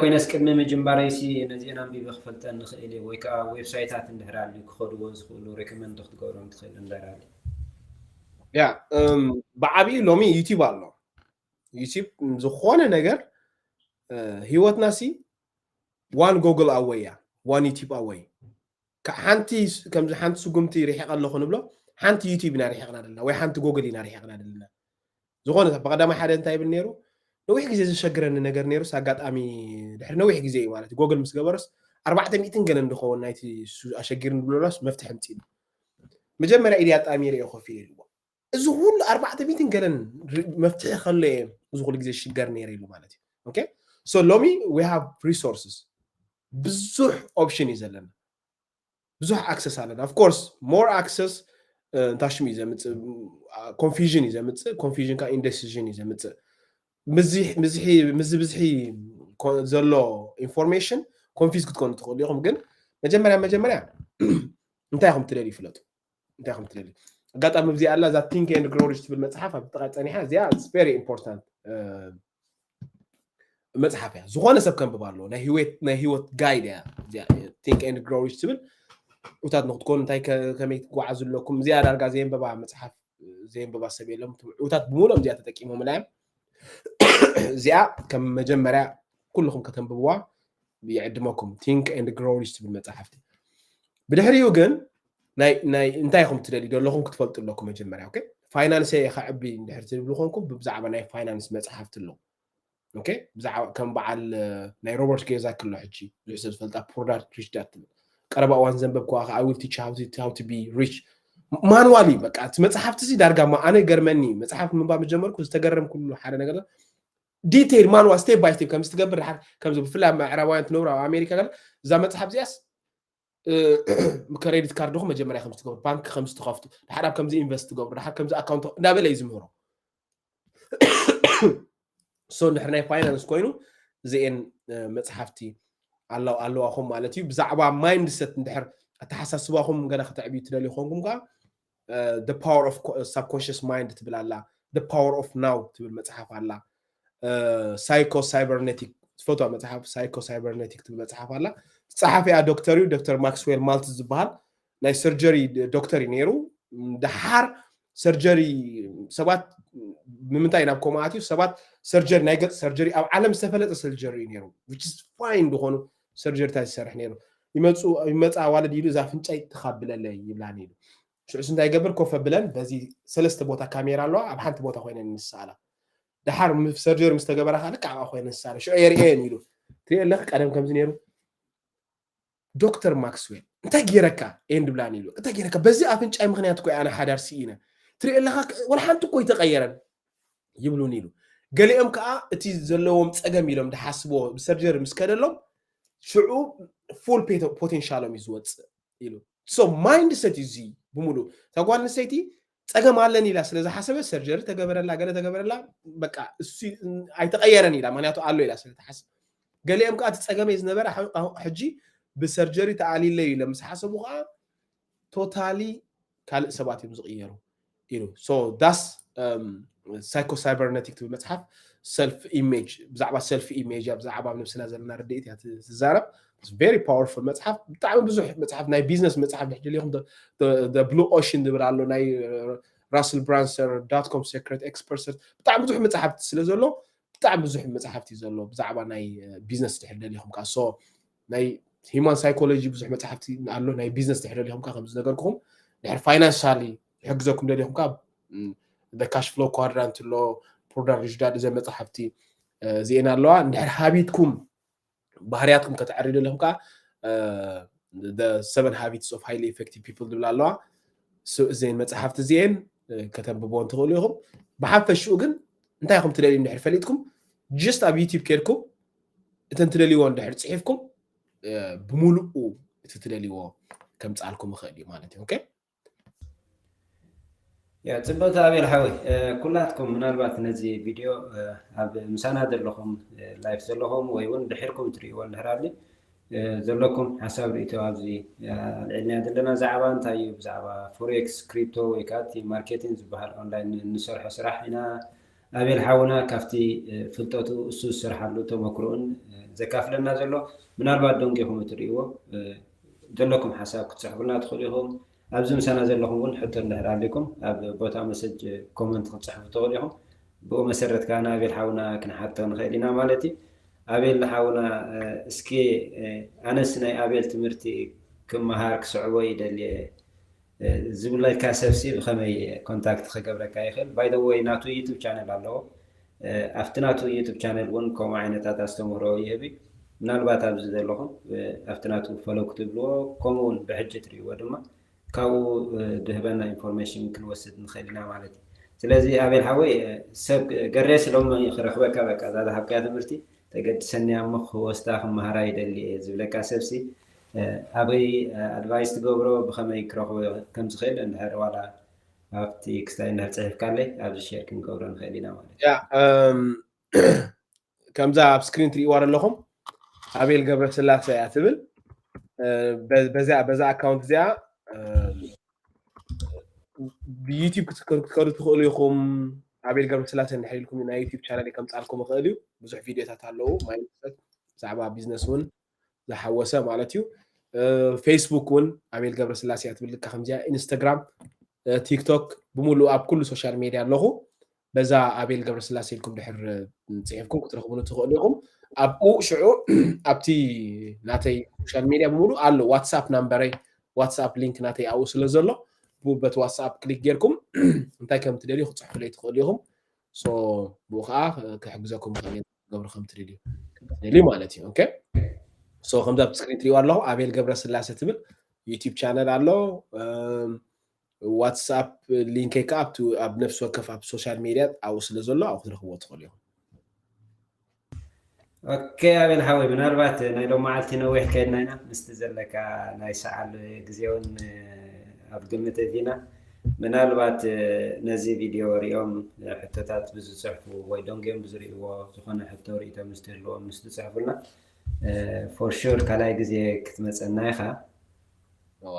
ኮይነስ ቅድሚ ምጅማረይሲ ነዚአን ኣንቢበ ክፈልጠን ንኽእል እየ ወይ ከዓ ዌብሳይታት እንድሕር ኣልዩ ክኸድዎ ዝኽእሉ ሬኮመንድ ክትገብሮም ትኽእል እንድሕር ኣልዩ ያ ብዓብዩ ሎሚ ዩቲብ ኣሎ። ዩቲብ ዝኾነ ነገር ህይወትና ሲ ዋን ጎግል ኣወይ እያ ዋን ዩቲብ ኣወይ ሓንቲ ከምዚ ሓንቲ ስጉምቲ ርሒቐ ኣለኹ ንብሎ ሓንቲ ዩቲብ ኢና ርሒቕና ዘለና ወይ ሓንቲ ጎግል ኢና ርሒቕና ዘለና። ዝኾነ ብቀዳማይ ሓደ እንታይ ይብል ነይሩ ነዊሕ ግዜ ዘሸግረኒ ነገር ነይሩስ ኣጋጣሚ ድሕሪ ነዊሕ ግዜ እዩ ማለት ጎግል ምስ ገበረስ ኣርባዕተ ሚእትን ገለን ዝኸውን ናይቲ ኣሸጊር ንብሎላስ መፍትሒ ምፅእ መጀመርያ ኢድያ ኣጣሚረ እየ ኮፍ ኢለ ኢልዎ እዚ ኩሉ ኣርባዕተ ሚእትን ገለን መፍትሒ ከሎ እየ እዚ ኩሉ ግዜ ሽገር ነይረ ኢሉ ማለት እዩ። ኦኬ so ሎሚ we have resources ብዙሕ ኦፕሽን እዩ ዘለና ብዙሕ ኣክሰስ ኣለና of course more access እንታይ ሽም እዩ ዘምፅእ ኮንፊዥን እዩ ዘምፅእ ኮንፊዥን ከዓ ኢንደሲዥን እዩ ዘምፅእ ምዚ ብዝሒ ዘሎ ኢንፎርሜሽን ኮንፊዝ ክትኮኑ ትኽእሉ ኢኹም ግን መጀመርያ መጀመርያ እንታይ ኢኹም ትደልዩ ይፍለጡ እንታይ ኢኹም ትደልዩ ኣጋጣሚ እዚኣ ኣላ እዛ think and grow rich ትብል መፅሓፍ ኣብ ጥቃ ፀኒሓ እዚኣ very important መፅሓፍ እያ ዝኾነ ሰብ ከንብብ ኣለዎ ናይ ህይወት ጋይድ እያ think and grow rich ትብል ዕውታት ንክትኮኑ እንታይ ከመይ ትጓዓዙ ኣለኩም እዚኣ ዳርጋ ዘየንበባ መፅሓፍ ዘየንበባ ሰብ የለም ዕውታት ብምሎም እዚኣ ተጠቂሞምላ እዮም እዚኣ ከም መጀመርያ ኩልኩም ከተንብብዋ ይዕድመኩም think and grow rich ትብል መፅሓፍቲ ብድሕሪኡ ግን እንታይ ኢኹም ትደልዩ ዘለኹም ክትፈልጡ ኣለኩም መጀመርያ ፋይናንስ ከዕቢ እንድሕር ትብሉ ኮንኩም ብዛዕባ ናይ ፋይናንስ መፅሓፍቲ ኣለዉ ብዛዕባ ከም በዓል ናይ ሮበርት ጌዛክ ኣሎ ሕጂ ብዙሕ ሰብ ዝፈልጣ ፖር ዳድ ሪች ዳድ ትብል ቀረባ እዋን ዘንበብክዋ ከዓ I will teach you how to be rich ማንዋል እዩ። በቃ እቲ መፅሓፍቲ ሲ ዳርጋ ማ-፣ ኣነ ገርመኒ፣ መፅሓፍ ምንባብ ምጀመርኩ ዝተገረምኩሉ ሓደ ነገር፣ ዲቴይል ማንዋል፣ ስቴፕ ባይ ስቴፕ ከምዚ ትገብር ድሓር፣ ከምዚ ብፍላይ ኣብ ምዕራባውያን ትነብሩ ኣብ ኣሜሪካ ገለ፣ እዛ መፅሓፍ እዚኣስ ክሬዲት ካርድኹም መጀመርያ ከምዚ ትገብሩ፣ ባንክ ከምዚ ትኸፍቱ፣ ድሓር ኣብ ከምዚ ኢንቨስት ትገብሩ፣ ድሓር ከምዚ ኣካውንት እንዳበለ እዩ ዝምህሮ። ሶ እንድሕር ናይ ፋይናንስ ኮይኑ እዚኤን መፅሓፍቲ ኣለዋኹም ማለት እዩ። ብዛዕባ ማይንድሰት እንድሕር ኣተሓሳስባኹም ገለ ከተዕብዩ ትደልዩ ኮንኩም ከዓ ፓወር ኦፍ ሳብኮንሽስ ማይንድ ትብል ኣላ። ፓወር ኦፍ ናው ትብል መፅሓፍ ኣላ። ሳይኮ ሳይበርኔቲክ ትፈትዋ መፅሓፍ ሳይኮ ሳይበርኔቲክ ትብል መፅሓፍ ኣላ። ፀሓፊኣ ዶክተር እዩ፣ ዶክተር ማክስዌል ማልትዝ ዝበሃል ናይ ሰርጀሪ ዶክተር እዩ ነይሩ። ደሓር ሰርጀሪ ሰባት ንምንታይ ናብ ኮማ ኣትዩ? ሰባት ሰርጀሪ፣ ናይ ገፅ ሰርጀሪ ኣብ ዓለም ዝተፈለጠ ሰርጀሪ እዩ ነይሩ። ፋይን ዝኾኑ ሰርጀሪታት ይሰርሕ ነይሩ። ይመፁ፣ ይመፃ ኣዋልድ ኢሉ እዛ ኣፍንጫይ ተኻብለለይ ይብላን ኢሉ። ሽዑስ እንታይ ይገብር? ኮፍ ኣብለን፣ በዚ ሰለስተ ቦታ ካሜራ ኣለዋ፣ ኣብ ሓንቲ ቦታ ኮይነን ንስኣላ። ደሓር ሰርጀሪ ምስ ተገበራ ከዓ ልክዕ ኣብኣ ኮይነን ንስኣላ። ሽዑ የርእየን ኢሉ። ትሪኦ ኣለኺ ቀደም ከምዚ ነይሩ። ዶክተር ማክስዌል እንታይ ገይረካ? ኤን ድብላን ኢሉ። እንታይ ገይረካ? በዚ ኣፍንጫይ ምኽንያት እኮ ኣነ ሓዳር ስኢነ። ትሪኦ ኣለኻ፣ ወላ ሓንቲ እኮ ይተቐየረን ይብሉን ኢሉ። ገሊኦም ከዓ እቲ ዘለዎም ፀገም ኢሎም ድሓስብዎ ብሰርጀሪ ምስ ከደሎም ሽዑ ፉል ፖቴንሻሎም እዩ ዝወፅእ ኢሉ። ሶ ማይንድሰት እዩ እዚ ብምሉእ። እታ ጓል ኣንስተይቲ ፀገም ኣለኒ ኢላ ስለ ዝሓሰበት ሰርጀሪ ተገበረላ፣ ገለ ተገበረላ፣ በቃ እሱ ኣይተቐየረን ኢላ፣ ምክንያቱ ኣሎ ኢላ ስለ ትሓስብ። ገሊኦም ከዓ እቲ ፀገመይ ዝነበረ ሕ-፣ ሕጂ ብሰርጀሪ ተኣሊለይ ኢለ ምስ ሓሰቡ ከዓ ቶታሊ ካልእ ሰባት እዮም ዝቕየሩ ኢሉ። ሶ ዳስ ሳይኮሳይበርነቲክ ትብል መፅሓፍ ሰልፍ ኢሜጅ፣ ብዛዕባ ሰልፍ ኢሜጅ እያ፣ ብዛዕባ ኣብ ነብስና ዘለና ርድኢት እያ ት-፣ ትዛረብ። ቨሪ ፓወርፉል መፅሓፍ፣ ብጣዕሚ ብዙሕ መፅሓፍ፣ ናይ ቢዝነስ መፅሓፍ ድሕር ደሊኹም ብሉ ኦሽን ዝብል ኣሎ፣ ናይ ራስል ብራንሰን ዶት ኮም ሴክሬት ኤክስፐርት፣ ብጣዕሚ ብዙሕ መፅሓፍቲ ስለ ዘሎ ብጣዕሚ ብዙሕ መፅሓፍቲ ዘሎ ብዛዕባ ናይ ቢዝነስ ድሕር ደሊኹም ከዓ። ሶ ናይ ሂማን ሳይኮሎጂ ብዙሕ መፅሓፍቲ ኣሎ፣ ናይ ቢዝነስ ድሕር ደሊኹም ከዓ ከምዚ ነገርኩኹም ድሕር ፋይናንሻሊ ይሕግዘኩም ደሊኹም ከዓ ካሽ ፍሎ ኳድራንት ኣሎ፣ ፖር ዳር ሪች ዳድ፣ እዘን መፅሓፍቲ እዚኤን ኣለዋ። እንድሕር ሃቢትኩም ባህርያትኩም ከተዕሪ ደሊኹም ከዓ ሰቨን ሃቢትስ ኦፍ ሃይሊ ኢፌክቲቭ ፒፕል ዝብላ ኣለዋ። እዘን መፅሓፍቲ እዚኤን ከተንብቦ እንትኽእሉ ኢኹም። ብሓፈሽኡ ግን እንታይ ኢኹም ትደልዩ እንድሕር ፈሊጥኩም ጅስት ኣብ ዩቲብ ከድኩም እተን ትደልይዎ እንድሕር ፅሒፍኩም ብምሉኡ እቲ ትደልይዎ ከምፃልኩም ይኽእል እዩ ማለት እዩ። ኦኬ። ያ ፅቡቅ ኣቤል ሓወይ፣ ኩላትኩም ምናልባት ነዚ ቪድዮ ኣብ ምሳና ዘለኹም፣ ላይፍ ዘለኹም ወይ እውን ድሕርኩም ትርእይዎ እንድሕር ኣሎ ዘለኩም ሓሳብ ርእቶ ኣብዚ ኣልዒልና ዘለና ዛዕባ እንታይ እዩ? ብዛዕባ ፎሬክስ፣ ክሪፕቶ ወይ ከዓ እቲ ማርኬቲንግ ዝበሃል ኦንላይን እንሰርሖ ስራሕ ኢና። ኣቤል ሓውና ካብቲ ፍልጠቱ እሱ ዝሰርሓሉ ተመክሮኡን ዘካፍለና ዘሎ ምናልባት ደንጊኹም እትርእይዎ ዘለኩም ሓሳብ ክትፅሕፉልና ትኽእሉ ኢኹም። ኣብዚ ምሳና ዘለኹም እውን ሕቶ እንድሕር ኣሊኩም ኣብ ቦታ መሰጅ ኮመንት ክትፅሕፉ ትኽእሉ ኢኹም። ብኡ መሰረት ከዓ ንኣቤል ሓውና ክንሓቶ ንኽእል ኢና ማለት እዩ። ኣቤል ሓውና እስኪ ኣነስ ናይ ኣቤል ትምህርቲ ክመሃር ክስዕቦ ይደልየ ዝብለካ ሰብሲ ብኸመይ ኮንታክት ክገብረካ ይኽእል? ባይ ዘ ወይ ናቱ ዩቱብ ቻነል ኣለዎ። ኣብቲ ናቱ ዩቱብ ቻነል እውን ከምኡ ዓይነታት ኣስተምህሮ ይህብ እዩ። ምናልባት ኣብዚ ዘለኹም ኣብቲ ናቱ ፈለው ክትብልዎ ከምኡ እውን ብሕጂ ትርእይዎ ድማ ካብኡ ድህበና ኢንፎርሜሽን ክንወስድ ንኽእል ኢና ማለት እዩ። ስለዚ ኣቤል ሓወይ ሰብ ገሬስ ሎሚ ክረኽበካ በቃ እዛ ዝሃብካያ ትምህርቲ ተገድሰኒ እያ እሞ ክወስዳ ክመሃራ ይደሊ እየ ዝብለካ ሰብሲ ኣበይ ኣድቫይስ ትገብሮ ብኸመይ ክረኽቦ ከም ዝኽእል እንድሕር ዋላ ኣብቲ ክስታይ እንድሕር ፅሒፍካለይ ኣብዚ ሼር ክንገብሮ ንኽእል ኢና ማለት እዩ። ከምዛ ኣብ ስክሪን ትርእይዋ ዘለኹም ኣቤል ገብረስላሴ እያ ትብል። በዛ ኣካውንት እዚኣ ብዩቲብ ክትከዱ ትኽእሉ ኢኹም። ኣቤል ገብረስላሴ እንድሕር ኢልኩም ናይ ዩቲብ ቻናል ከምፃልኩም ይኽእል እዩ። ብዙሕ ቪዲዮታት ኣለዉ ማይንድሰት ብዛዕባ ቢዝነስ እውን ዝሓወሰ ማለት እዩ። ፌስቡክ እውን ኣቤል ገብረስላሴ እያ ትብል ልካ ከምዚኣ። ኢንስታግራም፣ ቲክቶክ ብምሉእ ኣብ ኩሉ ሶሻል ሜድያ ኣለኹ። በዛ ኣቤል ገብረስላሴ ኢልኩም ድሕር ፅሒፍኩም ክትረኽቡኒ ትኽእሉ ኢኹም። ኣብኡ ሽዑ ኣብቲ ናተይ ሶሻል ሜድያ ብምሉእ ኣሎ ዋትሳፕ ናምበረይ ዋትሳፕ ሊንክ ናተይ ኣብኡ ስለ ዘሎ በቲ ዋትሳፕ ክሊክ ጌርኩም እንታይ ከም ትደልዩ ክትፅሕፉለይ ትኽእሉ ኢኹም። ብኡ ከዓ ክሕግዘኩም ክእል ገብሩ ከም ትደልዩ ማለት እዩ። ከምዚ ኣብ ስክሪን ትሪእዋ ኣለኹ ኣቤል ገብረስላሴ ትብል ዩቲብ ቻነል ኣሎ። ዋትሳፕ ሊንከይ ከዓ ኣብቲ ኣብ ነፍሲ ወከፍ ኣብ ሶሻል ሚድያ ኣብኡ ስለ ዘሎ ኣብኡ ክትረኽብዎ ትኽእሉ ኢኹም። ኦኬ ኣቤል ሓወይ፣ ምናልባት ናይ ሎም መዓልቲ ነዊሕ ከይድና ኢና፣ ምስቲ ዘለካ ናይ ሰዓል ግዜ እውን ኣብ ግምት ኣእቲና፣ ምናልባት ነዚ ቪድዮ ሪኦም ሕቶታት ብዝፅሕፉ ወይ ደንጎዮም ብዝርእይዎ ዝኾነ ሕቶ ርእይቶ ምስ ትህልዎም ምስ ትፅሕፉልና for sure ካልኣይ ግዜ ክትመፀና ኢኻ። እዋ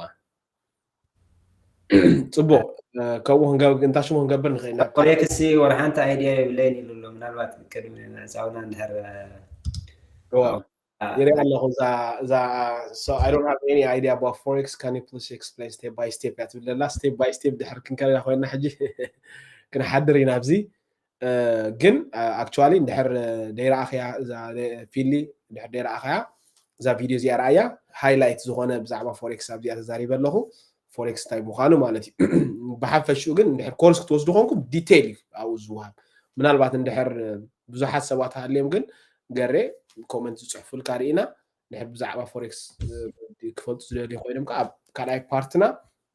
ፅቡቅ ከምኡ ክንገብር እንታይ ሽሙ ክንገብር ንኽእል ኢና። ፎሬክስ ወላ ሓንቲ ኣይድያ የብለይን ኢሉ ኣሎ። ምናልባት ቅድሚ ምዕፃውና እንድሕር እዋ ይርኢ ኣለኹ እዛ እዛ so I don't have any idea about forex, can you please explain step by step እያ ትብል ዘላ። Step by step ድሕር ክንከዳ ኮይና ሕጂ ክንሓድር ኢና ኣብዚ። ግን actually እንድሕር ደይረኣኽያ እዛ ፊሊ እንድሕር ደይረኣኽያ እዛ ቪድዮ እዚኣ ረኣያ ሃይላይት ዝኾነ ብዛዕባ ፎሬክስ ኣብዚኣ ተዛሪበ ኣለኹ። ፎሬክስ እንታይ ምዃኑ ማለት እዩ። ብሓፈሽኡ ግን እንድሕር ኮርስ ክትወስዱ ኮንኩም ዲቴይል እዩ ኣብኡ ዝወሃብ። ምናልባት እንድሕር ብዙሓት ሰባት ሃልዮም ግን ገሬ ኮመንት ዝፅሕፉልካ ርኢና ድሕር ብዛዕባ ፎሬክስ ክፈልጡ ዝደልዩ ኮይኖም ከዓ ኣብ ካልኣይ ፓርትና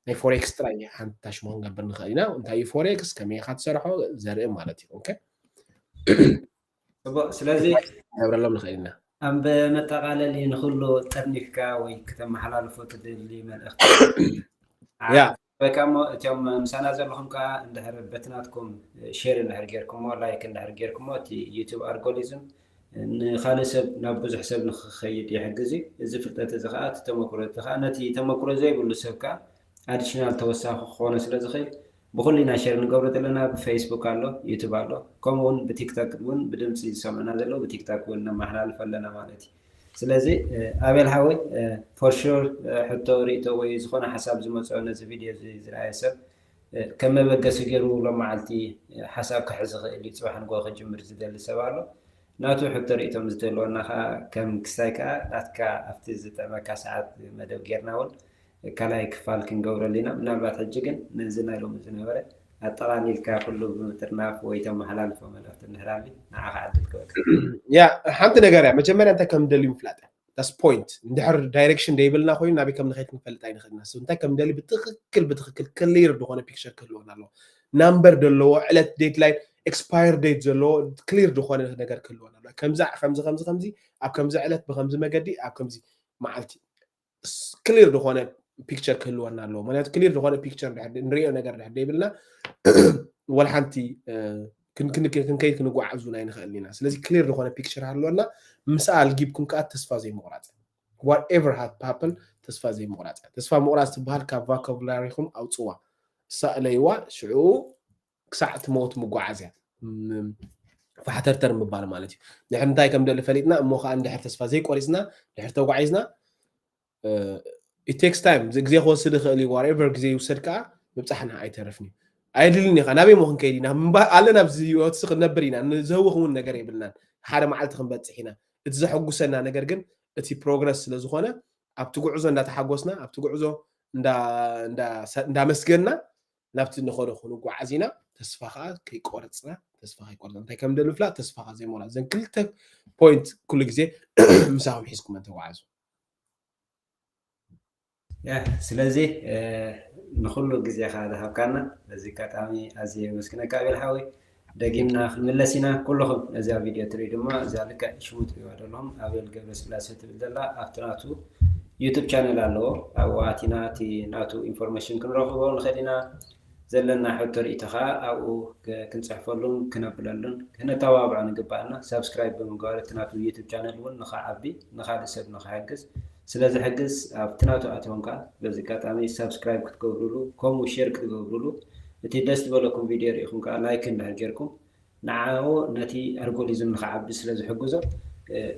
ናይ ፎሬክስ ጥራይ ሓንቲ ታሽሞ ክንገብር ንኽእል ኢና። እንታይ እዩ ፎሬክስ፣ ከመይ ኢኻ ትሰርሖ ዘርኢ ማለት እዩ። ኦኬ ፅቡቅ። ስለዚ ነብረሎም ንኽእል ኢና። ኣብ መጠቃለሊ ንኩሉ ጠርኒፍካ ወይ ከተመሓላልፎ ትደሊ መልእኽቲ ያ በቃ እሞ እቶም ምሳና ዘለኹም ከዓ እንድሕር በትናትኩም ሼር እንድሕር ጌርኩሞ ላይክ እንድሕር ጌርኩሞ እቲ ዩቱብ ኣልጎሪዝም ንካልእ ሰብ ናብ ብዙሕ ሰብ ንክኸይድ ይሕግዝ እዩ። እዚ ፍልጠት እዚ ከዓ እቲ ተመክሮ እዚ ከዓ ነቲ ተመክሮ ዘይብሉ ሰብ ከዓ ኣዲሽናል ተወሳኺ ክኾኖ ስለ ዝኽእል ብኩሉ ኢና ሼር ንገብሮ ዘለና። ብፌስቡክ ኣሎ፣ ዩቱብ ኣሎ፣ ከምኡ እውን ብቲክቶክ እውን ብድምፂ ዝሰምዑና ዘለዉ ብቲክቶክ እውን ነመሓላልፍ ኣለና ማለት እዩ። ስለዚ ኣቤል ሓወይ for sure ሕቶ ርእቶ ወይ ዝኾነ ሓሳብ ዝመፅኦ ነዚ ቪድዮ እዚ ዝረኣየ ሰብ ከም መበገሲ ገይሩ ሎም መዓልቲ ሓሳብ ክሕዝ ይኽእል እዩ። ፅባሕ ንጎ ክጅምር ዝደሊ ሰብ ኣሎ ናቱ ሕቶ ርእቶ ምስ ዝህልወና ከዓ ከም ክስታይ ከዓ ናትካ ኣብቲ ዝጥዕመካ ሰዓት መደብ ጌርና እውን ካልኣይ ክፋል ክንገብረሉ ኢና። ምናልባት ሕጂ ግን ነዚ ናይ ሎሚ ዝነበረ ኣጠቓሊልካ ኩሉ ብምጥርናፍ ወይ ተመሓላልፎ መልእኽቲ እንድሕር ኣሎ ንዓኻ ዕድል ክበካ። ያ ሓንቲ ነገር እያ መጀመርያ እንታይ ከም ንደሊ ምፍላጥ እያ። That's point። እንድሕር ዳይሬክሽን ደይብልና ኮይኑ ናበይ ከም ንኸይድ ክንፈልጥ ኣይንኽእልና። So እንታይ ከም ንደሊ ብትኽክል ብትኽክል ክሊር ዝኾነ ፒክቸር ክህልወና ኣለዎ። ናምበር ዘለዎ ዕለት ዴድላይን ኤክስፓየር ዴት ዘለዎ ክሊር ዝኾነ ነገር ክህልወና ኣለዎ። ከምዚ ከምዚ ከምዚ ከምዚ ኣብ ከምዚ ዕለት ብከምዚ መገዲ ኣብ ከምዚ መዓልቲ ክሊር ዝኾነ ፒክቸር ክህልወና ኣለዎ። ምክንያቱ ክሊር ዝኾነ ፒክቸር ንሪኦ ነገር ድሕር ደይብልና ወላ ሓንቲ ክንከይድ ክንጓዓዙ ናይ ንኽእል ኢና። ስለዚ ክሊር ዝኾነ ፒክቸር ሃለወና ምስ ኣልጊብኩም ከዓ ተስፋ ዘይምቑራፅ whatever happen ተስፋ ዘይምቑራፅ እያ። ተስፋ ምቑራፅ ትበሃል ካብ ቫካቡላሪኹም ኣውፅዋ፣ ሳእለይዋ፣ ሽዑ ክሳዕ ትመውት ምጓዓዝ እያ። ፋሕተርተር ምባል ማለት እዩ። ድሕር እንታይ ከም ደሊ ፈሊጥና እሞ ከዓ እንድሕር ተስፋ ዘይቆሪፅና ድሕር ተጓዒዝና it takes time ግዜ ክወስድ ይኽእል እዩ። Whatever ግዜ ይውሰድ ከዓ ምብፃሕና ኣይተርፍን እዩ። ኣየድልን ኢኻ ናበይ ሞ ክንከይድ ኢና ኣለና ኣብዚ ህይወትሲ ክንነብር ኢና። ንዘህውኽ እውን ነገር የብልናን። ሓደ መዓልቲ ክንበፅሕ ኢና። እቲ ዘሐጉሰና ነገር ግን እቲ ፕሮግረስ ስለ ዝኾነ ኣብቲ ጉዕዞ እንዳተሓጎስና ኣብቲ ጉዕዞ እንዳመስገንና ናብቲ ንኸዶ ክንጓዓዝ ኢና። ተስፋ ከዓ ከይቆረፅና ተስፋ ከይቆረፅና እንታይ ከም ደሊ ምፍላጥ ተስፋ ከዓ ዘይሞላ እዘን ክልተ ፖይንት ኩሉ ግዜ ምሳኹም ሒዝኩም ተጓዓዙ። ስለዚ ንኩሉ ግዜኻ ዝሃብካና በዚ ኣጋጣሚ ኣዝየ የመስግነካ ኣቤል ሓወይ። ደጊምና ክንምለስ ኢና። ኩልኹም ነዚኣ ቪድዮ ትሪኡ ድማ እዚኣ ልክዕ ሽሙ ትሪእዋ ዘለኹም ኣቤል ገብረስላሴ ትብል ዘላ ኣብቲ ናቱ ዩቱብ ቻነል ኣለዎ። ኣብኡ ኣቲና እቲ ናቱ ኢንፎርሜሽን ክንረኽቦ ንኽእል ኢና። ዘለና ሕቶ ርእይቶ ከዓ ኣብኡ ክንፅሕፈሉን ክነብለሉን ክነተባብዖ ንግባኣና። ሳብስክራይብ ብምግባር እቲ ናቱ ዩቱብ ቻነል እውን ንኽዓቢ ንካልእ ሰብ ንክሕግዝ ስለ ዝሕግዝ ኣብቲ ናቱ ኣትዮም ከዓ በዚ ኣጋጣሚ ሳብስክራይብ ክትገብሩሉ ከምኡ ሼር ክትገብሩሉ እቲ ደስ ዝበለኩም ቪድዮ ርኢኹም ከዓ ላይክ እንድሕር ጌርኩም ንዓኡ ነቲ ኣልጎሪዝም ንክዓቢ ስለ ዝሕግዞ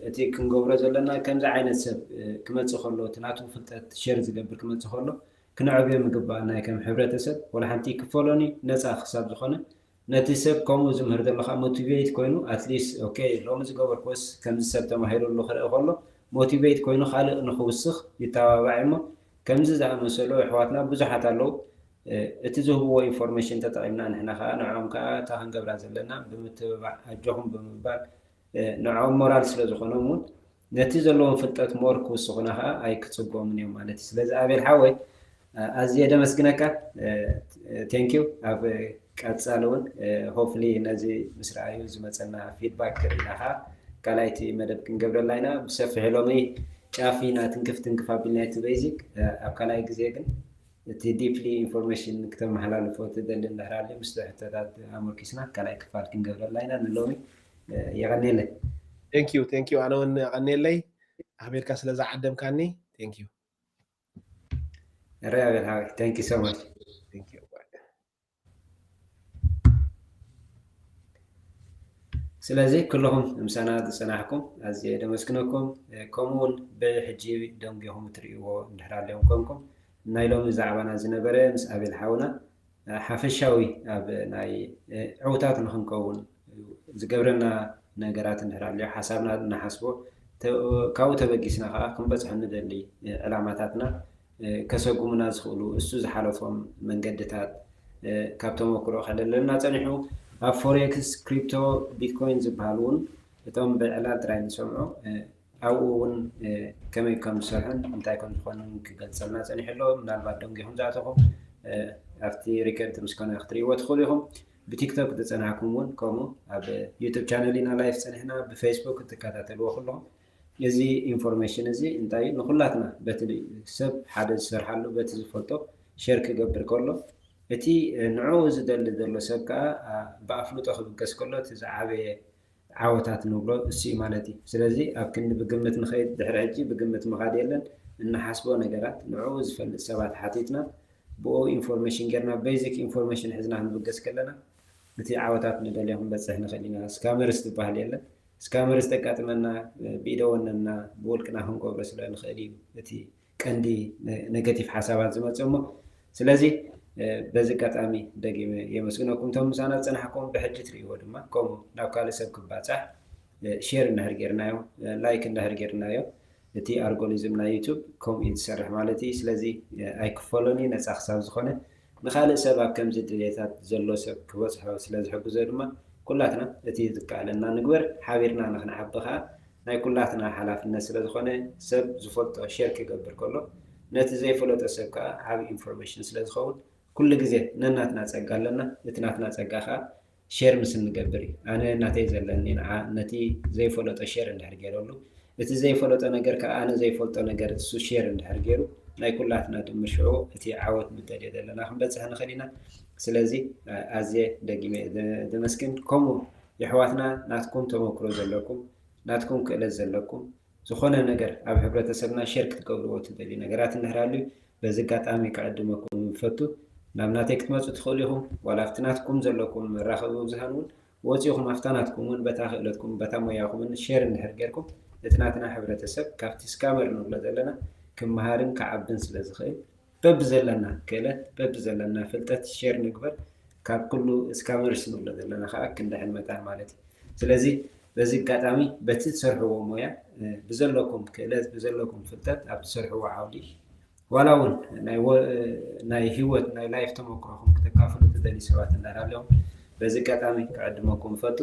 እቲ ክንገብሮ ዘለና ከምዚ ዓይነት ሰብ ክመፅእ ከሎ እቲ ናቱ ፍልጠት ሼር ዝገብር ክመፅእ ከሎ ክነዕብዮ ምግባእ ናይ ከም ሕብረተሰብ ወላ ሓንቲ ክፈሎኒ ነፃ ክሳብ ዝኾነ ነቲ ሰብ ከምኡ ዝምህር ዘሎ ከዓ ሞቲቬት ኮይኑ ኣትሊስት ኦኬ ሎሚ ዝገበርኩስ ከምዚ ሰብ ተማሂሩሉ ክርኢ ከሎ ሞቲቬት ኮይኑ ካልእ ንክውስኽ ይተባባዕ እሞ ከምዚ ዝኣመሰሉ ኣሕዋትና ብዙሓት ኣለዉ። እቲ ዝህብዎ ኢንፎርሜሽን ተጠቒምና ንሕና ከዓ ንዕኦም ከዓ እታ ክንገብራ ዘለና ብምትብባዕ ኣጆኹም ብምባል ንዕኦም ሞራል ስለ ዝኾኖም እውን ነቲ ዘለዎም ፍልጠት ሞር ክውስኹና ከዓ ኣይክፅገሙን እዮም ማለት እዩ። ስለዚ ኣቤል ሓወይ ኣዝየ ደመስግነካ። Thank you። ኣብ ቀፃሊ እውን hopefully ነዚ ምስ ረኣዩ ዝመፀና feedback ርኢና ከዓ ካልኣይቲ መደብ ክንገብረላ ኢና። ብሰፊሑ ሎሚ ጫፍ ኢና ትንክፍ ትንክፍ ኣቢልና እቲ basic። ኣብ ካልኣይ ግዜ ግን እቲ deeply information ክተመሓላልፎ ትደሊ እንድሕር ኣሎ ምስቲ ሕቶታት ኣመርኪስና ካልኣይ ክፋል ክንገብረላ ኢና። ንሎሚ የቐንየለይ። Thank you thank you ኣነ እውን የቐንየለይ ኣኽቢርካ ስለ ዝዓደምካኒ። Thank you። ራበል ሓወይ thank you so much። Thank you። ስለዚ ኩልኹም ምሳና ዝፀናሕኩም ኣዝየ ደመስግነኩም። ከምኡ እውን ብሕጂ ደንጊኹም እትርእይዎ እንድሕር ኣለኹም ኮንኩም ናይ ሎሚ ዛዕባና ዝነበረ ምስ ኣቤል ሓውና ሓፈሻዊ ኣብ ናይ ዕውታት ንክንከውን ዝገብረና ነገራት እንድሕር ኣሎ ሓሳብና እናሓስቦ ካብኡ ተበጊስና ከዓ ክንበፅሖ ንደሊ ዕላማታትና ከሰጉሙና ዝኽእሉ እሱ ዝሓለፎም መንገድታት ካብ ተመክሮ ከለለና ፀኒሑ ኣብ forex፣ crypto፣ bitcoin ዝበሃል እውን እቶም ብዕላል ጥራይ ንሰምዖ ኣብኡ እውን ከመይ ከም ዝሰርሕን እንታይ ከም ዝኾኑን ክገልፀልና ፀኒሑ ኣሎ። ምናልባት ደንጊኹም ዝኣተኹም ኣብቲ record ምስ ኮነ ክትርእይዎ ትኽእሉ ኢኹም። ብ TikTok ዝፀናሕኩም እውን ከምኡ ኣብ YouTube channel ኢና live ፀኒሕና ብ Facebook እትከታተልዎ ኩለኹም እዚ information እዚ እንታይ እዩ ንኩላትና በቲ ሰብ ሓደ ዝሰርሓሉ በቲ ዝፈልጦ share ክገብር ከሎ እቲ ንዕኡ ዝደሊ ዘሎ ሰብ ከዓ ብኣፍልጦ ክብገስ ከሎ እቲ ዝዓበየ ዓወታት ንብሎ እሱ እዩ ማለት እዩ። ስለዚ ኣብ ክንዲ ብግምት ንኸይድ ድሕሪ ሕጂ ብግምት ምኻድ የለን። እንሓስቦ ነገራት ንዕኡ ዝፈልጥ ሰባት ሓቲትና ብኡ information ጌርና basic information ሒዝና ክንብገስ ከለና እቲ ዓወታት ንደልዮ ክንበፅሕ ንኽእል ኢና። Scammers ዝበሃል የለን። Scammers ተጋጥመና ብኢደ ወነና ብውልቅና ክንገብሮ ስለ ንኽእል እዩ እቲ ቀንዲ negative ሓሳባት ዝመፅእ እሞ ስለዚ በዚ ኣጋጣሚ ደጊመ የመስግነኩም እቶም ምሳና ዝፀናሕኩም ብሕጂ ትርእይዎ ድማ ከምኡ ናብ ካልእ ሰብ ክባፃሕ share እንድሕር ጌርናዮ like እንድሕር ጌርናዮ እቲ ኣርጎሊዝም ናይ ዩቱብ ከምኡ እዩ ዝሰርሕ ማለት እዩ። ስለዚ ኣይክፈሎን እዩ ነፃ ክሳብ ዝኾነ ንካልእ ሰብ ኣብ ከምዚ ድሌታት ዘሎ ሰብ ክበፅሖ ስለ ዝሕግዞ ድማ ኩላትና እቲ ዝከኣለና ንግበር ሓቢርና ንክንዓቢ ከዓ ናይ ኩላትና ሓላፍነት ስለ ዝኾነ ሰብ ዝፈልጦ share ክገብር ከሎ ነቲ ዘይፈለጦ ሰብ ከዓ ዓብ information ስለ ዝኸውን ኩሉ ግዜ ነናትና ፀጋ ኣለና እቲ ናትና ፀጋ ከዓ share ምስ እንገብር እዩ። ኣነ ናተይ ዘለኒ ንዓ ነቲ ዘይፈለጦ share እንድሕር ገይረሉ እቲ ዘይፈለጦ ነገር ከዓ ኣነ ዘይፈልጦ ነገር እሱ share እንድሕር ገይሩ ናይ ኩላትና ድምር ሽዑ እቲ ዓወት ንደልዮ ዘለና ክንበፅሕ ንኽእል ኢና። ስለዚ ኣዝየ ደጊመ ደመስግን ከምኡ የሕዋትና ናትኩም ተመክሮ ዘለኩም ናትኩም ክእለት ዘለኩም ዝኾነ ነገር ኣብ ሕብረተሰብና share ክትገብርዎ ትደልዩ ነገራት እንድሕር ኣልዩ በዚ ኣጋጣሚ ክዕድመኩም ንፈቱ። ናብ ናተይ ክትመፁ ትኽእሉ ኢኹም ዋላ ኣብቲ ናትኩም ዘለኩም መራኸቢ ብዙሃን እውን ወፂኹም ኣብታ ናትኩም እውን በታ ክእለትኩም በታ ሞያኹምን share እንድሕር ጌርኩም እቲ ናትና ሕብረተሰብ ካብቲ scammer ንብሎ ዘለና ክመሃርን ክዓብን ስለ ዝኽእል በብዘለና ክእለት በብዘለና ፍልጠት share ንግበር ካብ ኩሉ scammers ንብሎ ዘለና ከዓ ክንድሕን መታን ማለት እዩ። ስለዚ በዚ ኣጋጣሚ በቲ ትሰርሕዎ ሞያ ብዘለኩም ክእለት ብዘለኩም ፍልጠት ኣብ ትሰርሕዎ ዓውዲ ዋላ እውን ናይ ህይወት ናይ life ተመክሮኹም ክተካፍሉ ትደልዩ ሰባት እንዳሃለኹም በዚ ኣጋጣሚ ክዕድመኩም እፈቱ።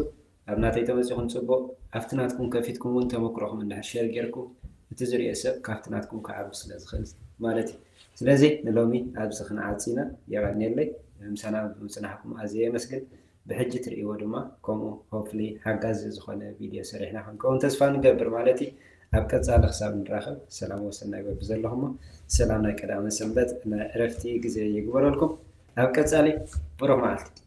ኣብ ናተይ ተመፂኹም ፅቡቕ ኣብቲ ናትኩም ከፊትኩም እውን ተመክሮኹም እንድሕር share ጌርኩም እቲ ዝሪኦ ሰብ ካብቲ ናትኩም ክዓቢ ስለ ዝኽእል ማለት እዩ። ስለዚ ንሎሚ ኣብዚ ክንዓፂ ኢና። የቐንየለይ ምሳና ብምፅናሕኩም ኣዝየ የመስግን። ብሕጂ ትርእይዎ ድማ ከምኡ hopefully ሓጋዚ ዝኾነ video ሰሪሕና ክንከውን ተስፋ ንገብር ማለት እዩ። ኣብ ቀፃሊ ክሳብ ንራኸብ ሰላም ወሰናይ በብዘለኹሞ ሰላም ናይ ቀዳመ ሰንበት ናይ ዕረፍቲ ግዜ ይግበረልኩም። ኣብ ቀፃሊ ብሩኽ መዓልቲ።